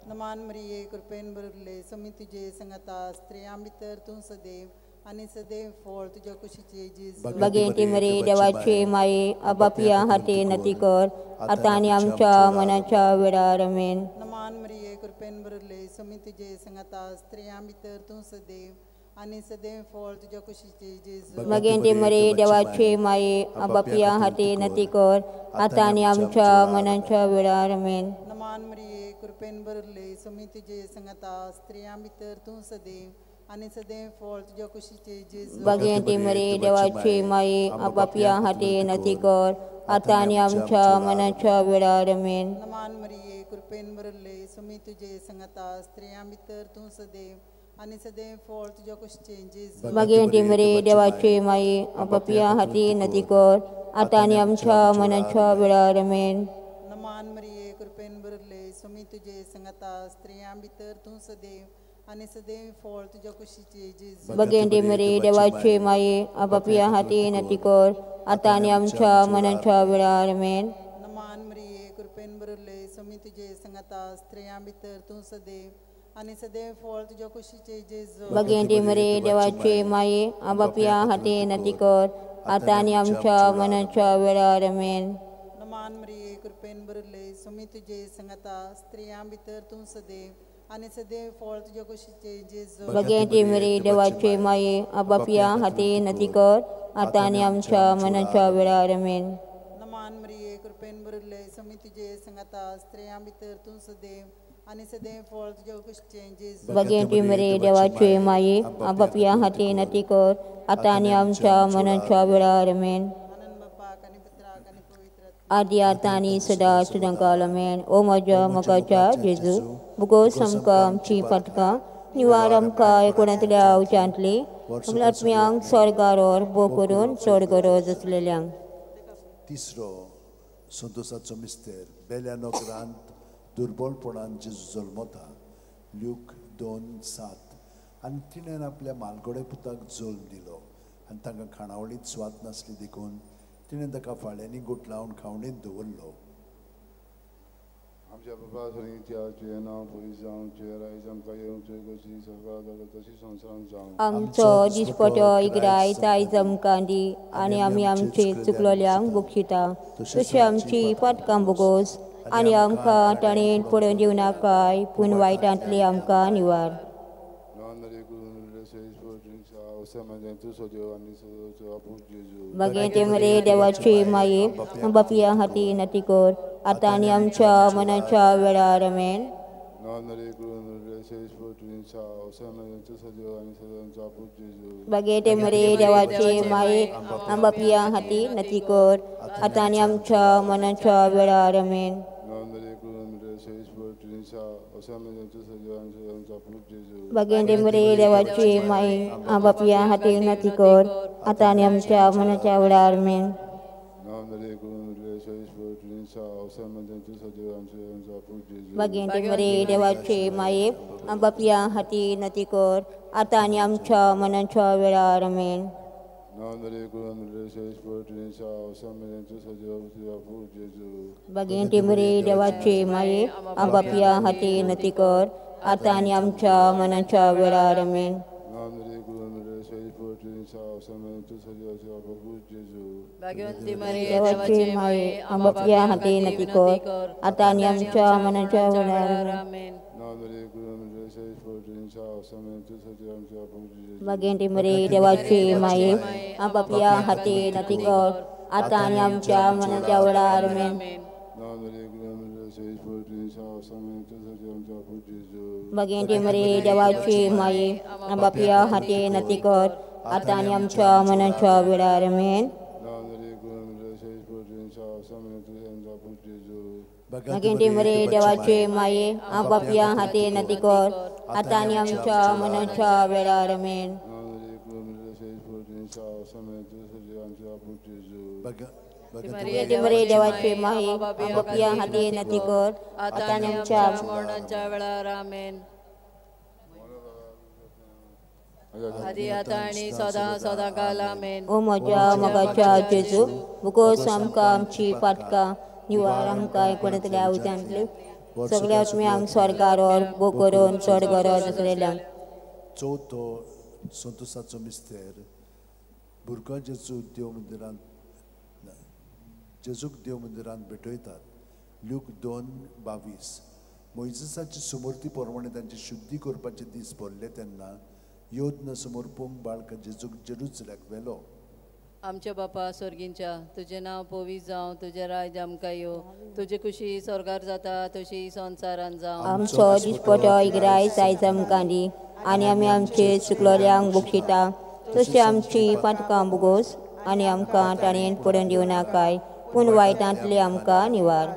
नमान मरिये, कृपेन भरले, सुमी तुजे संगता, स्त्रियां भितर तूं सदैव आनी सदैव फळ तुज्या कुशीचें जेजू. भगवती मरिये देवाची माई, आपापया हाती नती कर, आतां आनी आमच्या मनाच्या वेळार. आमेन. नमान मरिये, कृपेन भरले, सुमी तुजे संगता, स्त्रियां भितर तूं सदैव आनी सदैव फळ तुज्या कुशीचें जेजू. भगवती मरिये देवाची माई, आपापया हाती नती कर, आतां आनी आमच्या मनाच्या वेळार. आमेन. नमान मरिये, कृपेन भरले, सुमी तुजे संगता, स्त्रियां भितर तूं सदैव आनी सदैव फळ तुज्या कुशीचें जेजू. भगवती मरिये देवाची माई, आपापया हाती नती कर, आतां आनी आमच्या मनाच्या वेळार. आमेन. नमान मरिये, कृपेन भरले, सुमी तुजे संगता, स्त्रियां भितर तूं सदैव आनी सदैव फळ तुज्या कुशीचें जेजू. भगवती मरिये देवाची माई, आपापया हाती नती कर, आतां आनी आमच्या मनाच्या वेळार. आमेन. नमान मरिये, कृपेन भरले, सुमी तुजे संगता, स्त्रियां भितर तूं सदैव आनी सदैव फळ तुज्या कुशीचें जेजू. भगवती मरिये देवाची माई, आपापया हाती नती कर, आतां आनी आमच्या मनाच्या वेळार. आमेन. नमान मरिये, कृपेन भरले, सुमी तुजे संगता, स्त्रियां भितर तूं सदैव आनी सदैव फळ तुज्या कुशीचें जेजू. भगवती मरिये देवाची माई, आपापया हाती नती कर, आतां आनी आमच्या मनाच्या वेळार. आमेन. नमान मरिये, कृपेन भरले, सुमी तुजे संगता, स्त्रियां भितर तूं सदैव आनी सदैव फळ तुज्या कुशीचें जेजू. भगवती मरिये देवाची माई, आपापया हाती नती कर, आतां आनी आमच्या मनाच्या वेळार. आमेन. नमान मरिये, कृपेन भरले, सुमी तुजे संगता, स्त्रियां भितर तूं सदैव आनी सदैव फळ तुज्या कुशीचें जेजू. भगवती मरिये देवाची माई, आपापया हाती नती कर, आतां आनी आमच्या मनाच्या वेळार. आमेन. आदी आतां आनी सदा सदांकाल. आमेन. ओ म्हज्या मोगाच्या जेजू, भुगोस आमकां आमची पातकां, निवार आमकां एकोणांतल्या उच्यांतली, आत्म्यांक स्वर्गार भो करून चड गरज आसलेल्यांक. तिसरो संतोषाचो मिस्तेर, बेल्या नगरांत दुर्बलपणान जेजू जल्मता. ल्यूक 2:7. आनी तिणें आपल्या मालगोडे पुताक जल्म दिलो आनी तांकां खाणावळींत स्वाद नासली देखून तिणें ताका फाळ्यांनी गुठलावन खावणेंत दवरलो. आमच्या बाबा तुझें नांव पवित्र जावं, तुजें राज आमकां येवं, तुजी खोशी स्वर्गांत जाता तशी संवसारांत जावं. आमचो दिसपटो इगरायत आयज आमकां दी, आनी आमी आमचे चुकलोल्यांक बक्षिता, तशी आमची पातकां भोगोस, आनी आमकां ताणें पडून दिवं नाकाय, पूण वायटांतली आमकां निवार. भगवती मरिये देवाची माई, बापया हाती नती कर, आतां आनी आमच्या मनाच्या वेळार. आमेन. भगवती मरिये देवाची माई, बापया हाती नती कर, आतां आनी आमच्या मनाच्या वेळार. आमेन. भगवती मरिये देवाची माई, बापया हाती नती कर, आतां आनी आमच्या मनाच्या वेळार. आमेन. भगवती मरिये देवाची माई, बापया हाती नती कर, आतां आनी आमच्या मनाच्या वेळार. आमेन. भगवती मरिये देवाची माई, बापया हाती नती कर, आतां आनी आमच्या मनाच्या वेळार. आमेन. देवाची माई, बापया हाती नती कर, आतां आनी आमच्या मनाच्या वेळार. आमेन. भगवती मरिये देवाची माई, बापया हाती नती कर, आतां आनी आमच्या मनाच्या वेळार. आमेन. भगवती मरिये देवाची माई, बापया हाती नती कर, आतां आनी आमच्या मनाच्या वेळार. आमेन. भगवती मरिये देवाची माई, बापया हाती नती कर, आतां आनी आमच्या मनाच्या वेळार. आमेन. मरे देवाचे माये आपापल्या हाती नती कर आतां आनी आमच्या मरणाच्या वेळार आमेन. आदी आतां आनी सदां सदां काल आमेन. ओ म्हज्या मोगाच्या जेजू, बुगोस आमकां आमची पातकां निवार आमकां एकवटतल्या उज्यांतली सगळ्या आत्म्यांक स्वर्गार व्हर, भो करून चड गरज आसलेल्यांक. चवथो संतोसाचो मिस्तेर भुरगो जेजू देव मंदिरांत जेजूक देव मंदिरांत भेटयतात. ल्यूक 2:22. मोयजेसाची सुमूर्ती प्रमाणे तांची शुद्धी करपाचे दीस भरले तेन्ना योद्न समर्पूंक बाळका जेजूक जेरुजल्याक व्हेलो. आमच्या बापा स्वर्गींच्या, तुजें नांव पवित्र जावं, तुजें राज्य आमकां येवं, तुजी खुशी स्वर्गार जाता तशी संवसारांत जावं. आमचो दिसपटो इग्रायस आयज आमकां दी आनी आमी आमचे चुकलोल्यांक बक्षिता तशी आमची पातकां बुगोस आनी आमकां ताणें पडून दिवं नाकाय, पूण वायटांतले आमकां निवार.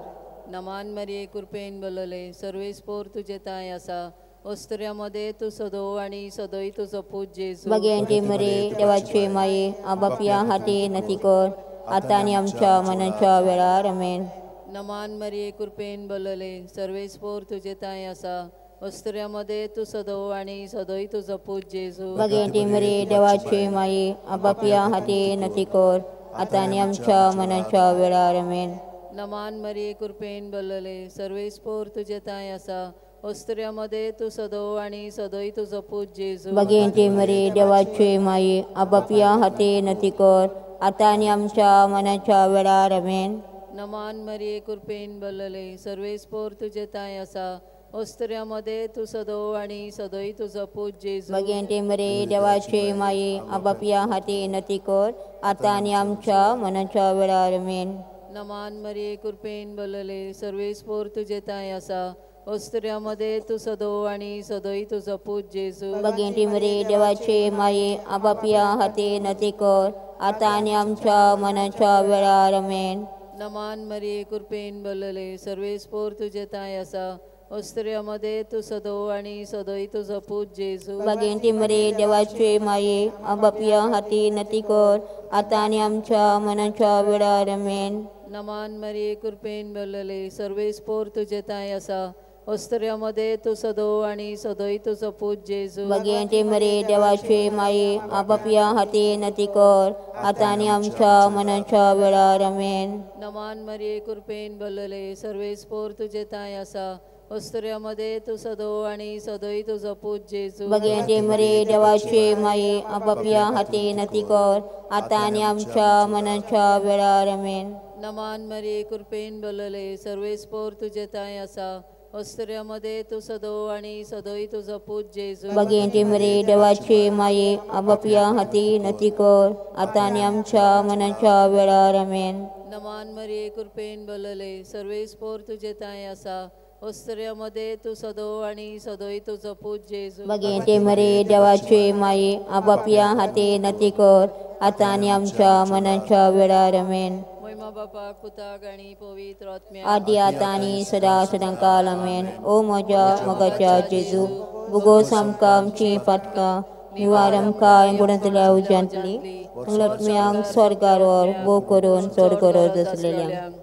नमान मरिये, कृपेन बोलले, सर्वेस्पोर तुजे तांय आसा, अस्तुऱ्यां मदें तूं सदो आनी सदोय तुजो पूत जेजू. भगेंटी मरे देवाचे माये आबापया हाती नती कर आतां आनी आमच्या मनाच्या वेळार आमेन. नमान मरिये, कृपेन बोलले, सर्वेस्पोर तुजे तांय आसा, अस्तुऱ्यां मदें तूं सदो आनी सदोय तुजो पूत जेजू. भगेंटी मरे देवाचे माये आबापया हाती नती कर आतां आनी आमच्या मनाच्या वेळार आमेन. नमान मरिये, कृपेन बोलले, सर्वेस्पोर तुजे तांय आसा, अस्तुऱ्यां मदें तूं सदो आनी सदोय तुजो पूत जेजू. भगेंटी मरे देवाचे माये आबापया हाती नती कर आतां आनी आमच्या मनाच्या वेळार आमेन. नमान मरिये, कृपेन बोलले, सर्वेस्पोर तुजे तांय आसा, अस्तुऱ्यां मदें तूं सदो आनी सदोय तुजो पूत जेजू. भगेंटी मरे देवाचे माये आबापया हाती नती कर आतां आनी आमच्या मनाच्या वेळार आमेन. नमान मरिये, कृपेन बोलले, सर्वेस्पोर तुजे तांय आसा, अस्तुऱ्यां मदें तूं सदो आनी सदोय तुजो पूत जेजू. भगेंटी मरे देवाचे माये आबापया हाती नती कर आतां आनी आमच्या मनाच्या वेळार आमेन. नमान मरिये, कृपेन बोलले, सर्वेस्पोर तुजे तांय आसा, अस्तुऱ्यां मदें तूं सदो आनी सदोय तुजो पूत जेजू. भगेंटी मरे देवाचे माये आबापया हाती नती कर आतां आनी आमच्या मनाच्या वेळार आमेन. नमान मरिये, कृपेन बोलले, सर्वेस्पोर तुजे तांय आसा, अस्तुऱ्यां मदें तूं सदो आनी सदोय तुजो पूत जेजू. भगेंटी मरे देवाचे माये आबापया हाती नती कर आतां आनी आमच्या मनाच्या वेळार आमेन. नमान मरिये, कृपेन बोलले, सर्वेस्पोर तुजे तांय आसा, अस्तुऱ्यां मदें तूं सदो आनी सदोय तुजो पूत जेजू. भगेंटी मरे देवाचे माये आबापया हाती नती कर आतां आनी आमच्या मनाच्या वेळार आमेन. नमान मरिये, कृपेन बोलले, सर्वेस्पोर तुजे तांय आसा, अस्तुऱ्यां मदें तूं सदो आनी सदोय तुजो पूत जेजू. भगेंटी मरे देवाचे माये आबापया हाती नती कर आतां आनी आमच्या मनाच्या वेळार आमेन. नमान मरिये, कृपेन बोलले, सर्वेस्पोर तुजे तांय आसा, अस्तुऱ्यां मदें तूं सदो आनी सदोय तुजो पूत जेजू. भगेंटी मरे देवाचे माये आबापया हाती नती कर आतां आनी आमच्या मनाच्या वेळार आमेन. महिमा बापाक, पुताक आनी पवित्र आत्म्याक, आदी आतां आनी सदां सदां काल आमेन. ओ म्हज्या मोगाच्या जेजू, बुगोस आमकां आमची पातकां निवार आमकां गुणांतल्या उज्यांतली आत्म्यांक स्वर्गार व्हर, भो करून चड गरज आसलेल्यांक.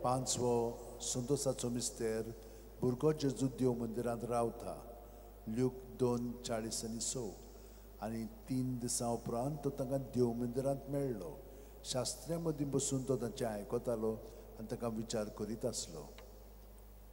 पांचवो संतोसाचो मिस्तेर भुरगो जेजू देव मंदिरांत रावता. ल्यूक 2:46. आनी 3 दिसां उपरांत तो तांकां देव मंदिरांत मेळ्ळो. शास्त्र्यां मदीं बसून तो तांचें आयकतालो आनी तांकां विचार करीत आसलो.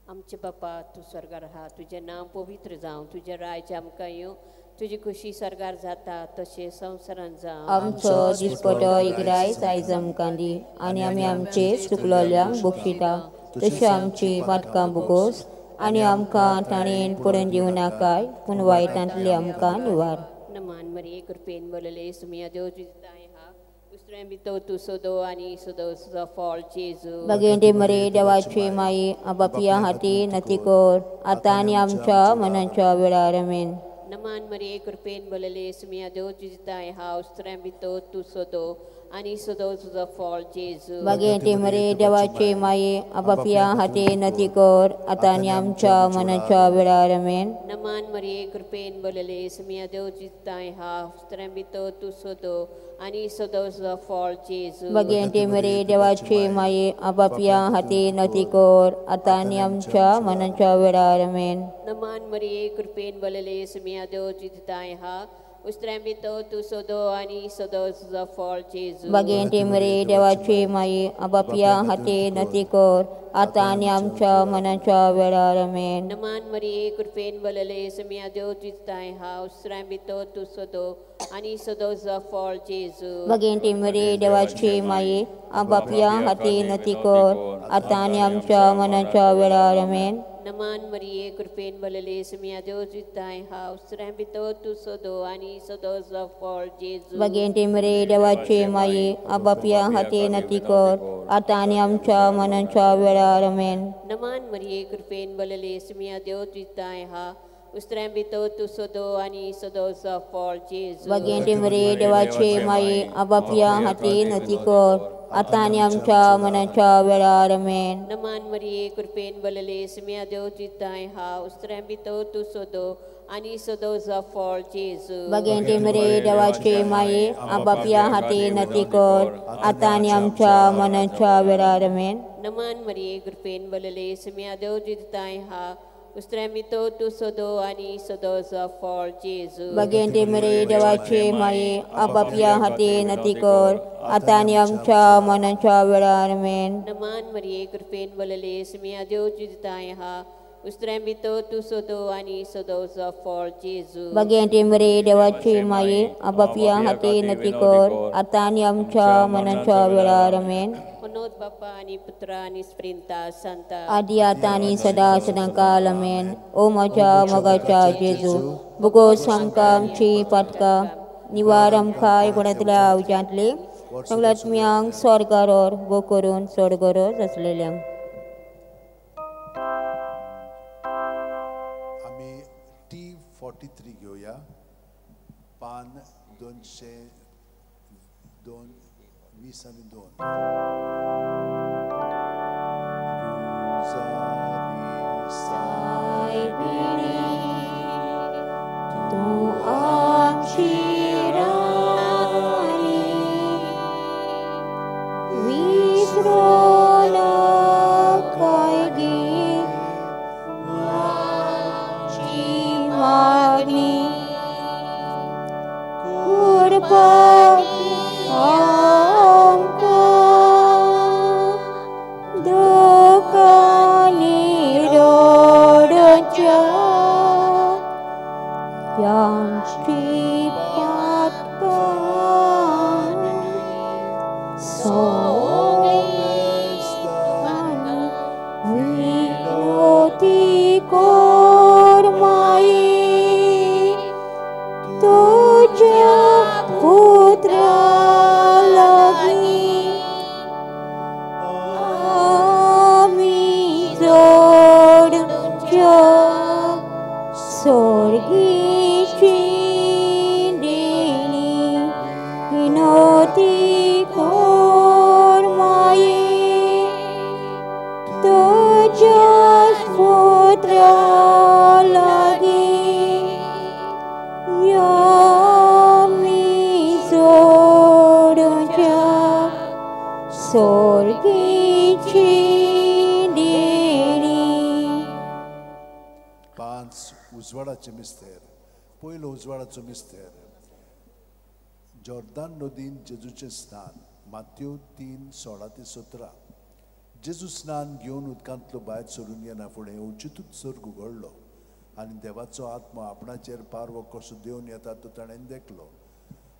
आमचे बापा, तूं स्वर्गार आहा, तुजें नांव पवित्र जावं, तुजें राज्य आमकां येवं, तुजी खुशी स्वर्गार जाता तशें संवसारांत जावं. आमचो दिसपटो इग्रायस आयज आमकां दी आनी आमी आमचे चुकलोल्यांक बक्षिता तशी आमची पातकां बुगोस आनी आमकां ताणें पडून दिवं नाकाय, पूण वायटांतले आमकां निवार. नमान मरिये, कृपेन बोलले, सुमिया देव तुजी तांय आहा, दुसऱ्यां भितर तूं सदो आनी सदो तुजो फळ जेजू. भगेंटी मरे देवाचे माये आबापया हाती नती कर आतां आनी आमच्या मनाच्या वेळार आमेन. नमान मरिये, कृपेन बोलले, सुमिया देव तुजी तांय आहा, दुसऱ्यां भितर तूं सदो आनी सदो तुजो फळ जेजू. बागेंती मरे देवाचे माये आपापया हाते नती कर आतां आनी आमच्या मनाच्या वेळार आमेन. नमान मरिये कृपेन भरलेले सुमिया देव जिताय हा स्त्र्यां भितर तूं सदो आनी सदो तुजो फळ जेजू. बागेंती मरे देवाचे माये आपापया हाते नती कर आतां आनी आमच्या मनाच्या वेळार आमेन. नमान मरिये कृपेन भरलेले सुमिया देव जिताय हा उस्त्र्यां भितर तूं सदो आनी सदो तुजो फळ जेजू. बागेंती मरे देवाचे माये आपापया हाते नती कर आतां आनी आमच्या मनाच्या वेळार आमेन. नमान मरिये कृपेन भरलेले सुमिया देव जिताय हा उस्त्र्यां भितर तूं सदो आनी सदो तुजो फळ जेजू. बागेंती मरे देवाचे माये आपापया हाते नती कर आतां आनी आमच्या मनाच्या वेळार आमेन. नमान मरिये कृपेन भरलेले सुमिया देव जिताय हा उस्त्र्यां भितर तूं सदो आनी सदो तुजो फळ जेजू. बागेंती मरे देवाचे माये आपापया हाते नती कर आतां आनी आमच्या मनाच्या वेळार आमेन. नमान मरिये कृपेन भरलेले सुमिया देव जिताय हा उस्त्र्यां भितर तूं सदो आनी सदो तुजो फळ जेजू. बागेंती मरे देवाचे माये आपापया हाते नती कर आतां आनी आमच्या मनाच्या वेळार आमेन. नमान मरिये कृपेन भरलेले सुमिया देव जिताय हा उस्त्र्यां भितर तूं सदो आनी सदो तुजो फळ जेजू. बागेंती मरे देवाचे माये आपापया हाते नती कर आतां आनी आमच्या मनाच्या वेळार आमेन. नमान मरिये कृपेन भरलेले सुमिया देव जिताय हा उस्त्र्यां भितर तूं सदो आनी सदो तुजो फळ जेजू. बागेंती मरे देवाचे माये आपापया हाते नती कर आतां आनी आमच्या मनाच्या वेळार आमेन. नमान मरिये कृपेन भरलेले सुमिया देव जिताय हा उस्त्र्यां भितर तूं सदो आनी सदो तुजो फळ जेजू. बागेंती मरे देवाचे माये आपापया हाते नती कर आतां आनी आमच्या मनाच्या वेळार आमेन. होनोत बापा आनी पुत्रा आनी स्प्रिंता सांता आदी आतां आनी सदा सदांकाल आमेन. ओ म्हज्या मोगाच्या जेजू भुगोस आमकां आमची पातकां निवार आमकां गुणांतल्या उज्यांतली सगळ्या आत्म्यांक स्वर्गार भो करून चड गरज आसलेल्यांक. आमी T43 घेवया पान 202 20 आनी 2. तूं आमची राणी विसरूं नाकाय गे आमची मागणी कृपा आमकां दुकांनी रडच्या आमची पातकां सोमेस्तांनी विनोती कर माये तुज्या पुत्रा लागीं आमी जोडच्या स्वर्गीची देणी विनोती कर माये तुज्या पुत्रा लागीं आमी जोडच्या स्वर्गीची देणी. 5 उजवाडाचे मिस्तेर. पयलो उजवाडाचो मिस्तेर जॉर्दान नदीन जेजूचें स्नान मात्यो 3:16-17. जेजू स्नान घेवन उदकांतलो भायर सरून येना फुडें अवचितूच सर्ग उगडलो आनी देवाचो आत्मो आपणाचेर पारवो कसो देवन येता तो ताणें देखलो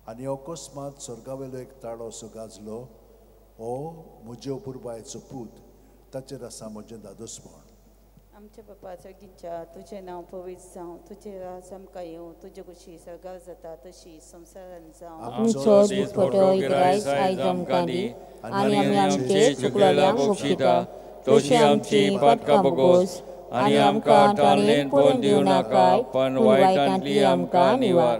आनी अकस्मात स्वर्गावेलो एक ताळो असो गाजलो, ओ म्हजे अपुरबायेचो पूत, ताचेर आसा म्हजें दादोसपण. आमच्या बापा सर्गीच्या तुजें नांव पवित्र जावं, तुजें राज आमकां येवं, तुजे कुशी सर्गार जाता तशी संवसारान जावं. आमचो दिसपटो गिरायस आयज आमकां दी आनी आमी आमचे चुकलेल्यांक बक्षिता तशी आमची पातकां भोगोस आनी आमकां ताणलेन पळोवन दिवं नाका, पण वायटांतली आमकां निवार.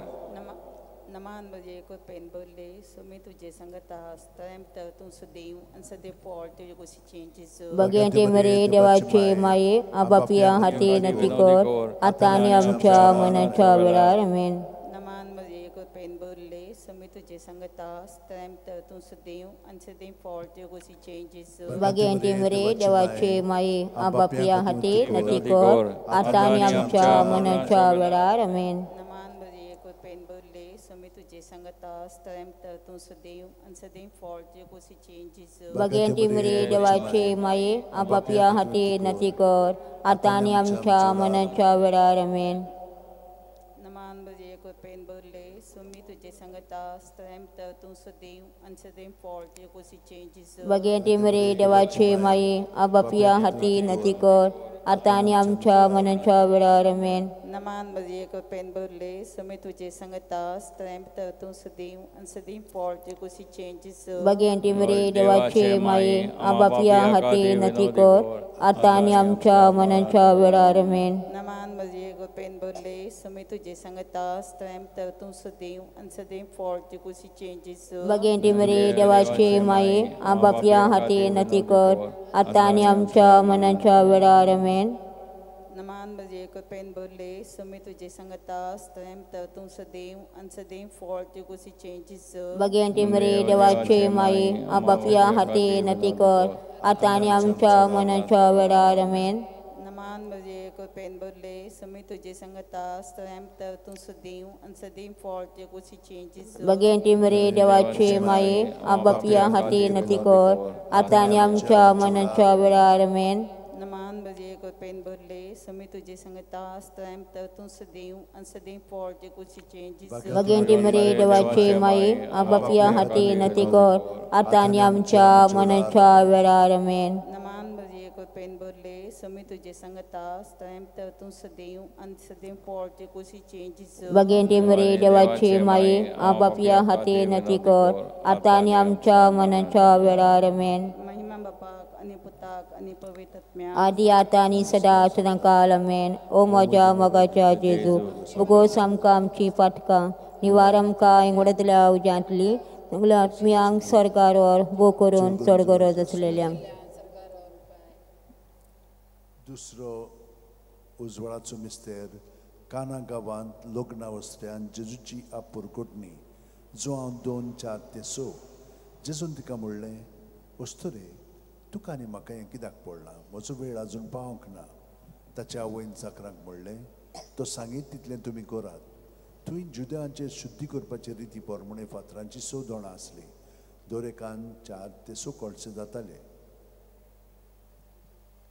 नमान नमान मरिये कृपेन भरले सुमी तुजे सांगता स्त्रियां भितर तूं सदैव आनी सदैव फळ तुजे कुशीचें जेजू. भगवंती मरे देवाचे माये आबापिया हाती नती कर आतां आनी आमच्या मनाच्या वेळार आमेन. नमान मरिये कृपेन भरले सुमी तुजे सांगता स्त्रियां भितर तूं सदैव आनी सदैव फळ तुजे कुशीचें जेजू. भगवंती मरे देवाचे माये आबापिया हाती नती कर आतां आनी आमच्या मनाच्या वेळार आमेन. सुमी तुजे सांगता स्त्रियां भितर तूं सदैव आनी सदैव फळ तुजे कुशीचें जेजू. भगवंती मरे देवाचे माये आबापिया हाती नती कर आतां आनी आमच्या मनाच्या वेळार आमेन. नमान मरिये कृपेन भरले सुमी तुजे सांगता स्त्रियां भितर तूं सदैव आनी सदैव फळ तुजे कुशीचें जेजू. भगवंती मरे देवाचे माये आबापिया हाती नती कर आतां आनी आमच्या मनाच्या वेळार आमेन. नमान मरिये कृपेन भरले सुमी तुजे सांगता स्त्रियां भितर तूं सदैव आनी सदैव फळ तुजे कुशीचें जेजू. भगवंती मरे देवाचे माये आबापिया हाती नती कर आतां आनी आमच्या मनाच्या वेळार आमेन. नमान मरिये कृपेन भरले सुमी तुजे सांगता स्त्रियां भितर तूं सदैव आनी सदैव फळ तुजे कुशीचें जेजू. भगवंती मरे देवाचे माये आबापिया हाती नती कर आतां आनी आमच्या मनाच्या वेळार आमेन. नमान मरिये कृपेन भरले सुमी तुजे सांगता स्त्रियां भितर तूं सदैव आनी सदैव फळ तुजे कुशीचें जेजू. भगवंती मरे देवाचे माये आबापिया हाती नती कर आतां आनी आमच्या मनाच्या वेळार आमेन. नमान मरिये कृपेन भरले सुमी तुजे सांगता स्त्रियां भितर तूं सदैव आनी सदैव फळ तुजे कुशीचें जेजू. भगवंती मरे देवाचे माये आबापिया हाती नती कर आतां आनी आमच्या मनाच्या वेळार आमेन. नमान मरिये कृपेन भरले सुमी तुजे सांगता स्त्रियां भितर तूं सदैव आनी सदैव फळ तुजे कुशीचें जेजू. भगवंती मरे देवाचे माये आबापिया हाती नती कर आतां आनी आमच्या मनाच्या वेळार आमेन. नमान मरिये कृपेन भरले सुमी तुजे सांगता स्त्रियां भितर तूं सदैव आनी सदैव फळ तुजे कुशीचें जेजू. भगवंती मरे देवाचे माये आबापिया हाती नती कर आतां आनी आमच्या मनाच्या वेळार आमेन. महिमा बापाक आनी पुताक आनी पवित्र आत्म्याक आदी आतां आनी सदा सदांकाल आमेन. ओ म्हज्या मोगाच्या जेजू भोगोस आमकां आमची पातकां निवार आमकां इंगुडतल्या उज्यांतली सगल्या आत्म्यांक स्वर्गार व्हर भोव करून चड गरज आसलेल्यांक. दुसरो उजवाडाचो मिस्तेर काना गांवांत लग्ना वस्त्यान जेजूची आपुरकोटणी जो हांव 2, 4 ते 6. जेजून तिका म्हणलें अस्तुरे तुका आनी म्हाका हें कित्याक पडलां म्हजो वेळ आजून पावंक ना. ताच्या आवयन चाकरांक म्हणलें तो सांगीत तितलें तुमी करात. थंय जुद्यांचे शुद्धी करपाचे रिती प्रमाणे फातरांची 6 दोणां आसलीं दर एकान 4 ते 6 कळशे जाताले.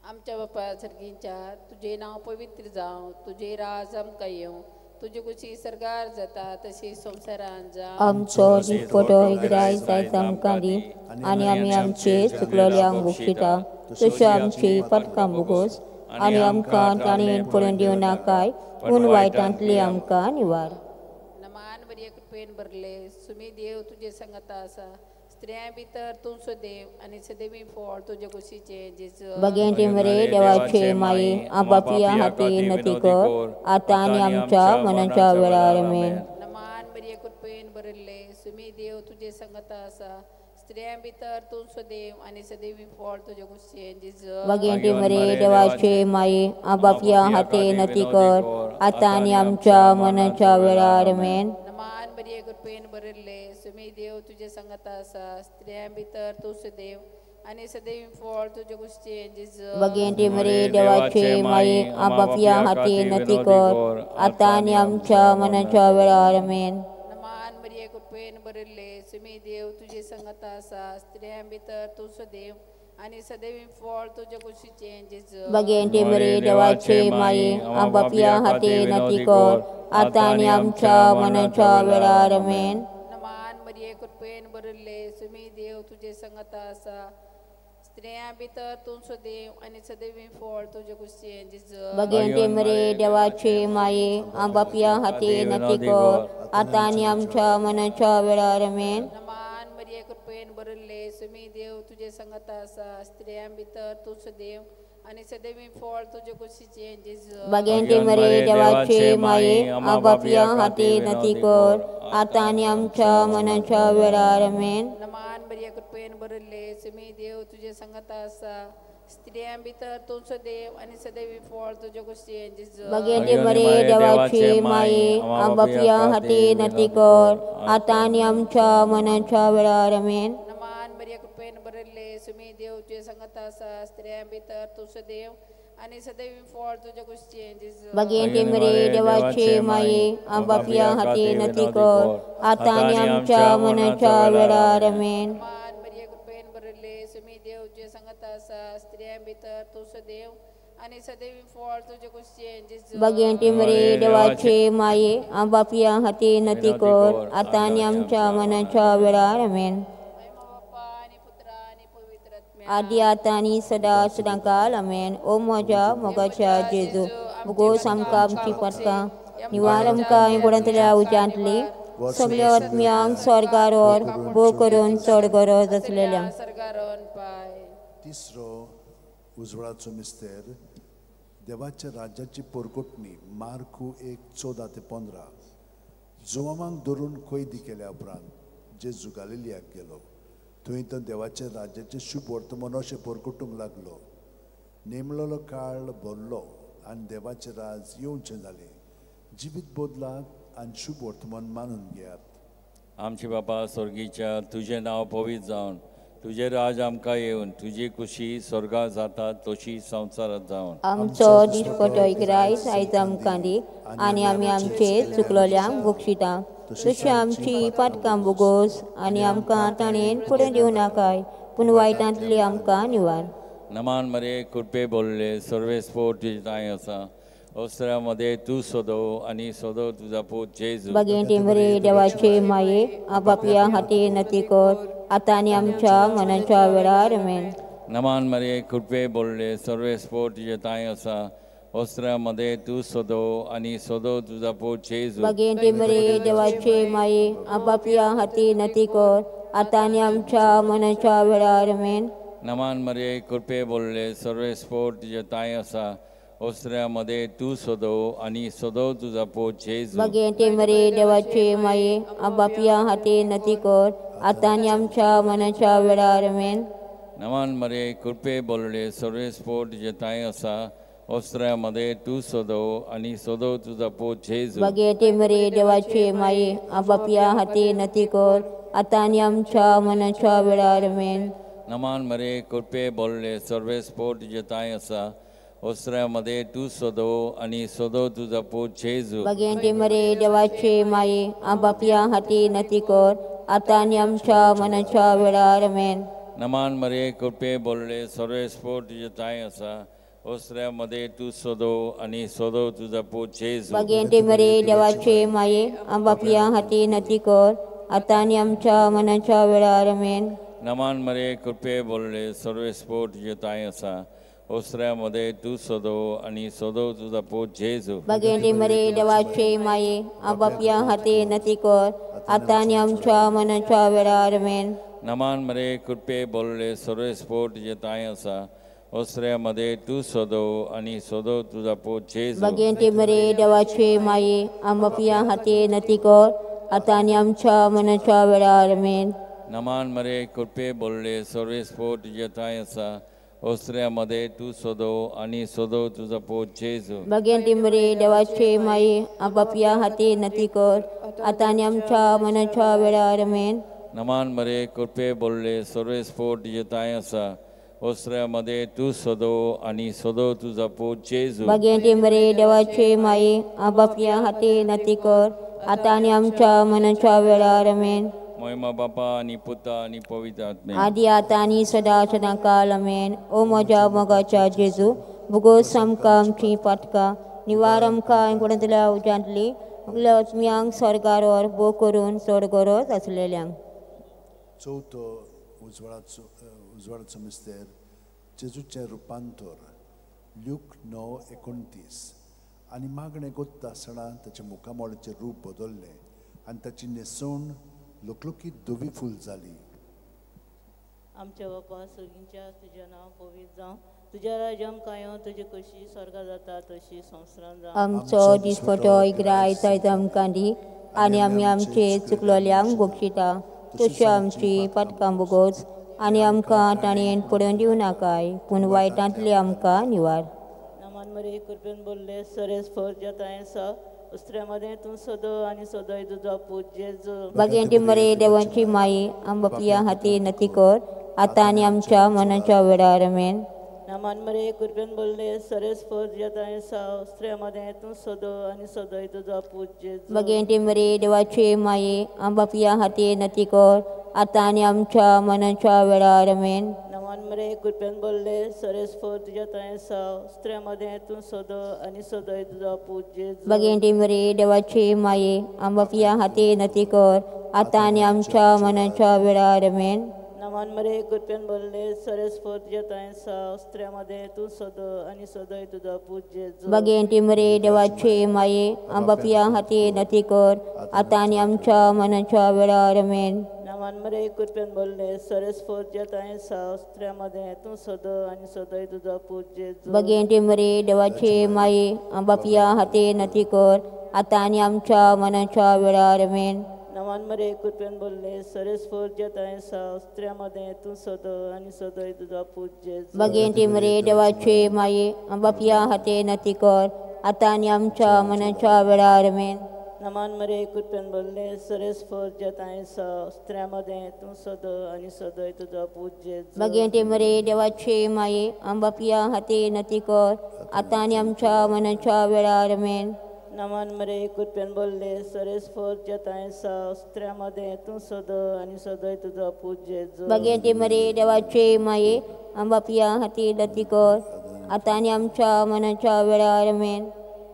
आमच्या बापा सर्गींच्या तुजें नांव पवित्र जावं तुजें राज आमकां येवं तुजी कुशी सरकार जाता तशी संवसारान जावं. आमचो दिसपटो इग्राय आयज आमकां दी आनी आमी आमचे चुकलेल्यांक बक्षिता तश्यो आमची पातकां भोगोस आनी आमकां ताणें पडून दिवं नाकाय पूण वायटांतली आमकां निवार. नमान मरिये कृपेन भरले सुमी देव तुजे सांगता आसा स्त्रियां भितर तूं सदैव आनी सदैवी फळ तुजे कुशीचें जेजू. भगवंती मरे देवाचे माये आबापिया हाती नती कर आतां आनी आमच्या मनाच्या वेळार आमेन. नमान मरिये कृपेन भरिल्ले सुमी देव तुजे सांगता आसा स्त्रियां भितर तूं सदैव आनी सदैवी फळ तुजे कुशीचें जेजू. भगवंती मरे देवाचे माये आबापिया हाती नती कर आतां आनी आमच्या मनाच्या वेळार आमेन. नमान मरिये कृपेन भरिल्ले सुमी देव तुजे सांगता आसा स्त्रियां भितर तूं सदैव आनी सदैव फळ तुजे कुशीचें जेजू. भगवंती मरे देवाचे माये आबापिया हाती नती कर आतां आनी आमच्या मनाच्या वेळार आमेन. नमान मरिये कृपेन भरिल्ले सुमी देव तुजे सांगता आसा स्त्रियां भितर तूं सदैव आनी सदैव फळ तुजे कुशीचें जेजू. भगवंती मरे देवाचे माये आबापिया हाती नती कर आतां आनी आमच्या मनाच्या वेळार आमेन. नमान मरिये कृपेन भरिल्ले सुमी देव तुजे सांगता आसा स्त्रियां भितर तूं सदैव आनी सदैव फळ तुजे कुशीचें जेजू. भगवंती मरे देवाचे माये आबापिया हाती नती कर आतां आनी आमच्या मनाच्या वेळार आमेन. नमान मरिये कृपेन भरिल्ले सुमी देव तुजे सांगता आसा स्त्रियां भितर तूं सदैव आनी सदैव फळ तुजे कुशीचें जेजू. भगवंती मरे देवाचे माये आबापिया हाती नती कर आतां आनी आमच्या मनाच्या वेळार आमेन. नमान मरिये कृपेन भरिल्ले सुमी देव तुजे संगत आसा, स्त्रियां भितर तूं सदैव आनी सदैवी फळ तुजे कुशीन जेजू. भगिनी मरिये देवाची माये, आमच्या खातीर विनंती कर आतां आनी आमच्या मनाच्या वेळार आमेन. नमान मरिये कृपेन भरिल्ले सुमी देव तुजे संगत आसा, स्त्रियां भितर तूं सदैव आनी सदैवी फळ तुजे कुशीन जेजू. भगिनी मरिये देवाची माये, आमच्या खातीर विनंती कर आतां आनी आमच्या मनाच्या वेळार आमेन. सुमी देव तुजे संगत आसा, स्त्रियां भितर तूं सदैव आनी सदैवी फळ तुजे कुशीन जेजू. भगिनी मरिये देवाची माये, आमच्या खातीर विनंती कर आतां आनी आमच्या मनाच्या वेळार आमेन. आदी आतां आनी सदा सदांकाल आमेन. ओ म्हज्या मोगाच्या जेजू, भोगोस आमकां आमची पातकां निवार आमकां गुणांतल्या उज्यांतली सगळ्या आत्म्यांक स्वर्गार व्हर, भोव करून चड गरज आसलेल्या. तिसरो उजवाडाचो मिस्तेर देवाच्या राज्याची पोरकोटणी मार्कू 1:14-15. जुवामांक धरून कैदी केल्या उपरांत जेजू गालिलियाक गेलो. थंय तो देवाच्या राज्याचें शुभ वर्तमान अशें पोरकोटूंक लागलो. नेमलेलो काळ भरलो आनी देवाचें राज येवचें जालें. जिवीत बदलात आनी शुभ वर्तमान मानून घेयात. आमचे बापा स्वर्गीच्या, तुजें नांव पवित्र जावन तुजें राज आमकां येवन तुजी कुशी स्वर्गार जाता तशी संवसारांत जावन. आमचो दिसपटो इकरायस आयज आमकां दी आनी आमी आमचे चुकलोल्यांक बक्षिता तशी आमची पातकां बोगोस आनी आमकां ताणेन फुडें दिवं नाकाय, पूण वायटांतली आमकां निवार. नमान मरे कृपे बोल्ले सर्वेस्पोर तुजे तांय आसा, अवसरा मध्ये तूं सदो आनी सदो तुजा पूत जेजू. भगिनी मरिये देवाचे माये, आपापल्या खातीर विनंती कर आतां आनी आमच्या मनाच्या वेळार आमेन. नमान मरिये कृपे बोल्ले सर्वेस्पोर तुजे तांय आसा, अवसरा मध्ये तूं सदो आनी सदो तुजा पूत जेजू. भगिनी मरिये देवाचे माये, आपापल्या खातीर विनंती कर आतां आनी आमच्या मनाच्या वेळार आमेन. नमान मरिये कृपे बोल्ले सर्वेस्पोर तुजे तांय आसा, ओसऱ्या मध्ये तूं सदो आनी सदो तुजा पूत जेजू. भगिनी मरिये देवाचे माये, आपापल्या खातीर विनंती कर आतां आनी आमच्या मनाच्या वेळार आमेन. नमान मरिये कृपे बोल्ले सर्वेस्पोर तुजे तांय आसा, ओसऱ्या मध्ये तूं सदो आनी सदो तुजा पूत जेजू. भगिनी मरिये देवाचे माये, आपापल्या खातीर विनंती कर आतां आनी आमच्या मनाच्या वेळार आमेन. नमान मरिये कृपे बोल्ले सर्वेस्पोर तुजे तांय आसा, ओसऱ्या मध्ये तूं सदो आनी सदो तुजा पूत जेजू. भगिनी मरिये देवाचे माये, आपापल्या खातीर विनंती कर आतां आनी आमच्या मनाच्या वेळार आमेन. नमान मरिये कृपे बोल्ले सर्वेस्पोर तुजे तांय आसा, ओसऱ्या मध्ये तूं सदो आनी सदो तुजा पूत जेजू. भगिनी मरिये देवाचे माये, आपापल्या खातीर विनंती कर आतां आनी आमच्या मनाच्या वेळार आमेन. नमान मरिये कृपे बोल्ले सर्वेस्पोर तुजे तांय आसा, ओसऱ्या मध्ये तूं सदो आनी सदो तुजा पूत जेजू. भगिनी मरिये देवाचे माये, आपापल्या खातीर विनंती कर आतां आनी आमच्या मनाच्या वेळार आमेन. नमान मरिये कृपे बोल्ले सर्वेस्पोर तुजे तांय आसा, ओसऱ्या मध्ये तूं सदो आनी सदो तुजा पूत जेजू. भगिनी मरिये देवाचे माये, आपापल्या खातीर विनंती कर आतां आनी आमच्या मनाच्या वेळार आमेन. नमान मरिये कृपे बोल्ले सर्वेस्पोर तुजे तांय आसा, ओसऱ्या मध्ये तूं सदो आनी सदो तुजा पूत जेजू. भगिनी मरिये देवाचे माये, आपापल्या खातीर विनंती कर आतां आनी आमच्या मनाच्या वेळार आमेन. नमान मरिये कृपे बोल्ले सर्वेस्पोर तुजे तांय आसा, ओसऱ्या मध्ये तूं सदो आनी सदो तुजा पूत जेजू. भगिनी मरिये देवाचे माये, आपापल्या खातीर विनंती कर आतां आनी आमच्या मनाच्या वेळार आमेन. महिमा बापा आनी पुता आनी पवित्र आत्म्या, आदी आतां आनी सदा सदां काल आमेन. ओ म्हज्या मोगाच्या जेजू, भोगोस आमकां आमचीं पातकां निवार आमकां गुणांतल्या उज्यांतली आत्म्यांक स्वर्गार व्हर, भोव करून चड गरज आसलेल्यांक. चवथो उजवाडाचो मिस्तेर जेजूचें रुपांतर ल्यूक 9:29. आनी मागणें कोत्ता आसतना ताच्या मुखामळाचें रूप बदल्लें आनी ताची न्हेसवण लकलकीत धवी फूल जाली. आमच्या बापा सर्गीच्या, तुजें नांव पवित्र जावं, तुज्या राज्य आमकां येवं, तुजी कशी स्वर्गार जाता तशी संवसारांत जावं. आमचो दिसपटो इकरायस आयज आमकां दी आनी आमी आमचे चुकलोल्यांक बक्षिता तशी आमची पातकां बोगोस आनी आमकां ताणें पडोवन दिवं नाकाय पूण वायटांतली आमकां निवार. नमन मरे कृपेन बोल्ले सरेस फौज आसा स्त्रियां मदें तूं सदो आनी सदय तुजो पूत जेजू. भाग्यांती मरे देवाची माई आमबापया हाती नती कर आतां आनी आमच्या मनाच्या वेळार. आमेन. नमन मरे कृपेन बोल्ले सरेस फौज आसा स्त्रियां मदें तूं सदो आनी सदय तुजो पूत जेजू. भाग्यांती मरे देवाची माई आमबापया हाती नती कर आतां आनी आमच्या मनाच्या वेळार. आमेन. नमन मरे कृपेन बोल्ले सरेस फौज आसा स्त्रियां मदें तूं सदो आनी सदय तुजो पूत जेजू. भाग्यांती मरे देवाची माई आमबापया हाती नती कर आतां आनी आमच्या मनाच्या वेळार. आमेन. नमन मरे कृपेन बोल्ले सरेस फौज आसा स्त्रियां मदें तूं सदो आनी सदय तुजो पूत जेजू. भाग्यांती मरे देवाची माये आमबापया हाती नती कर आतां आनी आमच्या मनाच्या वेळार. आमेन. नमन मरे कृपेन बोल्ले सरेस फौज आसा स्त्रियां मदें तूं सदो आनी सदय तुजो पूत जेजू. भाग्यांती मरे देवाची माये आमबापया हाती नती कर आतां आनी आमच्या मनाच्या वेळार. आमेन. नमन मरे कृपेन बोल्ले सरेस फौज आसा स्त्रियां मदें तूं सदो आनी सदय तुजो पूत जेजू. भाग्यांती मरे देवाची माये आमबापया हाती नती कर आतां आनी आमच्या मनाच्या वेळार. आमेन. नमन मरे कृपेन बोल्ले सरेस फौज आसा स्त्रियां मदें तूं सदो आनी सदय तुजो पूत जेजू. भाग्यांती मरे देवाची माये आमबापया हाती नती कर आतां आनी आमच्या मनाच्या वेळार. आमेन. नमन मरे कृपेन बोल्ले सरेस फौज आसा स्त्रियां मदें तूं सदो आनी सदय तुजो पूत जेजू. भाग्यांती मरे देवाची माये आमबापया हाती नती कर आतां आनी आमच्या मनाच्या वेळार. आमेन.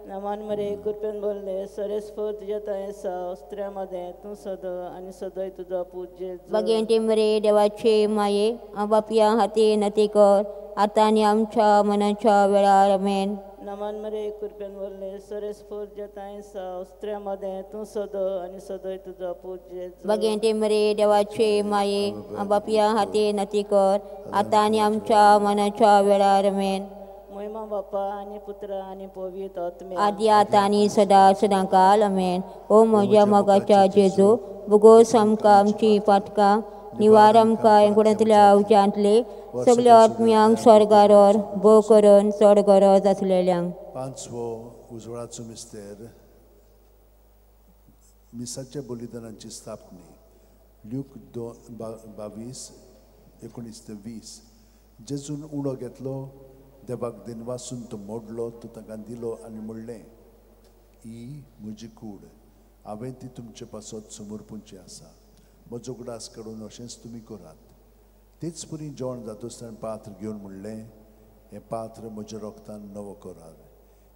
नमन मरे कृपेन बोल्ले सरेस फौज आसा स्त्रियां मदें तूं सदो आनी सदय तुजो पूत जेजू. भाग्यांती मरे देवाची माये आमबापया हाती नती कर आतां आनी आमच्या मनाच्या वेळार. आमेन. नमन मरे कृपेन बोल्ले सरेस फौज आसा स्त्रियां मदें तूं सदो आनी सदय तुजो पूत जेजू. भाग्यांती मरे देवाची माये आमबापया हाती नती कर आतां आनी आमच्या मनाच्या वेळार. आमेन. महिमा बापा आनी पुत्र आनी पवित्र आत्म्या आदी आतां आनी सदा सदांकाल. आमेन. ओ म्हज्या मोगाच्या जेजू भुगोस आमकां आमची पातकां निवार आमकां एकुणांतल्या उज्यांतले सगल्या आत्म्यांक स्वर्गार भोव करून चड गरज आसलेल्यांक. पांचवो उजवाडाचो मिस्तेर मिसाच्या बलिदानाची स्थापनी. ल्यूक 22:19 ते 20. जेजून उणो घेतलो देवाक दिनवासून तो मोडलो तो तांकां दिलो आनी म्हणलें ही म्हजी कूड हांवें ती तुमचे पासत समर्पूंची आसा म्हजो उगडास काडून अशेंच तुमी करात. तेच परी जेवण जातच ताणें पात्र घेवन म्हणलें हें पात्र म्हज्या रोगतान नवो करात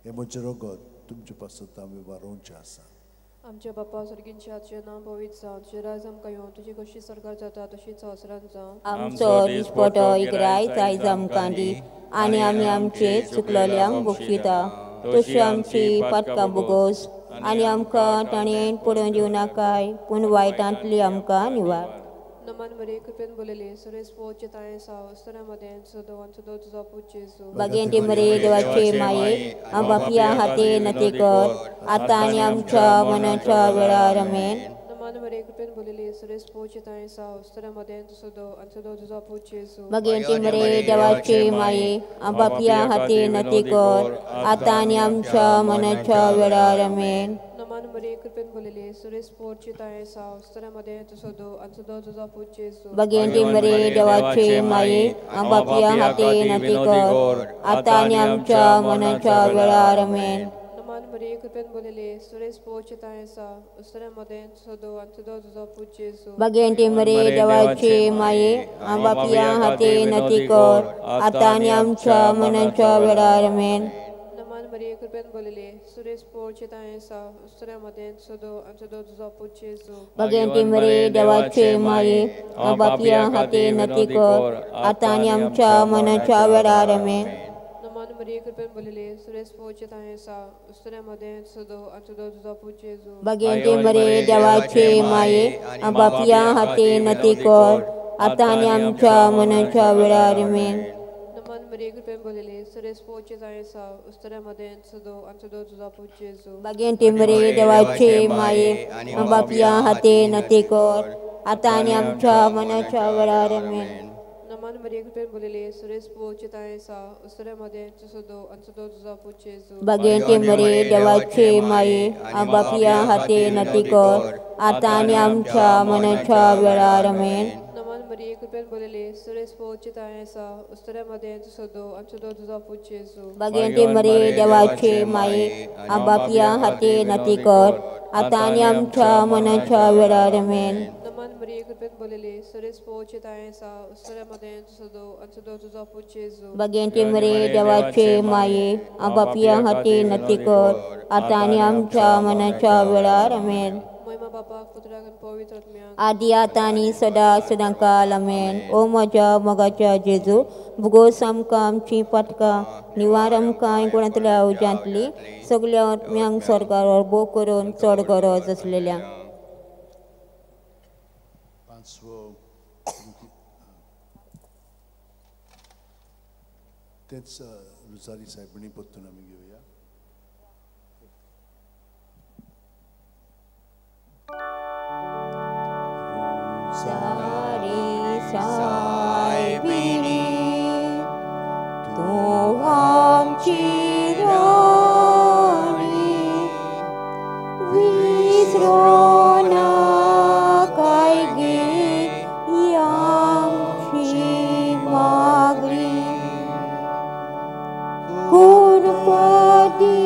हें म्हजें रगत तुमचे पासत हांवें वारोवचें आसा. आमच्या बापा सर्गींच्या तुजें नांव पवित्र जावं तुजें राज आमकां येवं तुजी कशी सरकार जाता तशीच संवसारांत जावं. आमचो दिसपटो इकराय आयज आमकां दी आनी आमी आमचे चुकलोल्यांक बक्षिता तशी आमची पातकां बोगोस आनी आमकां ताणें पडोवन दिवं नाकाय पूण वायटांतली आमकां निवार. नमन मरे कृपेन बोलले सरेस फौज आसा स्त्रियां मदें सदो आनी सदो तुजो पूत जेजू. भाग्यांती मरे देवाचे माये आमबापया हाती नती कर आतां आनी आमच्या मनाच्या वेळार. आमेन. नमन मरे कृपेन बोलले सरेस फौज आसा स्त्रियां मदें सदो आनी सदो तुजो पूत जेजू. भाग्यांती मरे देवाचे माये आमबापया हाती नती कर आतां आनी आमच्या मनाच्या वेळार. आमेन. नमन मरे कृपेन बोलले सरेस फौज आसा स्त्रियां मदें सदो आनी सदो तुजो पूत जेजू. भाग्यांती मरे देवाचे माये आमबापया हाती नती कर आतां आनी आमच्या मनाच्या वेळार. आमेन. नमन मरे कृपेन बोलले सरेस फौज आसा स्त्रियां मदें सदो आनी सदो तुजो पूत जेजू. भाग्यांती मरे देवाचे माये आमबापया हाती नती कर आतां आनी आमच्या मनाच्या वेळार. आमेन. नमन मरे कृपेन बोलले सुरेश पोळचे आसा स्त्रियां मदें सदो आनी सदो तुजो पूत जेजू. भाग्यांती मरे देवाचे माये आमबापया हाती नती कर आतां आनी आमच्या मनाच्या वेळार. आमेन. नमन मरे कृपेन बोलले सुरेश पोळचे आसा स्त्रियां मदें सदो आनी सदो तुजो पूत जेजू. भाग्यांती मरे देवाचे माये आमबापया हाती नती कर आतां आनी आमच्या मनाच्या वेळार. आमेन. नमन मरिये कृपेन भरलेली, सुरेस पोवचे ताणें आसा, उस्तऱ्या मदें सदो आनी सदो तुजो पूत जेजू. भाग्यवंती मरिये देवाचे माये, बापया हाते नती कर, आतां आनी आमच्या मनाच्या वेळार. आमेन. नमन मरिये कृपेन भरलेली, सुरेस पोवचे ताणें आसा, उस्तऱ्या मदें सदो आनी सदो तुजो पूत जेजू. भाग्यवंती मरिये देवाचे माये, बापया हाते नती कर, आतां आनी आमच्या मनाच्या वेळार. आमेन. नमन मरिये कृपेन भरलेली, सुरेस पोवचे ताणें आसा, उस्तऱ्या मदें सदो आनी सदो तुजो पूत जेजू. भाग्यवंती मरिये देवाचे माये, बापया हाते नती कर, आतां आनी आमच्या मनाच्या वेळार. आमेन. नमन मरिये कृपेन भरलेली, सुरेस पोवचे ताणें आसा, उस्तऱ्या मदें सदो आनी सदो तुजो पूत जेजू. भाग्यवंती मरिये देवाचे माये, बापया हाते नती कर, आतां आनी आमच्या मनाच्या वेळार. आमेन. महिमा बापाक, पुत्राक आनी पवित्र आत्म्याक, आदी आतां आनी सदा सदांकाल. आमेन. ओ म्हज्या मोगाच्या जेजू, भुगोस आमकां आमचीं पातकां, निवार आमकां गुणांतल्या उज्यांतली, सगल्या आत्म्यांक स्वर्गार भोव करून चड गरज आसलेल्या. पांचवो तेच रुजारी सायबिणी परतून आमी घेवया. रुजारी सायबिणी तूं आमची राणी, विसरूं नाकाय गे ही आमची मागणी, कृपा दी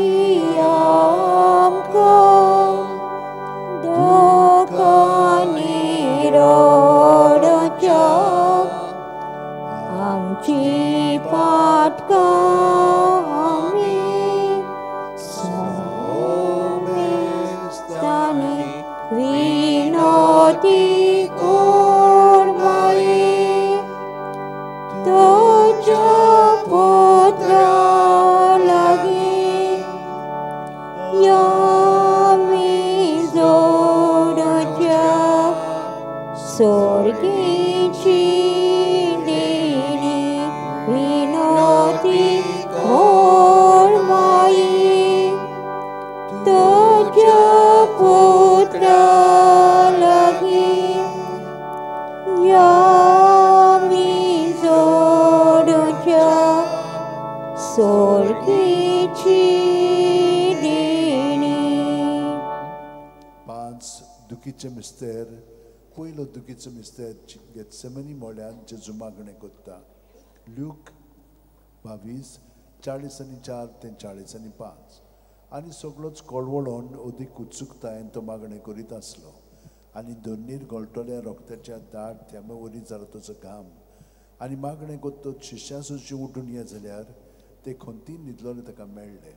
आमकां दुखांनी रडच्या, आमची पातकां आमी सोमेस्तांनी विनोती कोर माये, तुज्या पुत्रा लागीं या आमी जोडच्या स्वर्गीची देणी, विनोती कोर माये, तुज्या पुत्रा लागीं या आमी जोडच्या स्वर्गीची देणी. पांच दुखीचे मिस्तेर. पयलो दुखीचो मिस्तेर गेत्सेमनी मोळ्यान जेजू मागणें कोत्ता. ल्यूक 22:44 ते 45. आनी सगळोच कळवळोन अदीक उत्सुकतायेन तो मागणें करीत आसलो, आनी धरणीर गळटल्या रोगत्याच्या दाट थेंब्या वरी जालो ताचो घाम. आनी मागणें कोत्तच शिश्यां सुशी उठून ये जाल्यार ते खंतीन न्हिदलोले ताका मेळ्ळे.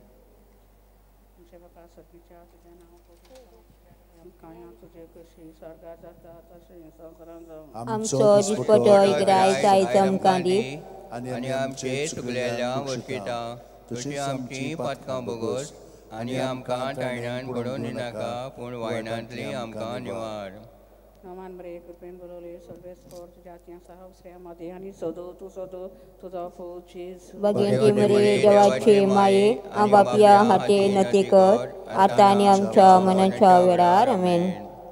आमच्या बापा सर्गीच्या, तुजें नांव पवित्र जावं, आमकां तुजे कशी स्वर्गार जाता तशें संवसारांत जावं. आमचो दिसपटो इग्रायज आयज आमकां दी, आनी आमचे चुकलेल्या वळखिता तशी आमची पातकां भोगोस, आनी आमकां ताळण्यान पडोवन दिनाका, पूण वायणांतली आमकां निवार. नमान मरिये कृपेन भरलेली, सर्वेस्पर तुज्या हातीं आसा, उस्तऱ्या मदें आनी सदो तूं सदो तुजो पूत जेजू. भाग्यवंती मरिये देवाचे माये, बापया हाते नती कर, आतां आनी आमच्या मनाच्या वेळार. आमेन.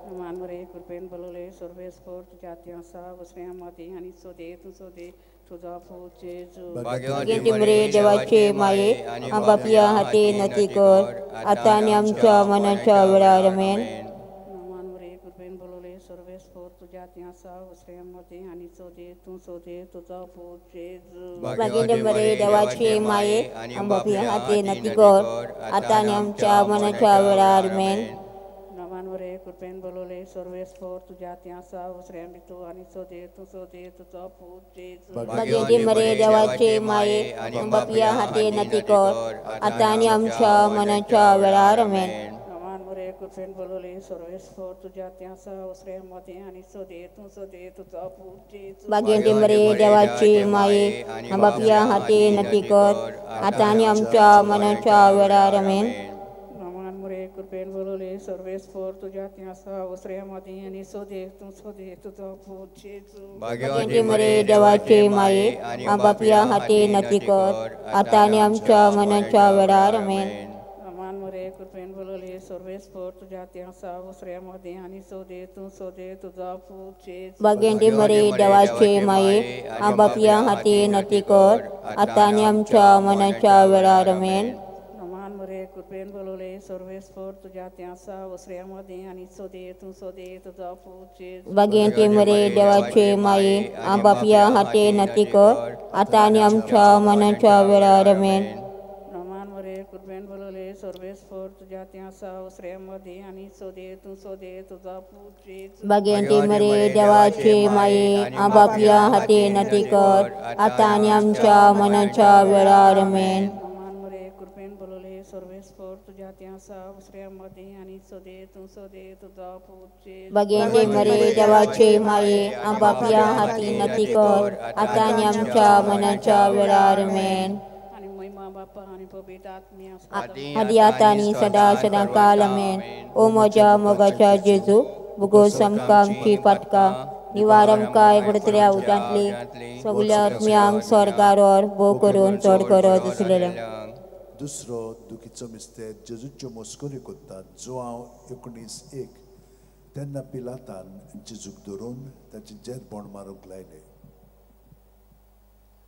नमान मरिये कृपेन भरलेली, सर्वेस्पर तुज्या हातीं आसा, उस्तऱ्या मदें आनी सदे तूं सदे तुजो पूत जेजू. भाग्यवंती मरिये देवाचे माये, बापया हाते नती कर, आतां आनी आमच्या मनाच्या वेळार. आमेन. नमान मरिये कृपेन भरलेली, सर्वेस्पर तुज्या हातीं आसा, उस्तऱ्या मदें आनी सदे तूं सदे तुजो पूत जेजू. भाग्यवंती मरिये देवाचे माये, बापया हाते नती कर, आतां आनी आमच्या मनाच्या वेळार. आमेन. नमान मरिये कृपेन भरलेली, सर्वेस्पर तुज्या हातीं आसा, उस्तऱ्या भितर आनी सदे तूं सदे तुजो पूत जेजू. भाग्यवंती मरिये देवाचे माये, बापया हाते नती कर, आतां आनी आमच्या मनाच्या वेळार. आमेन. नमान मरिये कृपेन भरलेली, सर्वेस्पर तुज्या हातीं आसा, उस्तऱ्या मदें आनी सदे तूं सदे तुजो पूत जेजू. भाग्यवंती मरिये देवाचे माये, बापया हाते नती कर, आतां आनी आमच्या मनाच्या वेळार. आमेन. नमान मरिये कृपेन भरले सर्वेस्पर तुज्या हातीं आसा उसऱ्या मदीं आनी सोदे तूं सोदे तुजो पूत जेजू. भाग्यवंती मरे देवाचे माये आंबापिया हाती नती कर आतां आनी आमच्या मनाच्या वेळार आमेन. मान मरे कृपेन भरले सर्वेस्पर तुज्या हातीं आसा उसऱ्या मदीं आनी सोदे तूं सोदे तुजो पूत जेजू. भाग्यवंती मरे देवाचे माये आंबापिया हाती नती कर आतां आनी आमच्या मनाच्या वेळार आमेन. मान मरे कृपेन भरले सर्वेस्पर तुज्या हातीं आसा उसऱ्या मदीं आनी सोदे तूं सोदे तुजो पूत जेजू. भाग्यवंती मरे देवाचे माये आंबापिया हाती नती कर आतां आनी आमच्या मनाच्या वेळार आमेन. मान मरे कृपेन भरले सर्वेस्पर तुज्या हातीं आसा उसऱ्या मदीं आनी सोदे तूं सोदे तुजो पूत जेजू. भाग्यवंती मरे देवाचे माये आंबापिया हाती नती कर आतां आनी आमच्या मनाच्या वेळार आमेन. मान मरे कृपेन भरले सर्वेस्पर तुज्या हातीं आसा उसऱ्या मदीं आनी सोदे तूं सोदे तुजो पूत जेजू. भाग्यवंती मरे देवाचे माये आंबापिया हाती नती कर आतां आनी आमच्या मनाच्या वेळार आमेन. आनी महिमा बापा आनी पवित्र आत्म्या आदी आतां आनी सदां सदां काल आमेन. ओ म्हज्या मोगाच्या जेजू भुगोस आमकां आमची पातकां निवार आमकां एकवटतल्या उदांतली सगल्या आत्म्यांक स्वर्गार व्हर भोव करून चड गरज आसलेल्या. दुसरो दुखीचो मिस्तेर जेजूच्यो मस्कऱ्यो करतात जुआंव 19:1. तेन्ना पिलातान जेजूक धरून ताचे जेरबोण मारूंक लायले.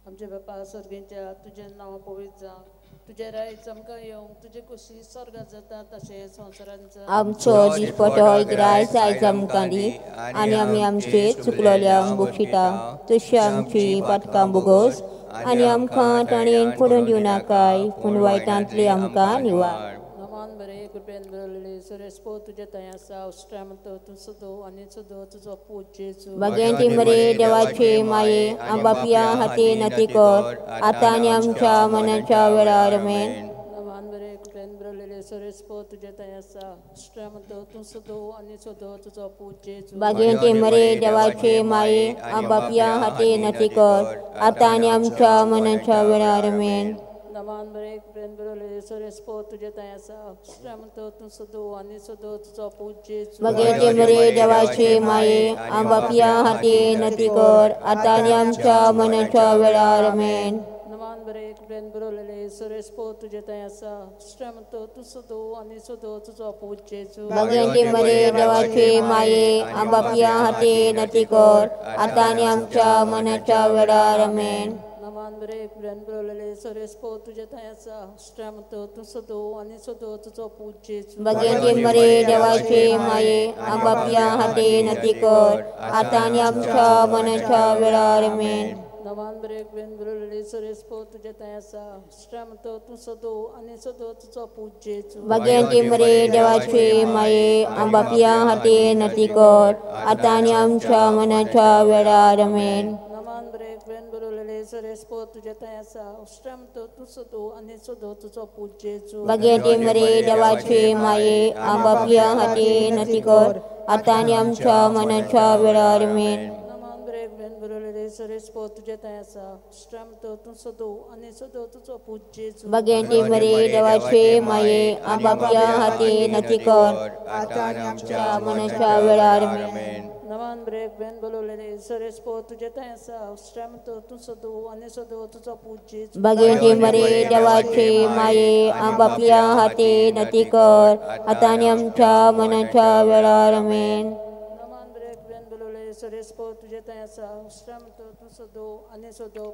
आमचे बापा सर्गींच्या तुजें नांव पवित्र जावं, तुजें राज आमकां येवं, तुजे कुशी स्वर्गात जाता तशें संवसारांत जावं. आमचो दिसपटो ग्रास आयज आमकां दी आनी आमी आमचे चुकलोल्यांक बक्षिता तशी आमची पातकां भोगोस आनी आमकां ताणें पडून दिवं नाकाय पूण वायटांतली आमकां निवार. नमान बरे कृपेन भरलेले सर्वेस्पर तुजे थंय आसा उश्ट्या म्हणतो तूं सदो आनी सदो तुजो पूत जेजू. भाग्यवंती मरे देवाचे माये आंबापिया हाती नती कर आतां आनी आमच्या मनाच्या वेळार आमेन. नमान बरे कृपेन भरलेले सर्वेस्पर तुजे थंय आसा उश्ट्या म्हणतो तूं सदो आनी सदो तुजो पूत जेजू. भाग्यवंती मरे देवाचे माये आंबापिया हाती नती कर आतां आनी आमच्या मनाच्या वेळार आमेन. नमान बरे कृपेन भरलेले सर्वेस्पर तुजे थंय आसा उश्ट्या म्हणतो तूं सदो आनी सदो तुजो पूत जेजू. भाग्यवंती मरे देवाचे माये आंबापिया हाती नती कर आतां आनी आमच्या मनाच्या वेळार आमेन. नमान बरे कृपेन भरलेले सर्वेस्पर तुजे थंय आसा उश्ट्या म्हणतो तूं सदो आनी सदो तुजो पूत जेजू. भाग्यवंती मरे देवाचे माये आंबापिया हाती नती कर आतां आनी आमच्या मनाच्या वेळार आमेन. नमान बरे कृपेन भरलेले सर्वेस्पर तुजे थंय आसा उश्ट्या म्हणतो तूं सदो आनी सदो तुजो पूत जेजू. भाग्यवंती मरे देवाचे माये आंबापिया हाती नती कर आतां आनी आमच्या मनाच्या वेळार आमेन. नमान बरे कृपेन भरलेले सर्वेस्पर तुजे थंय आसा उश्ट्या म्हणतो तूं सदो आनी सदो तुजो पूत जेजू. भाग्यवंती मरे देवाचे माये आंबापिया हाती नती कर आतां आनी आमच्या मनाच्या वेळार आमेन. नमान बरे कृपेन भरलेले सर्वेस्पर तुजे थंय आसा उश्ट्या म्हणतो तूं सदो आनी सदो तुजो पूत जेजू. भाग्यवंती मरे देवाचे माये आंबापिया हाती नती कर आतां आनी आमच्या मनाच्या वेळार आमेन. नमान बरे कृपेन भरलेले सर्वेस्पर तुजे थंय आसा उश्ट्या म्हणतो तूं सदो आनी सदो तुजो पूत जेजू. भाग्यवंती मरे देवाचे माये आंबापिया हाती नती कर आतां आनी आमच्या मनाच्या वेळार आमेन. नमान बरे कृपेन भरलेले सर्वेस्पर तुजे थंय आसा उश्ट्या म्हणतो तूं सदो आनी सदो तुजो पूत जेजू. भाग्यवंती मरे देवाचे माये आंबापिया हाती नती कर आतां आनी आमच्या मनाच्या वेळार आमेन. नमान बरे कृपेन भरलेले सर्वेस्पर तुजे थंय आसा उश्ट्या म्हणतो तूं सदो आनी सदो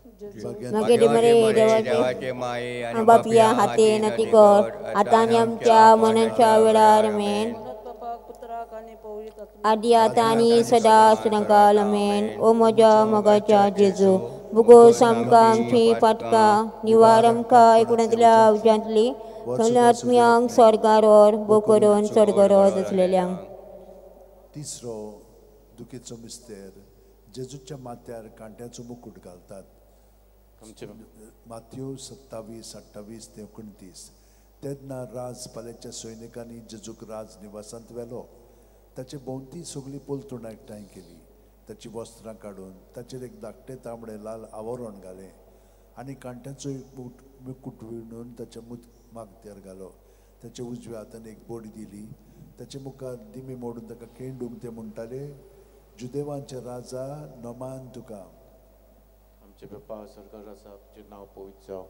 तुजे जेजू. भाग्यवंती मरे देवाचे माये आंबापिया हाती नती कर आतां आनी आमच्या मनाच्या वेळार आमेन. पुत्राक आनी पवित्र आत्म्याक आदी आतां आनी सदां सदां काल आमेन. ओ म्हज्या मोगाच्या जेजू भुगोस आमकां आमची पातकां निवार आमकां एकूणांतल्या उज्यांतली सगल्या आत्म्यांक स्वर्गार व्हर भोव करून चड गरज आसलेल्यांक. तिसरो दुखीचो मिस्तेर जेजूच्या माथ्यार कांट्याचो मुकूट घालतात. माथ्यो 27, 28 ते 29. तेन्ना राज पाल्याच्या सैनिकांनी जेजूक राज निवासांत व्हेलो. ताचे भोंवती सगळी पलतूण एकठांय केली. ताची वस्त्रां काडून ताचेर एक धाकटें तांबडें लाल आवरण घालें आनी कांट्याचो एक मुकुट विणून ताच्या मागत्यार घालो. ताच्या उजव्या हातान एक बोडी दिली. ताचे मुखार दिमी मोडून ताका केंडूंक ते म्हणटाले, जुदेवांचे राजा नमान तुका. आमचे बापा स्वर्गार आसा, तुजें नांव पवित्र जावं,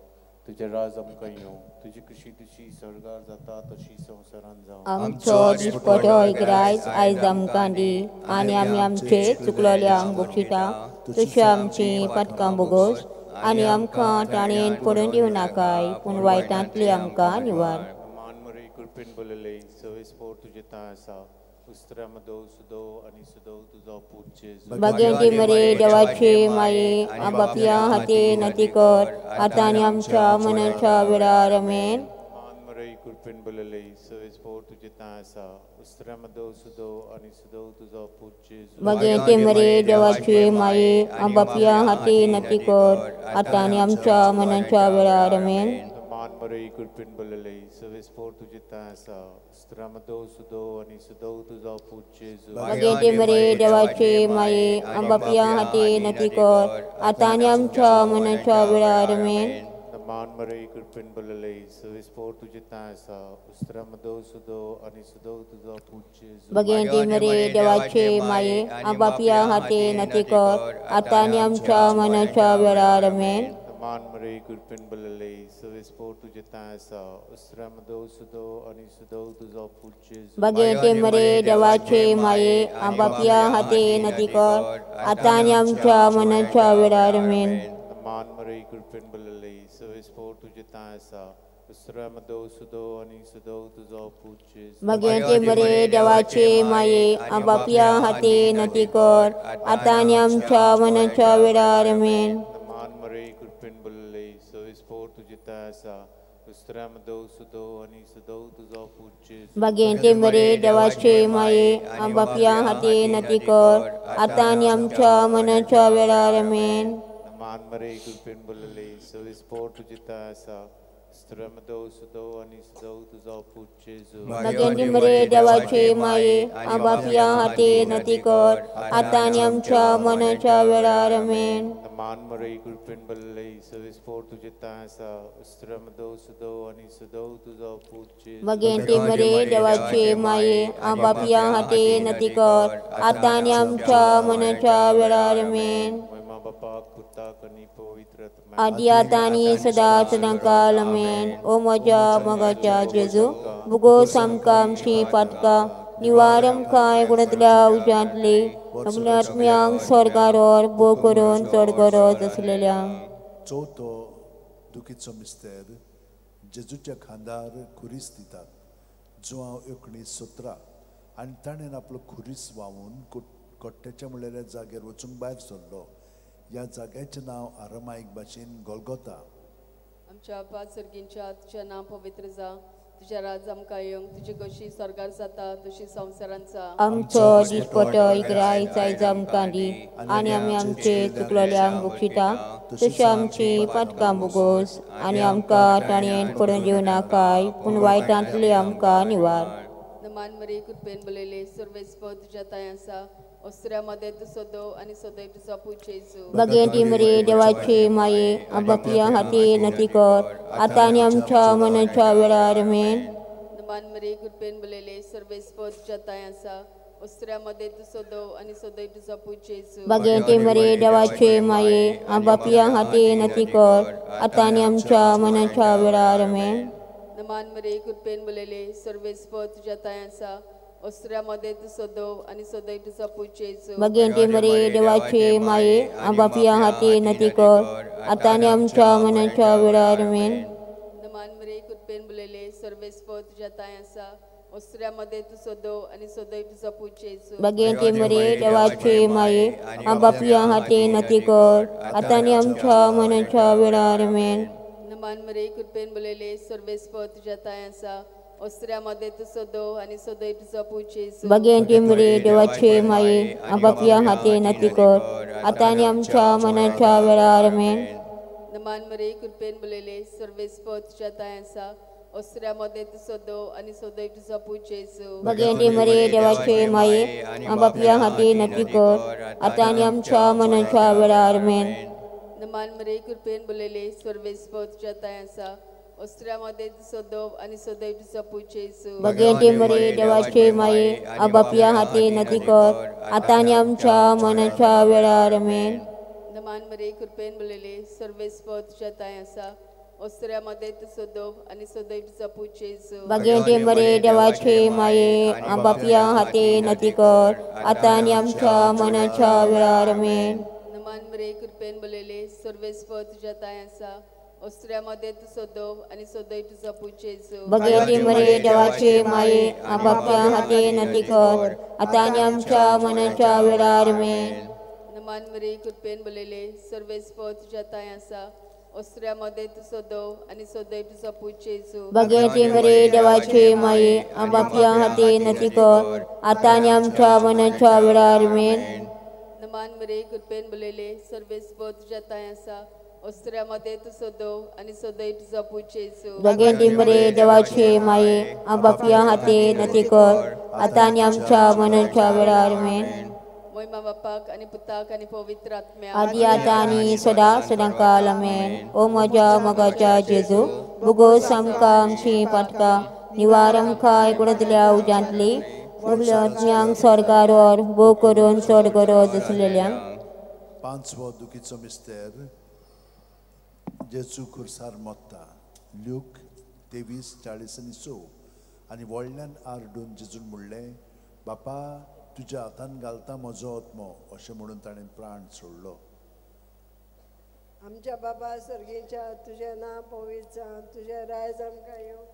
तुजें राज आमकां येवं, तुजी खुशी तुजी स्वर्गार जाता तशी संवसारांत जावं. आमचो दिसपटो इग्रायज आयज आमकां दी आनी आमी आमचे चुकलोल्यांक बक्षिता तशी आमची पातकां बोगोस आनी आमकां ताणेन पडून दिवं नाकाय, पूण वायटांतली आमकां निवार. मान मरे कृपेन बोलले, सवेस पोर तुजें तां आसा, उस्त्रा मदो सुदो आनी सुदो तुजो पूत जेजू. बागेंती मरे देवाचे माये, बापया हाते नती कर, आतां आनी आमच्या मनाच्या वेळार. आमेन. मान मरे कृपेन बोलले, सवेस पोर तुजें तां आसा, उस्त्रा मदो सुदो आनी सुदो तुजो पूत जेजू. बागेंती मरे देवाचे माये, बापया हाते नती कर, आतां आनी आमच्या मनाच्या वेळार. आमेन. मान मरे कृपेन बोलले, सवेस पोर तुजें तां आसा, उस्त्रा मदो सुदो आनी सुदो तुजो पूत जेजू. बागेंती मरे देवाचे माये, बापया हाते नती कर, आतां आनी आमच्या मनाच्या वेळार. आमेन. मान मरे कृपेन बोलले, सवेस पोर तुजें तां आसा, उस्त्रा मदो सुदो आनी सुदो तुजो पूत जेजू. बागेंती मरे देवाचे माये, बापया हाते नती कर, आतां आनी आमच्या मनाच्या वेळार. आमेन. मान मरे कृपेन बोलले, सवेस पोर तुजें तां आसा, उस्त्रा मदो सुदो आनी सुदो तुजो पूत जेजू. बागेंती मरे देवाचे माये, बापया हाते नती कर, आतां आनी आमच्या मनाच्या वेळार. आमेन. मान मरे कृपेन बोलले, सवेस पोर तुजें तां आसा, उस्त्रा मदो सुदो आनी सुदो तुजो पूत जेजू. बागेंती मरे देवाचे माये, बापया हाते नती कर, आतां आनी आमच्या मनाच्या वेळार. आमेन. मान मरे कृपेन बोलले, सवेस पोर तुजें तां आसा, उस्त्रा मदो सुदो आनी सुदो तुजो पूत जेजू. बागेंती मरे देवाचे माये, बापया हाते नती कर, आतां आनी आमच्या मनाच्या वेळार. आमेन. मान मरे कृपेन बोलले, सवेस पोर तुजें तां आसा, उस्त्रा मदो सुदो आनी सुदो तुजो पूत जेजू. बागेंती मरे देवाचे माये, बापया हाते नती कर, आतां आनी आमच्या मनाच्या वेळार. आमेन. मान मरे कृपेन बोलले, सवेस पोर तुजें तां आसा, उस्त्रा मदो सुदो आनी सुदो तुजो पूत जेजू. बागेंती मरे देवाचे माये, बापया हाते नती कर, आतां आनी आमच्या मनाच्या वेळार. आमेन. महिमा बापाक पुताक आनी पवित्र आत्म्याक, आदी आतां आनी सदां सदांकाल. आमेन. ओ म्हज्या मोगाच्या जेजू, भुगोस आमकां आमचीं पातकां, निवार आमकां गुणांतल्या उज्यांतली, सगल्या आत्म्यांक स्वर्गार व्हर, भोव करून चड गरज आसलेल्या. चवथो दुखीचो मिस्तेर, जेजूच्या खांदार खुरीस दितात. जुआंव 19:17. आनी ताणें आपलो खुरीस व्हांवून कोट्ट्याच्या म्हणलेल्या जाग्यार वचूंक भायर सरलो. ह्या जाग्याचें नांव आरामायक भाशेन गोलगोता. आमच्या बापा सर्गींच्या, तुजें नांव पवित्र जावं, तुजें राज आमकां येवं, तुजी कशी स्वर्गार जाता तशी संवसारांत जावं. आमचो दिसपटो इग्रायज आयज आमकां दी आनी आमी आमचे चुकलोल्यांक बक्षिता तशी आमची पातकां बोगोस आनी आमकां ताणेन पडून दिवं नाकाय, पूण वायटांतली आमकां निवार. मान मरे कृपेन बोलयले, सर्वेस्पर तुज्या तांय आसा, ओस्त्र्या मदें तूं सदो आनी सदैव तुजो पूत जेजू. बागेंती मरे देवाचे माये, बापया हाते नती कर, आतां आनी आमच्या मनाच्या वेळार. आमेन. मान मरे कृपेन बोलयले, सर्वेस्पर तुज्या तांय आसा, ओस्त्र्या मदें तूं सदो आनी सदैव तुजो पूत जेजू. बागेंती मरे देवाचे माये, बापया हाते नती कर, आतां आनी आमच्या मनाच्या वेळार. आमेन. मान मरे कृपेन बोलयले, सर्वेस्पर तुज्या तांय आसा, ओस्त्र्या मदें तूं सदो आनी सदैव तुजो पूत जेजू. बागेंती मरे देवाचे माये, बापया हाते नती कर, आतां आनी आमच्या मनाच्या वेळार. आमेन. मान मरे कृपेन बोलयले, सर्वेस्पर तुज्या तांय आसा, ओस्त्र्या मदें तूं सदो आनी सदैव तुजो पूत जेजू. बागेंती मरे देवाचे माये, बापया हाते नती कर, आतां आनी आमच्या मनाच्या वेळार. आमेन. मान मरे कृपेन बोलयले, सर्वेस्पर तुज्या तांय आसा, ओस्त्र्या मदें तूं सदो आनी सदैव तुजो पूत जेजू. बागेंती मरे देवाचे माये, बापया हाते नती कर, आतां आनी आमच्या मनाच्या वेळार. आमेन. मान मरे कृपेन बोलयले, सर्वेस्पर तुज्या तांय आसा, ओस्त्र्या मदें तूं सदो आनी सदैव तुजो पूत जेजू. बागेंती मरे देवाचे माये, बापया हाते नती कर, आतां आनी आमच्या मनाच्या वेळार. आमेन. मान मरे कृपेन बोलयले, सर्वेस्पर तुज्या तांय आसा, अस्त्र्या मदें सदव आनी सदैव तुजो पूत जेजू. भगेंती मरे देवाचे माये आबापया हाती नती कर आतां आनी आमच्या मनाच्या वेळार आमेन. नमान मरे कृपेन बोलले सर्वेस्पर तुज्या तांय आसा, अस्त्र्या मदें तूं सदव आनी सदैव तुजो पूत जेजू. भगेंती मरे देवाचे माये आबापया हाती नती कर आतां आनी आमच्या मनाच्या वेळार आमेन. नमान मरे कृपेन बोलले सर्वेस्पर तुज्या तांय आसा, अस्त्र्या मदें तूं सदव आनी सदैव तुजो पूत जेजू. भगेंती मरे देवाचे माये आबापया हाती नती कर आतां आनी आमच्या मनाच्या वेळार आमेन. नमान मरे कृपेन बोलले सर्वेस्पर तुज्या तांय आसा, अस्त्र्या मदें तूं सदव आनी सदैव तुजो पूत जेजू. भगेंती मरे देवाचे माये आबापया हाती नती कर आतां आनी आमच्या मनाच्या वेळार आमेन. नमान मरे कृपेन बोलले सर्वेस्पर तुज्या तांय आसा, अस्त्र्या मदें तूं सदव आनी सदैव तुजो पूत जेजू. भगेंती मरे देवाचे माये आबापया हाती नती कर आतां आनी आमच्या मनाच्या वेळार आमेन. मोयमा बापाक आनी पुताक आनी पवित्र आत्म्याक आदी आतां आनी सदा सदांकाल आमेन. ओ म्हज्या मोगाच्या जेजू, भुगोस आमकां आमची पातकां, निवार आमकां एकूणतल्या उज्यांतली, सगल्या आत्म्यांक स्वर्गार व्हर, भोव करून चड गरज आसलेल्यांक. पांचवो दुखीचो मिस्तेर, जेजू खुर्सार मोत्ता. ल्यूक 23:40-6. आनी व्हडल्यान आरडून जेजून म्हणलें, बापा तुज्या हातान घालता म्हजो आत्मो, अशें म्हणून ताणें प्राण सोडलो. आमच्या बाबा सर्गीच्या, तुजें नांव पवित्र जावं, तुजें रायज आमकां येवं,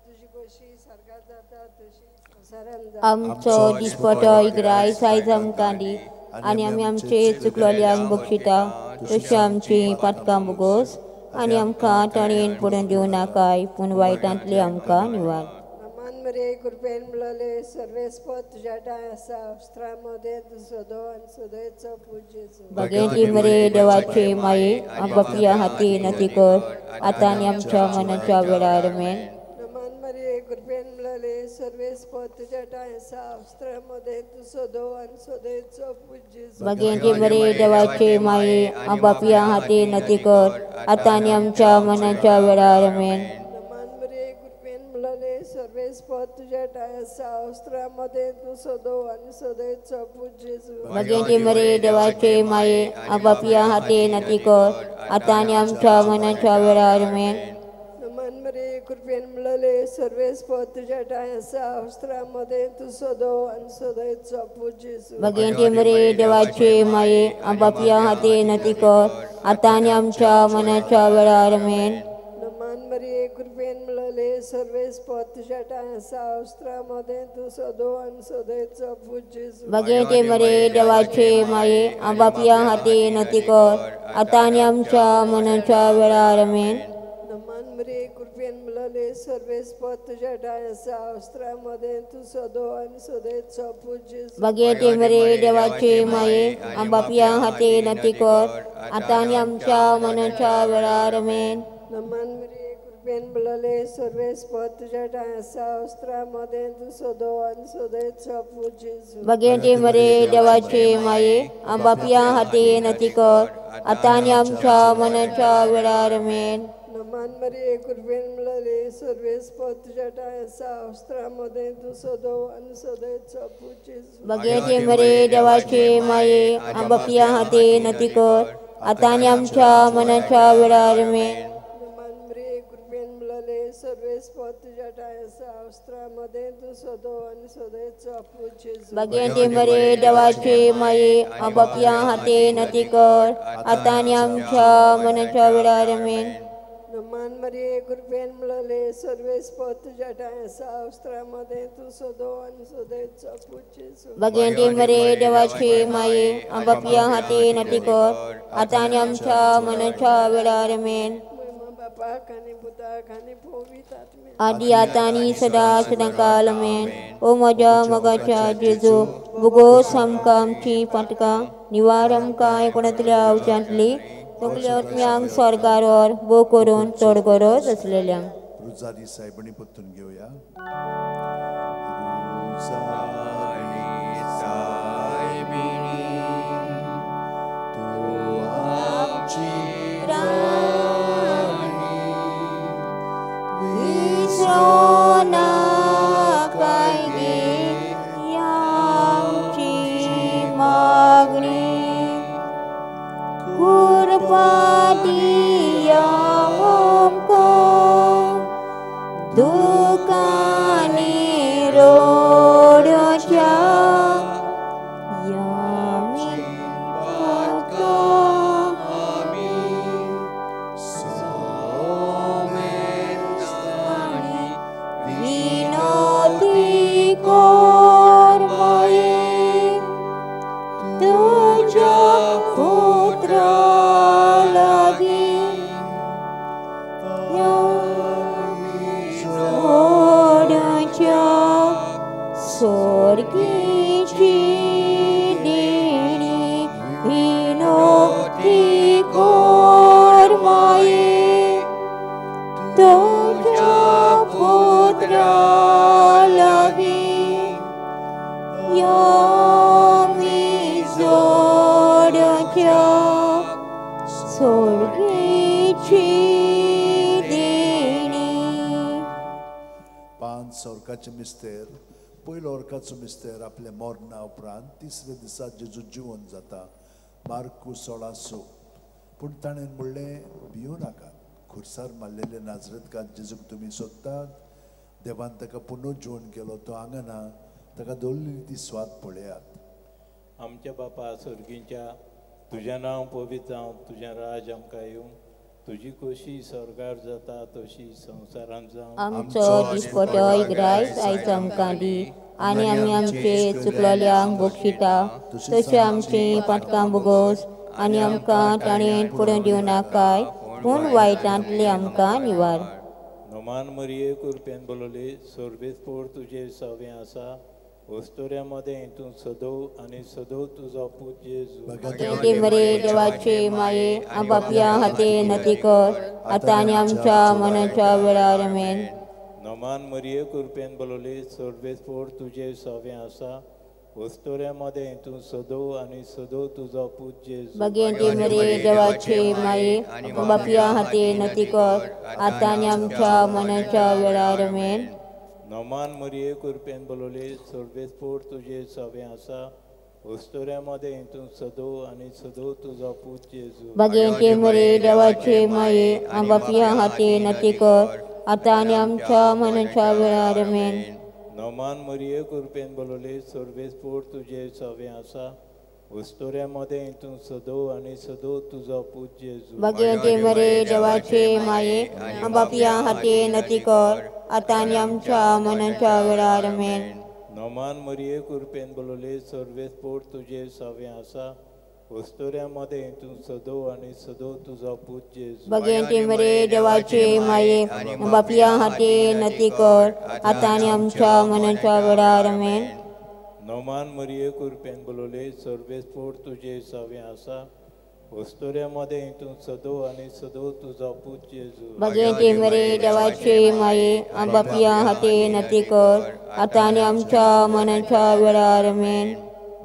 तुजी खोशी सारकार जाता तशी संवसारान जावं. आमचो दिसपटो इग्राय सायज आमकां दी आनी आमी आमचे चुकलोल्यांक बक्षिता तशी आमची पातकां भोगोस आनी आमकां ताणेन पडून दिवं नाकाय, पूण वायटांतली आमकां निवार. नमान मरे कृपेन म्हणले सर्वेस्पर तुज्या ठांय आसा, स्त्रा मदें तूं सदो आनी सदैचो पूत जेजू. भगेंती मरे देवाचे माये आबापया हाती नती कर आतां आनी आमच्या मनाच्या वेळार आमेन. नमान मरे कृपेन म्हणले सर्वेस्पर तुज्या ठांय आसा, स्त्रा मदें तूं सदो आनी सदैचो पूत जेजू. भगेंती मरे देवाचे माये आबापया हाती नती कर आतां आनी आमच्या मनाच्या वेळार आमेन. नमान मरे कृपेन म्हणले सर्वेस्पर तुज्या ठांय आसा, स्त्रा मदें तूं सदो आनी सदैचो पूत जेजू. भगेंती मरे देवाचे माये आबापया हाती नती कर आतां आनी आमच्या मनाच्या वेळार आमेन. नमान मरे कृपेन म्हणले सर्वेस्पर तुज्या ठांय आसा, स्त्रा मदें तूं सदो आनी सदैचो पूत जेजू. भगेंती मरे देवाचे माये आबापया हाती नती कर आतां आनी आमच्या मनाच्या वेळार आमेन. नमान मरे कृपेन म्हणले सर्वेस्पर तुज्या ठांय आसा, स्त्रा मदें तूं सदो आनी सदैचो पूत जेजू. भगेंती मरे देवाचे माये आबापया हाती नती कर आतां आनी आमच्या मनाच्या वेळार आमेन. नमान मरे कृपेन म्हणले सर्वेस्पर तुज्या ठांय आसा, स्त्रा मदें तूं सदो आनी सदैचो पूत जेजू. भगेंती मरे देवाचे माये आबापया हाती नती कर आतां आनी आमच्या मनाच्या वेळार आमेन. नमान मरे कृपेन म्हणले सर्वेस्पर तुज्या ठांय आसा, स्त्रा मदें तूं सदो आनी सदैचो पूत जेजू. भगेंती मरे देवाचे माये आबापया हाती नती कर आतां आनी आमच्या मनाच्या वेळार आमेन. नमान मरे कृपेन म्हणले सर्वेस्पर तुज्या ठांय आसा, स्त्रा मदें तूं सदो आनी सदैचो पूत जेजू. भगेंती मरे देवाचे माये आबापया हाती नती कर आतां आनी आमच्या मनाच्या वेळार आमेन. नमान मरे कृपेन म्हणले सर्वेस्पर तुज्या ठांय आसा, स्त्रा मदें तूं सदो आनी सदैचो पूत जेजू. भगेंती मरे देवाचे माये आबापया हाती नती कर आतां आनी आमच्या मनाच्या वेळार आमेन. नमान मरे कृपेन म्हणले सर्वेस्पर तुज्या ठांय आसा, स्त्रा मदें तूं सदो आनी सदैचो पूत जेजू. भगेंती मरे देवाचे माये आबापया हाती नती कर आतां आनी आमच्या मनाच्या वेळार आमेन. महिमा बापाक आनी पुताक आनी पवित्र आत्म्याक आदी आतां आनी सदा सदांकाल आमेन. ओ म्हज्या मोगाच्या जेजू, भुगोस आमकां आमची पातकां, निवार आमकां एकूणांतल्या उज्यांतली, सगल्या आत्म्यांक स्वर्गार व्हर, भोव करून चड गरज आसलेल्यांक. रुजारी सायबणी परतून घेवया. सायबिणी तूं आमची राणी, स्वर्गीची देणी विनोती कोर माये तुझ्या पुत्रा लागीं या मी जोडच्या स्वर्गीची देणी. 5 वर्गाचे मिस्तेर. पयलो वर्गाचो मिस्तेर आपल्या मरणा उपरांत तिसऱ्या दिसा जेजू जिवन जाता. मार्कू 16:6. पूण ताणें म्हणलें, भिवू नाकात, खुर्सार मारलेले नाजरेतकार जेजूक तुमी सोदतात. देवान ताका पुनः जिवन केलो, तो हांगा ना, ताका दवरलेली ती स्वाद पळयात. आमच्या बापा स्वर्गींच्या, तुजें नांव पवित्र जावं, तुजें राज आमकां येवं, तुजी खोशी स्वर्गार जाता तशी संवसारांत जावं. आमचो दिसपटो इग्रायस आयज आमकां दी आनी आमी आमचे चुकलोल्यांक बक्षिता तशें आमचीं पातकां भोगोस आनी आमकां ताणें पडून दिवं नाकाय, पूण वायटांतले आमकां निवार. नमान मरिये कृपेन बोलवली, सर्वेस्पोर तुजेर सवें आसा, वस्तुऱ्या मदें तूं सदो आनी सदो तुजो पूत जेजू. ते मरे देवाचे माये आपापल्या हाते नती कर आतां आनी आमच्या मनाच्या वेळार. आमेन. नमान मरिये कृपेन बोलवली, सर्वेस्पोर तुजेर सवें आसा, वस्तुऱ्या मदें तूं सदो आनी सदो तुजो पूत जेजू. भगेंती मरे देवाचे माये बापया हाते नती कर आतां आनी आमच्या मनाच्या वेळार. आमेन. नमान मरिये कृपेन बोलवली, सर्वेस्पोर तुजेर सवें आसा, वस्तुऱ्या मदें तूं सदो आनी सदो तुजो पूत जेजू. भगेंती मरे देवाचे माये बापया हाते नती कर आतां आनी आमच्या मनाच्या वेळार. आमेन. नमान मरिये कृपेन बोलवली, सर्वेस्पोर तुजेर सवें आसा, वस्तुऱ्या मदें तूं सदो आनी सदो तुजो पूत जेजू. भगेंती मरे देवाचे माये बापया हाते नती कर आतां आनी आमच्या मनाच्या वेळार. आमेन. नमान मरिये कृपेन बोलवली, सर्वेस्पोर तुजेर सवें आसा, वस्तुऱ्या मदें तूं सदो आनी सदो तुजो पूत जेजू. भगेंती मरे देवाचे माये बापया हाते नती कर आतां आनी आमच्या मनाच्या वेळार. आमेन. नमान मरिये कृपेन बोलवली, सर्वेस्पोर तुजेर सवें आसा, वस्तुऱ्या मदें तूं सदो आनी सदो तुजो पूत जेजू. भगेंती मरे देवाचे माये बापया हाते नती कर आतां आनी आमच्या मनाच्या वेळार. आमेन.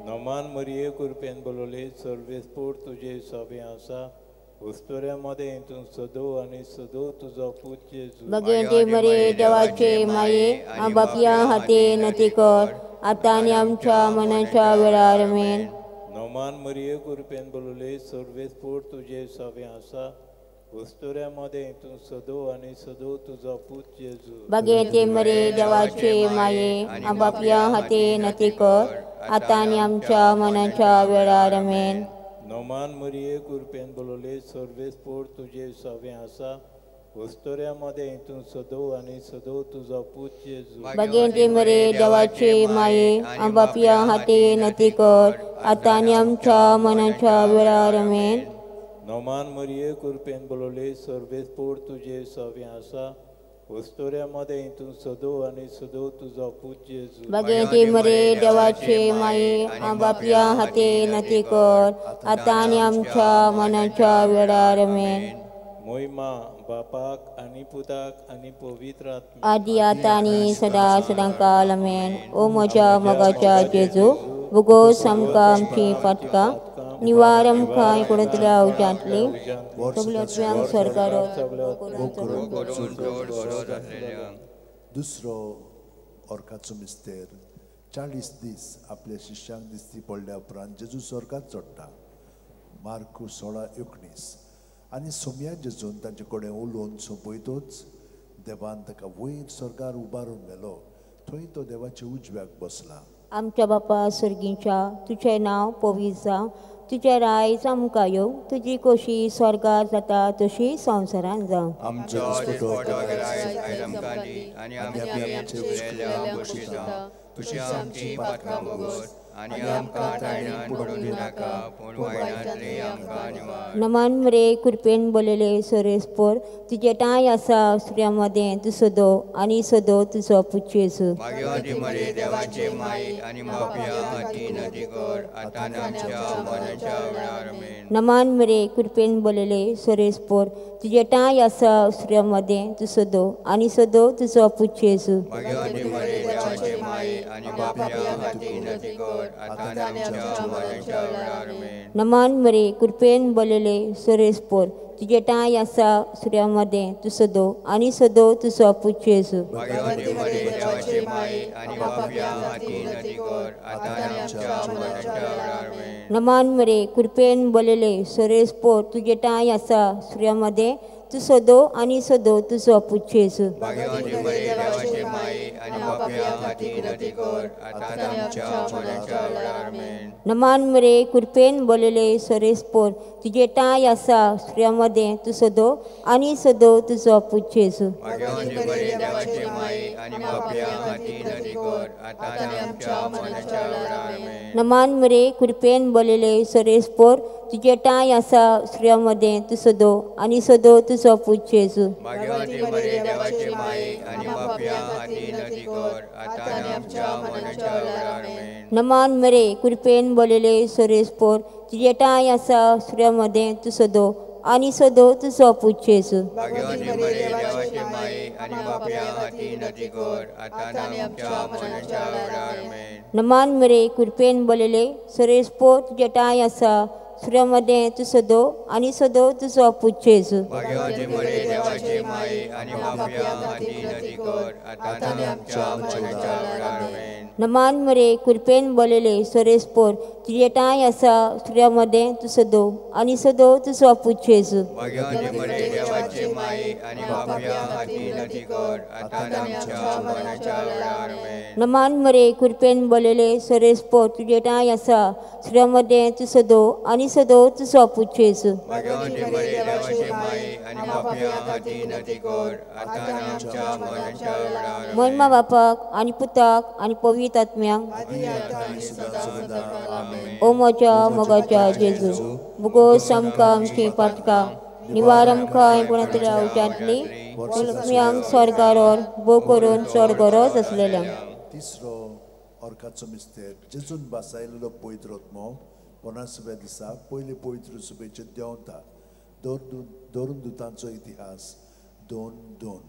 नमान मरिये कृपेन बोलवली, सर्वेस्पोर तुजेर सवें आसा, वस्तुऱ्या मदें तूं सदो आनी सदो तुजो पूत जेजू. भगेंती मरे देवाचे माये बापया हाते नती कर आतां आनी आमच्या मनाच्या वेळार. आमेन. नमान मरिये कृपेन बोलवली, सर्वेस्पोर तुजेर सवें आसा, वस्तुऱ्या मदें तूं सदो आनी सदो तुजो पूत जेजू. भगेंती मरे देवाचे माये बापया हाते नती कर आतां आनी आमच्या मनाच्या वेळार. आमेन. नमान मरिये कृपेन बोलवली, सर्वेस्पोर तुजेर सवें आसा, वस्तुऱ्या मदें तूं सदो आनी सदो तुजो पूत जेजू. भगेंती मरे देवाचे माये बापया हाते नती कर आतां आनी आमच्या मनाच्या वेळार. आमेन. नमान मरिये कृपेन बोलवली, सर्वेस्पोर तुजेर सवें आसा, वस्तुऱ्या मदें तूं सदो आनी सदो तुजो पूत जेजू. भगेंती मरे देवाचे माये बापया हाते नती कर आतां आनी आमच्या मनाच्या वेळार. आमेन. मोहिमा बापाक आनी पुताक आनी पवित्र आत्म्याक, आदी आतां आनी सदा सदां काल. आमेन. ओ म्हज्या मोगाच्या जेजू, भुगोस आमकां आमचीं पातकां, निवार आमकां इकडूंतल्या उज्यांतली, सगळ्यांक स्वर्गार. दुसरो ऑर्काचो मिस्तेर. 40 दीस आपल्या शिष्यांक दिसती पडल्या उपरांत जेजू स्वर्गात चडटा. मार्कू 16:19. आनी सोम्या जेजून तांचे कडेन उलोवन सोंपयतोच देवान ताका वयर स्वर्गार उबारून व्हेलो, थंय तो देवाच्या उजव्याक बसला. आमच्या बापा स्वर्गीच्या, तुजें नांव पवित्र जावं, तुजें रायज आमकां येवं, तुजी खोशी स्वर्गार जाता तशी संवसारांत जावं. आमचो दिसपटो रायज आयज आमकां दी आनी आमी आमचे चुकलेल्यांक बक्षिता तशी आमची पातकां भोगोस आनी आमकां ताळ्यान पडूं दिनाका पूण वायटांतली आमकां निवार. नमन मरे कृपेन बोलले सोरेस्पोर तुजे ठांय आसा स्त्रियां मदें तूं सदो आनी सदो तुजो पूत जेजू. भाग्यवती मरे देवाचे माई आनी पापया हाती नदी कर आतां आमच्या मरणाच्या वेळार आमेन. नमन मरे कृपेन बोलले सोरेस्पोर तुजे ठांय आसा स्त्रियां मदें तूं सदो आनी सदो तुजो पूत जेजू. भाग्यवती मरे देवाचे माई आनी पापया हाती नदी कर आतां आमच्या मरणाच्या वेळार आमेन. नमन मरे कृपेन बोलले सोरेस्पोर तुजे ठांय आसा स्त्रियां मदें तूं सदो आनी सदो तुजो पूत जेजू. भाग्यवती मरे देवाचे माई आनी पापया हाती नदी कर आतां आमच्या मरणाच्या वेळार आमेन. नमन मरे कृपेन बोलले सोरेस्पोर तुजे ठांय आसा स्त्रियां मदें तूं सदो आनी सदो तुजो पूत जेजू. भाग्यवती मरे देवाचे माई आनी पापया हाती नदी कर आतां आमच्या मरणाच्या वेळार आमेन. नमन मरे कृपेन बोलले सोरेस्पोर तुजे ठांय आसा स्त्रियां मदें तूं सदो आनी सदो तुजो पूत जेजू. भाग्यवती मरे देवाचे माई आनी पापया हाती नदी कर आतां आमच्या मरणाच्या वेळार आमेन. नमन मरे कृपेन बोलले सोरेस्पोर तुजे ठांय आसा स्त्रियां मदें तूं सदो आनी सदो तुजो पूत जेजू. भाग्यवती मरे देवाचे माई आनी पापया हाती नदी कर आतां आमच्या मरणाच्या वेळार आमेन. नमन मरे कृपेन बोलले सोरेस्पोर तुजे ठांय आसा स्त्रियां मदें तूं सदो आनी सदो तुजो पूत जेजू. भाग्यवती मरे देवाचे माई आनी पापया हाती नदी कर आतां आमच्या मरणाच्या वेळार आमेन. नमन मरे कृपेन बोलले सोरेस्पोर तुजे ठांय आसा स्त्रियां मदें तूं सदो आनी सदो तुजो पूत जेजू. भाग्यवती मरे देवाचे माई आनी पापया हाती नदी कर आतां आमच्या मरणाच्या वेळार आमेन. नमन मरे कृपेन बोलले सोरेस्पोर तुजे ठांय आसा स्त्रियां मदें तूं सदो आनी सदो तुजो पूत जेजू. भाग्यवती मरे देवाचे माई आनी पापया हाती नदी कर आतां आमच्या मरणाच्या वेळार आमेन. नमन मरे कृपेन बोलले सोरेस्पोर तुजे ठांय आसा स्त्रियां मदें तूं सदो आनी सदो तुजो पूत जेजू. भाग्यवती मरे देवाचे माई आनी पापया हाती नदी कर आतां आमच्या मरणाच्या वेळार आमेन. महिमा बापाक आनी पुताक आनी पवित्र आत्म्याक. ओ म्हज्या मोगाच्या जेजू मुगोस आमकां आमचीं पातकां निवार आमकां गुणांतल्या उज्यांतली लक्ष्म्यांक स्वर्गार भोव करून चड गरज आसलेल्यांक. तिसरो ऑर्काचो मिस्तेर जेजून बासायलेलो पवित्र आत्मो 50व्या दिसा पयले पवित्र सुबेचेर देंवता. दोन दुतांचो इतिहास 2:2.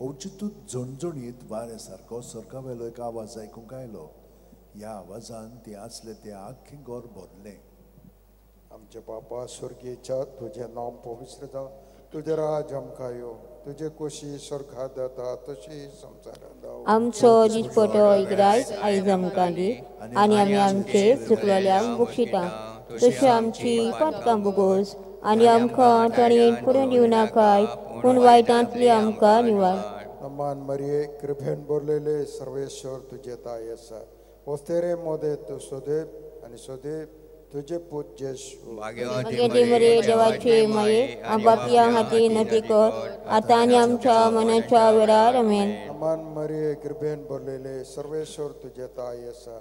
अवचितूच झणझणीत वाऱ्या सारको स्वर्गावेलो एक आवाज आयकूंक आयलो. ह्या आवाजान ते आसले तें आख्खें घर भरलें. आमचे बापा स्वर्गीच्या तुजें नांव पवित्र जावं, तुजें राज आमकां येवं, तुजे कुशी स्वर्गांत जाता तशी संवसारांत जावं. आमचो दिसपटो इग्रायज आयज आमकां दी आनी आमी आमचे चुकलेल्यांक बक्षिता तशी आमची पातकां भोगोस आनी आमकां ताणें पडून दिवं नाकाय पूण वायटांतली आमकां निवार. नमन मरिये कृपेन भरलेले सर्वेश्वर तुजे ताय आसा, वस्तेरे मोदे तूं सदैव आनी सदैव तुजे पूत जेजू. भाग्यवती मरे देवाचे माये पापया हाती नती कर आतां आनी आमच्या मनाच्या वेळार आमेन. नमन मरिये कृपेन भरलेले सर्वेश्वर तुजे ताय आसा,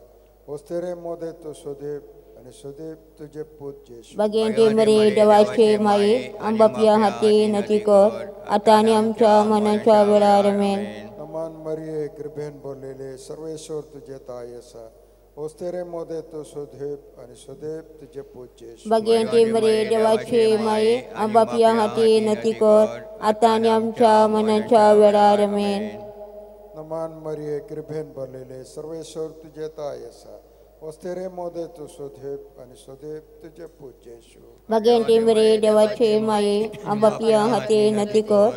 वस्तेरे मोदे तूं सदैव आनी सदैव तुजे पूत जेजू. भाग्यवती मरे देवाचे माये बापया हाती नती कर आतां आनी आमच्या मनाच्या वेळार आमेन. नमन मरिये कृपेन भरलेले सर्वेश्वर तुजे ताय आसा, वस्तेरे मोदे तूं सदैव आनी सदैव तुजे पूत जेजू. भाग्यवती मरे देवाचे माये बापया हाती नती कर आतां आनी आमच्या मनाच्या वेळार आमेन. नमन मरिये कृपेन भरलेले सर्वेश्वर तुजे ताय आसा, वस्तेरे मोदे तूं सदैव आनी सदैव तुजे पूत जेजू. भाग्यवती मरे देवाचे माये बापया हाती नती कर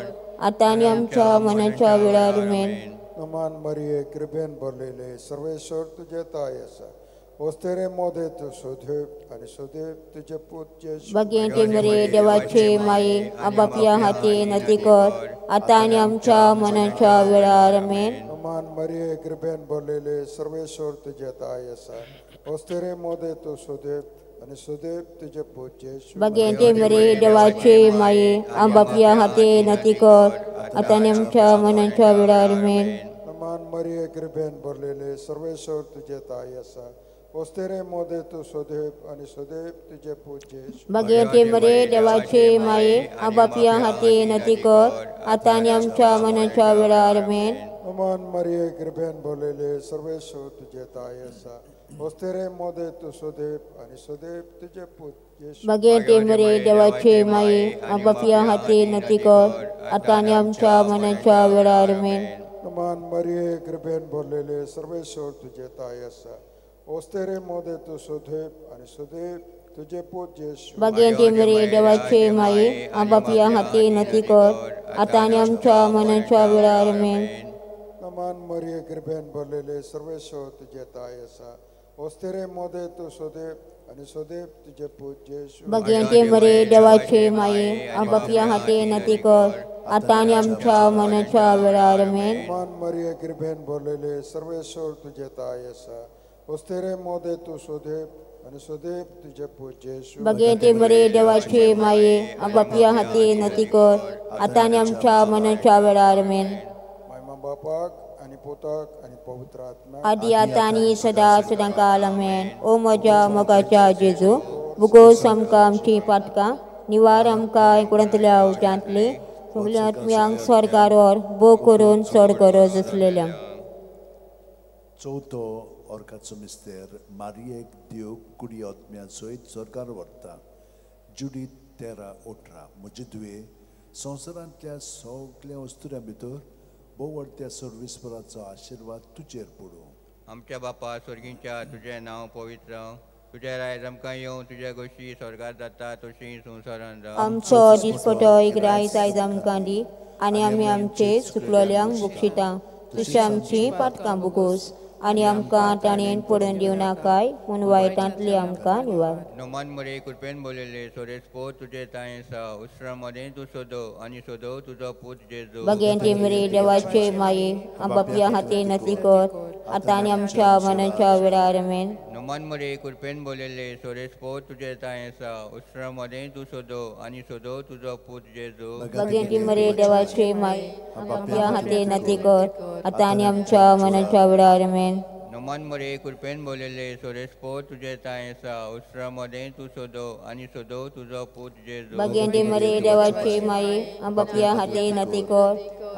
आतां आनी आमच्या मनाच्या वेळार आमेन. नमन मरिये कृपेन भरलेले सर्वेश्वर तुजे ताय आसा, वस्तेरे मोदे तूं सदैव आनी सदैव तुजे पूत जेजू. भाग्यवती मरे देवाचे माये बापया हाती नती कर आतां आनी आमच्या मनाच्या वेळार आमेन. नमन मरिये कृपेन भरलेले सर्वेश्वर तुजे ताय आसा, वस्तेरे मोदे तूं सदैव आनी सदैव तुजे पूत जेजू. भाग्यवती मरे देवाचे माये बापया हाती नती कर आतां आनी आमच्या मनाच्या वेळार आमेन. नमन मरिये कृपेन भरलेले सर्वेश्वर तुजे ताय आसा, ओस्तेरे मोदे तूं सदैव आनी सदैव तुजे पूत जेजू. भगेंती मरे देवाचे माये आबापया हाती नती कर आतां आनी आमच्या मनाच्या वेळार आमेन. नमन मरिये कृपेन भरलेले सर्वेश्वर तुजे ताय आसा ओस्तेरे मोदे तूं सदैव आनी सदैव तुजे पूत जेजू. भगेंती मरे देवाचे माये आबापया हाती नती कर आतां आनी आमच्या मनाच्या वेळार आमेन. नमन मरिये कृपेन भरलेले सर्वेश्वर तुजे ताय आसा ओस्तेरे मोदे तूं सदैव आनी सदैव तुजे पूत जेजू. भगेंती मरे देवाचे माये आबापया हाती नती कर आतां आनी आमच्या मनाच्या वेळार आमेन. नमन मरिये कृपेन भरलेले सर्वेश्वर तुजे ताय आसा ओस्तेरे मोदे तूं सदैव आनी सदैव तुजे पूत जेजू. भगेंती मरे देवाचे माये आबापया हाती नती कर आतां आनी आमच्या मनाच्या वेळार आमेन. नमन मरिये कृपेन भरलेले सर्वेश्वर तुजे ताय आसा ओस्तेरे मोदे तूं सदैव आनी सदैव तुजे पूत जेजू. भगेंती मरे देवाचे माये आबापया हाती नती कर आतां आनी आमच्या मनाच्या वेळार आमेन. महिमा बापाक आनी पुताक आनी पवित्र आत्म्याक आदी आतां आनी सदा सदांकाल आमेन. ओ म्हज्या मोगाच्या जेजू बुगोस आमकां आमचीं पातकां निवार आमकां कुडांतल्या उज्यांतली सगल्या आत्म्यांक स्वर्गार व्हर भोव करून चड गरज आसलेल्या. चवथो ऑर्काचो मिस्तेर मारियेक देव कुडी आत्म्या सयत स्वर्गार व्हरता. जुडीत 13:18. म्हजे धुवे संवसारांतल्या सगल्या वस्तुऱ्यां भितर भोव सर्वेस्पराचो आशिर्वाद तुजेर पडूं. आमच्या बापा स्वर्गींच्या तुजें नांव पवित्र जावं, तुजें राज आमकां येवं, तुज्या गोश्टी स्वर्गार जाता तशी संवसारांत जावं. आमचो दिसपटो एक रायत आयज आमकां दी आनी आमी आमचे चुकलोल्यांक बक्षिता तशी आमची पातकां बुगोस आनी आमकां ताणें पडून दिवं नाकाय पूण वायटांतली आमकां निवार. नमन मरे कृपेन बोलयले सोरेस पोत तुजे तांय आसा उसरा मदें तूं सोदो आनी सोदो तुजो पूत जेजू. भगेंती मरे देवाचे माये आबापया हाती नती कर आतां आनी आमच्या मनाच्या वेळार आमेन. नमन मरे कृपेन बोलयले सोरेस पोत तुजे तांय आसा उसरा मदें तूं सोदो आनी सोदो तुजो पूत जेजू. भगेंती मरे देवाचे माये आबापया हाती नती कर आतां आनी आमच्या मनाच्या वेळार आमेन. नमन मरे कृपेन बोलयले सोरेस पोत तुजे तांय आसा उसरा मदें तूं सोदो आनी सोदो तुजो पूत जेजू. भगेंती मरे देवाचे माये आबापया हाती नती कर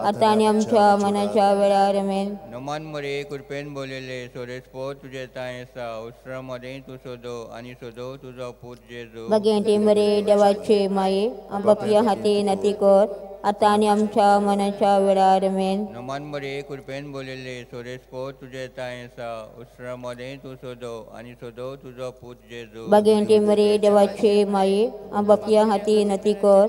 आतां आनी आमच्या मनाच्या वेळार आमेन. नमन मरे कृपेन बोलयले सोरेस पोत तुजे तांय आसा उसरा मदें तूं सोदो आनी सोदो तुजो पूत जेजू. भगेंती मरे देवाचे माये आबापया हाती नती कर आतां आनी आमच्या मनाच्या वेळार आमेन. नमन मरे कृपेन बोलयले सोरेस पोत तुजे तांय आसा उसरा मदें तूं सोदो आनी सोदो तुजो पूत जेजू. भगेंती मरे देवाचे माये आबापया हाती नती कर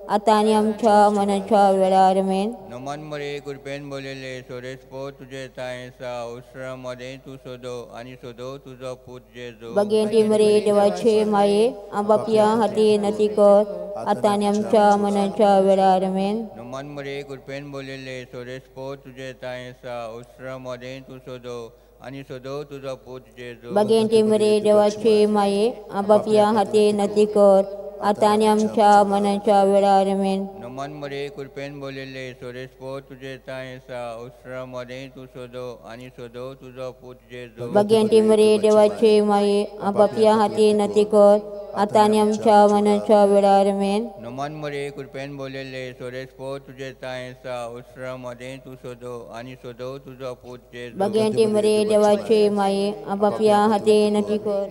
आतां आनी आमच्या मनाच्या वेळार आमेन. नमन मरे कृपेन बोलयले सोरेस पोत तुजे तांय आसा उसरा मदें तूं सोदो आनी सोदो तुजो पूत जेजू. भगेंती मरे देवाचे माये आबापया हाती नती कर आतां आनी आमच्या मनाच्या वेळार आमेन. नमन मरे कृपेन बोलयले सोरेस पोत तुजे तांय आसा उसरा मदें तूं सोदो आनी सोदो तुजो पूत जेजू. भगेंती मरे देवाचे माये आबापया हाती नती कर आतां आनी आमच्या मनाच्या वेळार आमेन. नमन मरे कृपेन बोलयले सोरेस पोत तुजे तांय आसा उसरा मदें तूं सोदो आनी सोदो तुजो पूत जेजू. भगेंती मरे देवाचे माये आबापया हाती नती कर आतां आनी आमच्या मनाच्या वेळार आमेन. नमन मरे कृपेन बोलयले सोरेस पोत तुजे तांय आसा उसरा मदें तूं सोदो आनी सोदो तुजो पूत जेजू. भगेंती मरे देवाचे माये आबापया हाती नती कर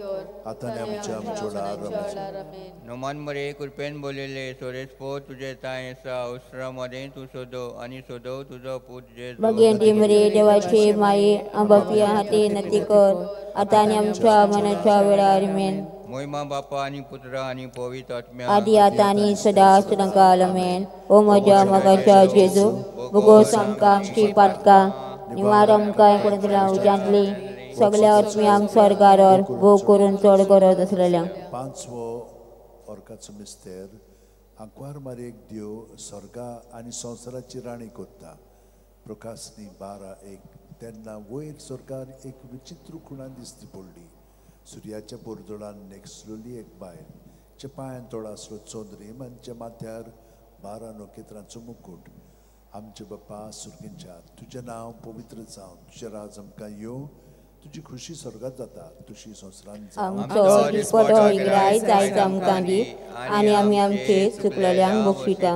आतां आनी आमच्या वेळार आमेन. नमन मरे कृपेन बोलयले सोरेस पोत तुजे तांय आसा उसरा मदें तूं सोदो आनी सोदो तुजो पूत जेजू. भगेंती मरे देवाचे माये आबापया हाती नती कर आतां आनी आमच्या मनाच्या वेळार आमेन. मोहिमा बापा आनी पुत्र आनी पवित्र आत्म्या आदी आतां आनी सदा सदांकाल आमेन. ओ म्हज्या मोगाच्या जेजू बुगोस आमकां आमची पातकां निवार आमकां कुडांतल्या उज्यांतली सगल्या आत्म्यांक स्वर्गार व्हर भोव करून चड गरज आसलेल्या. पांचवो ऑर्काचो मिस्तेर आंकवार मारयेक देव स्वर्गा आनी संवसाराची राणी करता. प्रकाशनी 12:1. तेन्ना वयर स्वर्गार एक विचित्र खुणा दिसती पडली. सुर्याच्या पोरजोडान नेक्सलोली एक बायल च्या पांयान तोडो आसलो चंद्रीम आनी च्या माथ्यार 12 नखेत्रांचो मुकूट. आमचे बापा सुर्गींच्या तुजें नांव पवित्र जावं, तुजें राज आमकां येवं, तुजी खुशी स्वर्गात जाता तशी संवसारांत. आमचो दिसपटो इग्राय जायत आमकां दी आनी आमी आमचे चुकलेल्यांक बक्षिता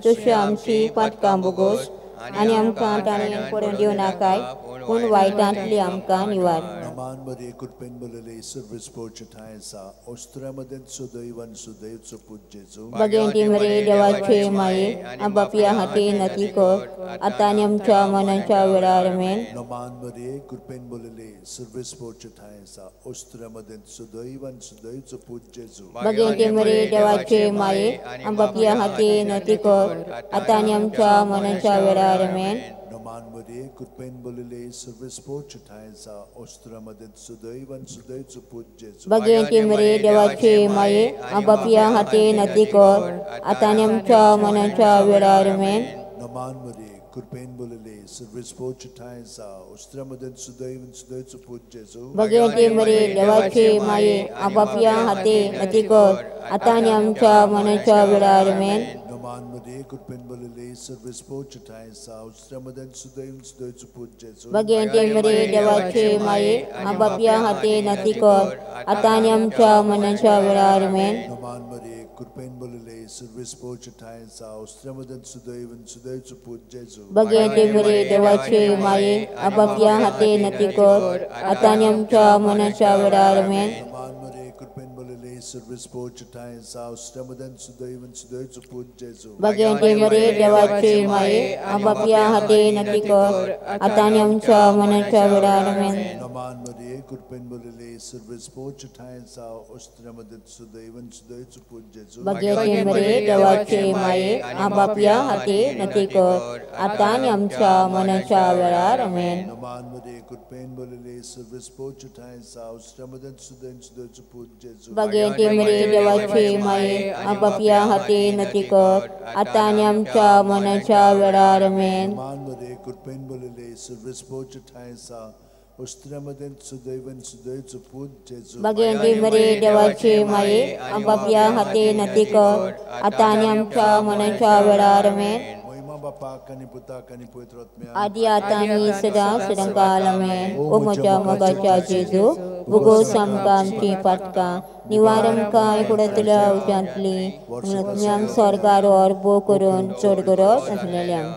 तशी आमची पातकां बोगोस आनी आमकां ताणें पडून दिवं नाकाय पूण वायटांतली आमकां निवार. नमान मरिये कृपेन भरलेले सर्वेस्पोरचे ठांय आसा ओस्त्र्या सुदैव आनी सुदैवचो पूत जेजू. भगवंती मरिये देवाचे माये आबापया हाती नती कर आतां आनी आमच्या मनाच्या वेळार आमेन. नमान मरिये कृपेन भरलेले सर्वेस्पोरचे ठांय आसा ओस्त्र्या सुदैव आनी सुदैवचो पूत जेजू. भगवंती मरिये देवाचे माये आबापया हाती नती कर आतां आनी आमच्या मनाच्या वेळार आमेन. नमान मरिये कृपेन भरलेले सर्वेस्पोरचे ठांय आसा ओस्त्र्या सुदैव आनी सुदैवचो पूत जेजू. भगवंती मरिये देवाचे माये आबापया हाती नती कर आतां आनी आमच्या मनाच्या वेळार आमेन. नमान मरिये कृपेन भरलेले सर्वेस्पोरचे ठांय आसा ओस्त्र्या सुदैव आनी सुदैवचो पूत जेजू. भगवंती मरिये देवाचे माये आबापया हाती नती कर आतां आनी आमच्या मनाच्या वेळार आमेन. नमान मरिये कृपेन भरलेले सर्वेस्पोरचे ठांय आसा ओस्त्र्या सुदैव आनी सुदैवचो पूत जेजू. भगवंती मरिये देवाचे माये आबापया हाती नती कर आतां आनी आमच्या मनाच्या वेळार आमेन. नमान मरिये कृपेन भरलेले सर्वेस्पोरचे ठांय आसा ओस्त्र्या सुदैव आनी सुदैवचो पूत जेजू. भगवंती मरिये देवाचे माये आबापया हाती नती कर आतां आनी आमच्या मनाच्या वेळार आमेन. नमान मरिये कृपेन भरलेले सर्वेस्पोरचे ठांय आसा ओस्त्र्या सुदैव आनी सुदैवचो पूत जेजू. भगवंती मरिये देवाचे माये आबापया हाती नती कर आतां आनी आमच्या मनाच्या वेळार आमेन. नमान मरिये कृपेन भरलेले सर्वेस्पोरचे ठांय आसा ओस्त्र्या सुदैव आनी सुदैवचो पूत जेजू. भगवंती मरिये देवाचे माये आबापया हाती नती कर आतां आनी आमच्या मनाच्या वेळार आमेन. नमान मरिये कृपेन भरलेले सर्वेस्पोरचे ठांय आसा ओस्त्र्या सुदैव आनी सुदैवचो पूत जेजू. भगवंती मरिये देवाचे माये आबापया हाती नती कर आतां आनी आमच्या मनाच्या वेळार आमेन. नमान मरिये कृपेन भरलेले सर्वेस्पोरचे ठांय आसा ओस्त्र्या सुदैव आनी सुदैवचो पूत जेजू. भगवंती मरिये देवाचे माये आबापया हाती नती कर आतां आनी आमच्या मनाच्या वेळार आमेन. महिमा बापाक आनी पुताक आनी पवित्र आत्म्याक आदी आतां आनी सदां सदांकाळ आमेन. ओ म्हज्या मोगाच्या जेजू भुगोस आमकां आमचीं पातकां निवार आमकां कुडतल्या उज्यांतली आत्म्यांक स्वर्गार व्हर भोव करून चड गरज आसलेल्यांक.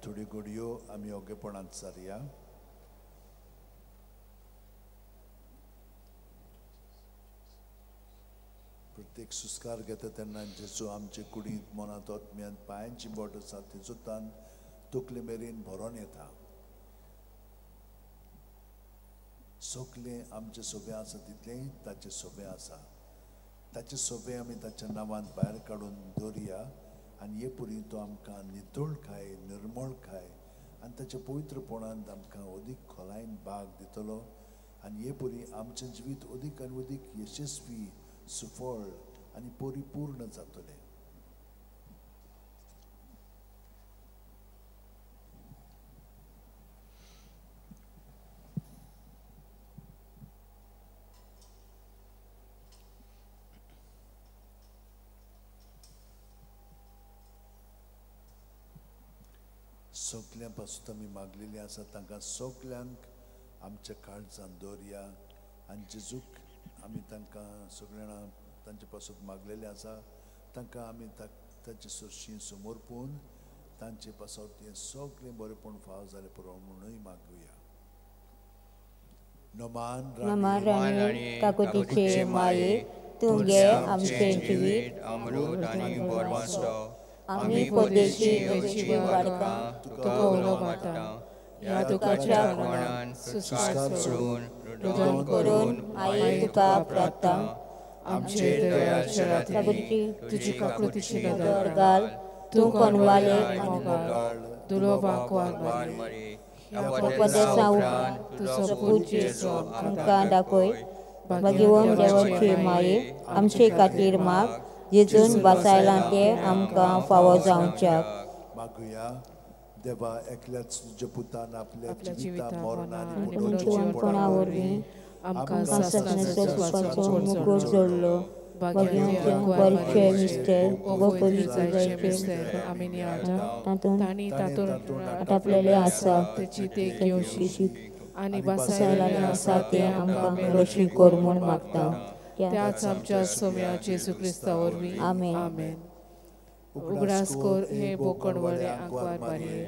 थोड्यो घडयो आमी योग्यपणांत सारया. प्रत्येक सुस्कार घेता तेन्ना जेजू आमचे कुडींत मनांत आत्म्यांत पांयांची बोट आसा तेजो तान तकले मेरेन भरोन येता. सगलें आमचें सोबें आसा तितलें ताचें सोबें आसा. ताचें सोबें आमी ताच्या नांवान भायर काडून दवरया आनी हे पुरी तो आमकां नितळ खाय निर्मळ खाय आनी ताच्या पवित्रपणांत आमकां अदीक खोलायेन भाग दितलो आनी हे पुरी आमचें जिवीत अदीक आनी अदीक यशस्वी सुफळ आनी परिपूर्ण जातलें. सगल्यां पासून आमी मागलेलीं आसा तांकां सगल्यांक आमच्या काळजान दवरया आनी जेजूक आमी तांकां सगळ्या तांचे पासून मागलेलें आसा तांकां आमी ताचे सरशी समर्पून तांचे पासत हें सगळें बरेंपण फाव जालें पुरो म्हणूनय मागुया. नमान राणी काकुतीचे माये तूं घे आमचें जिवीत अमृत आनी बरवासो. आमी परदेशी वाडकां तुका उलो मारता ह्या दुखाच्या कोणान सुस्कार सोडून रुदन करून आई तुका प्रार्थना. आमचे दयाच्या राती तुजी काकुतीची नदर घाल तूं कोणवाले मोगाळ दुर्वांकवार मरे उपदेसा उपरांत तुजो पूत जेजू आमकां दाखय. भगवंत देवाची माये आमचे खातीर माग जेजून वासायलां तें आमकां फावो जावच्याक. मागुया. देवा एकल्याच तुज्या पुतान आपल्या जिविता मरणान आनी पुनर्जिवनपणा वरवीं आमकां सासणाचो मुकुट जोडलो. आनी बासायलें आसा तें आमकां मेलोशी कर म्हूण मागता. त्याच आमच्या सोम्या जेजू क्रिस्ता वरवीं. आमेन. उगडास कर हे बोकणवळे आंकवार मारये,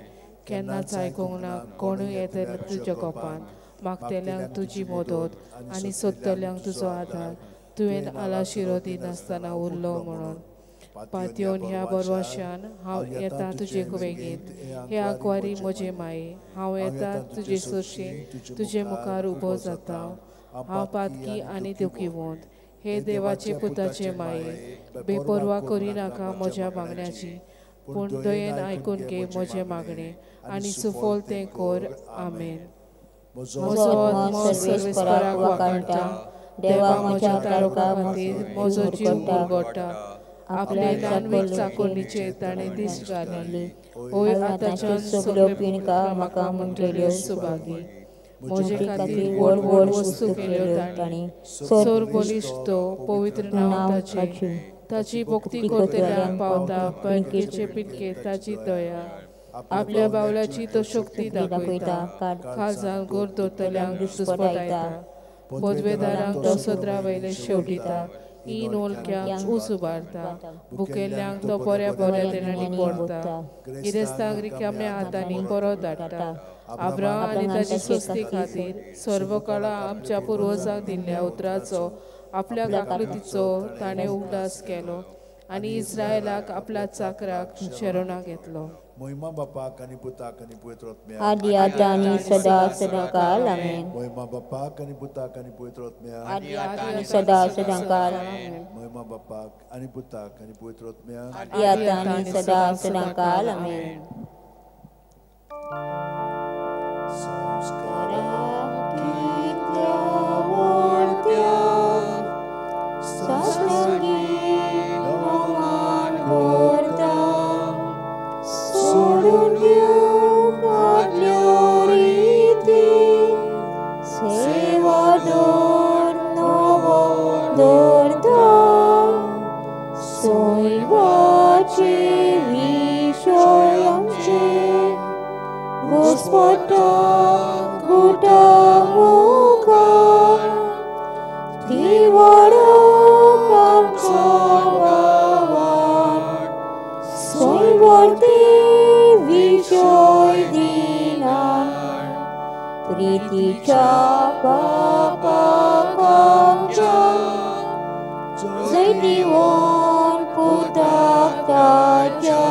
केन्नाच आयकूंक ना कोणूय येतले तुज्या कोपान. मागतल्यांक तुजी मदत आनी सोदतल्यांक तुजो आदार तुवें आलाशिरो दिनासतना उरलो म्हणून. पातयेवन ह्या बरवाशान हांव येता तुजे बेगीन. हे आंकवारी म्हजे माये, हांव येता तुजे सरशी तुजे मुखार उबो जाता. हांव पातकी आनी दुखीवंत. हे देवाचे पुताचे माये, बेपर्वा करिनाका म्हज्या मागण्याची, पूण दयेन आयकून घे म्हजें मागणें आनी सुफल तें कर. आमेन. म्हजो आत्मो सर्वेस्पराक वाखाणटा. देवा म्हज्या तारका खातीर म्हजो जीव उरगोडटा. आपले ल्हानवीक चाकोरणीचेर ताणें दीस घाली. होय आतांच्यान सगल्यो पिणका म्हाका म्हणटल्यो सुभागी. म्हजे खातीर व्हड व्हड वस्तू केल्यो ताणें. सोर बलिश्ट तो पवित्र नांव ताचें. ताची भक्ती करतल्यांक पावता पिणकेचे पिणके ताची दया. आपल्या बावल्याची तो शक्ती दाखयता. काळजान गोर दवरतल्यांक दुस्पटायता. पदवेदारांक तो सदरा वयले शेवटिता. इन ओलक्यांक ऊस उबारता. भुकेल्ल्यांक तो बऱ्या बऱ्या देणांनी पडटा. गिरेस्तांक रिकाम्या हातांनी परत धाडटा. अब्राहम आनी ताची सोस्ती खातीर सर्व काळा आमच्या पुर्वजांक दिल्ल्या उतराचो आपल्या काकृतीचो ताणें उगडास केलो आनी इस्रायलाक आपल्या चाकराक शरणाक घेतलो. मोहिमा बापाक आनी पुताक आनी पवित्र आत्म्याक आदी आतां आनी सदा सदांकाळ. आमेन. मोहिमा बापाक आनी पुताक आनी पवित्र आत्म्याक आदी आतां आनी सदा सदांकाळ. आमेन. मोहिमा बापाक आनी पुताक आनी पवित्र आत्म्याक आदी आतां आनी सदा सदांकाळ. आमेन. सोडून दिवंक आदल्यो रिती, सेवा दवर नवो दवरता. सैवाचे विशय आमचे घुस्पटा गुटा मुखार, ती वाडोवंक आमचो वावर. सैवार्ते विशय दिना प्रितीच्या बापाक आमच्या, जैतिवंत पुताक ताच्या,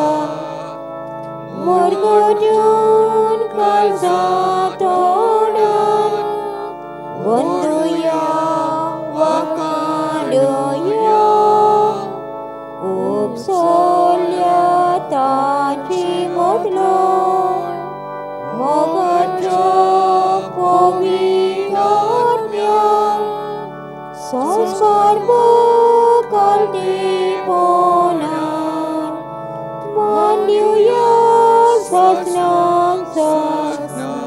मरगट्यान काळजां तोंडान वंदुया वाखाणुया. उपसोल्या ताची मोडलो मोगाचो पवित्र आत्म्या, संस्कार कालटीपणान मान्युया सजनां सजनां.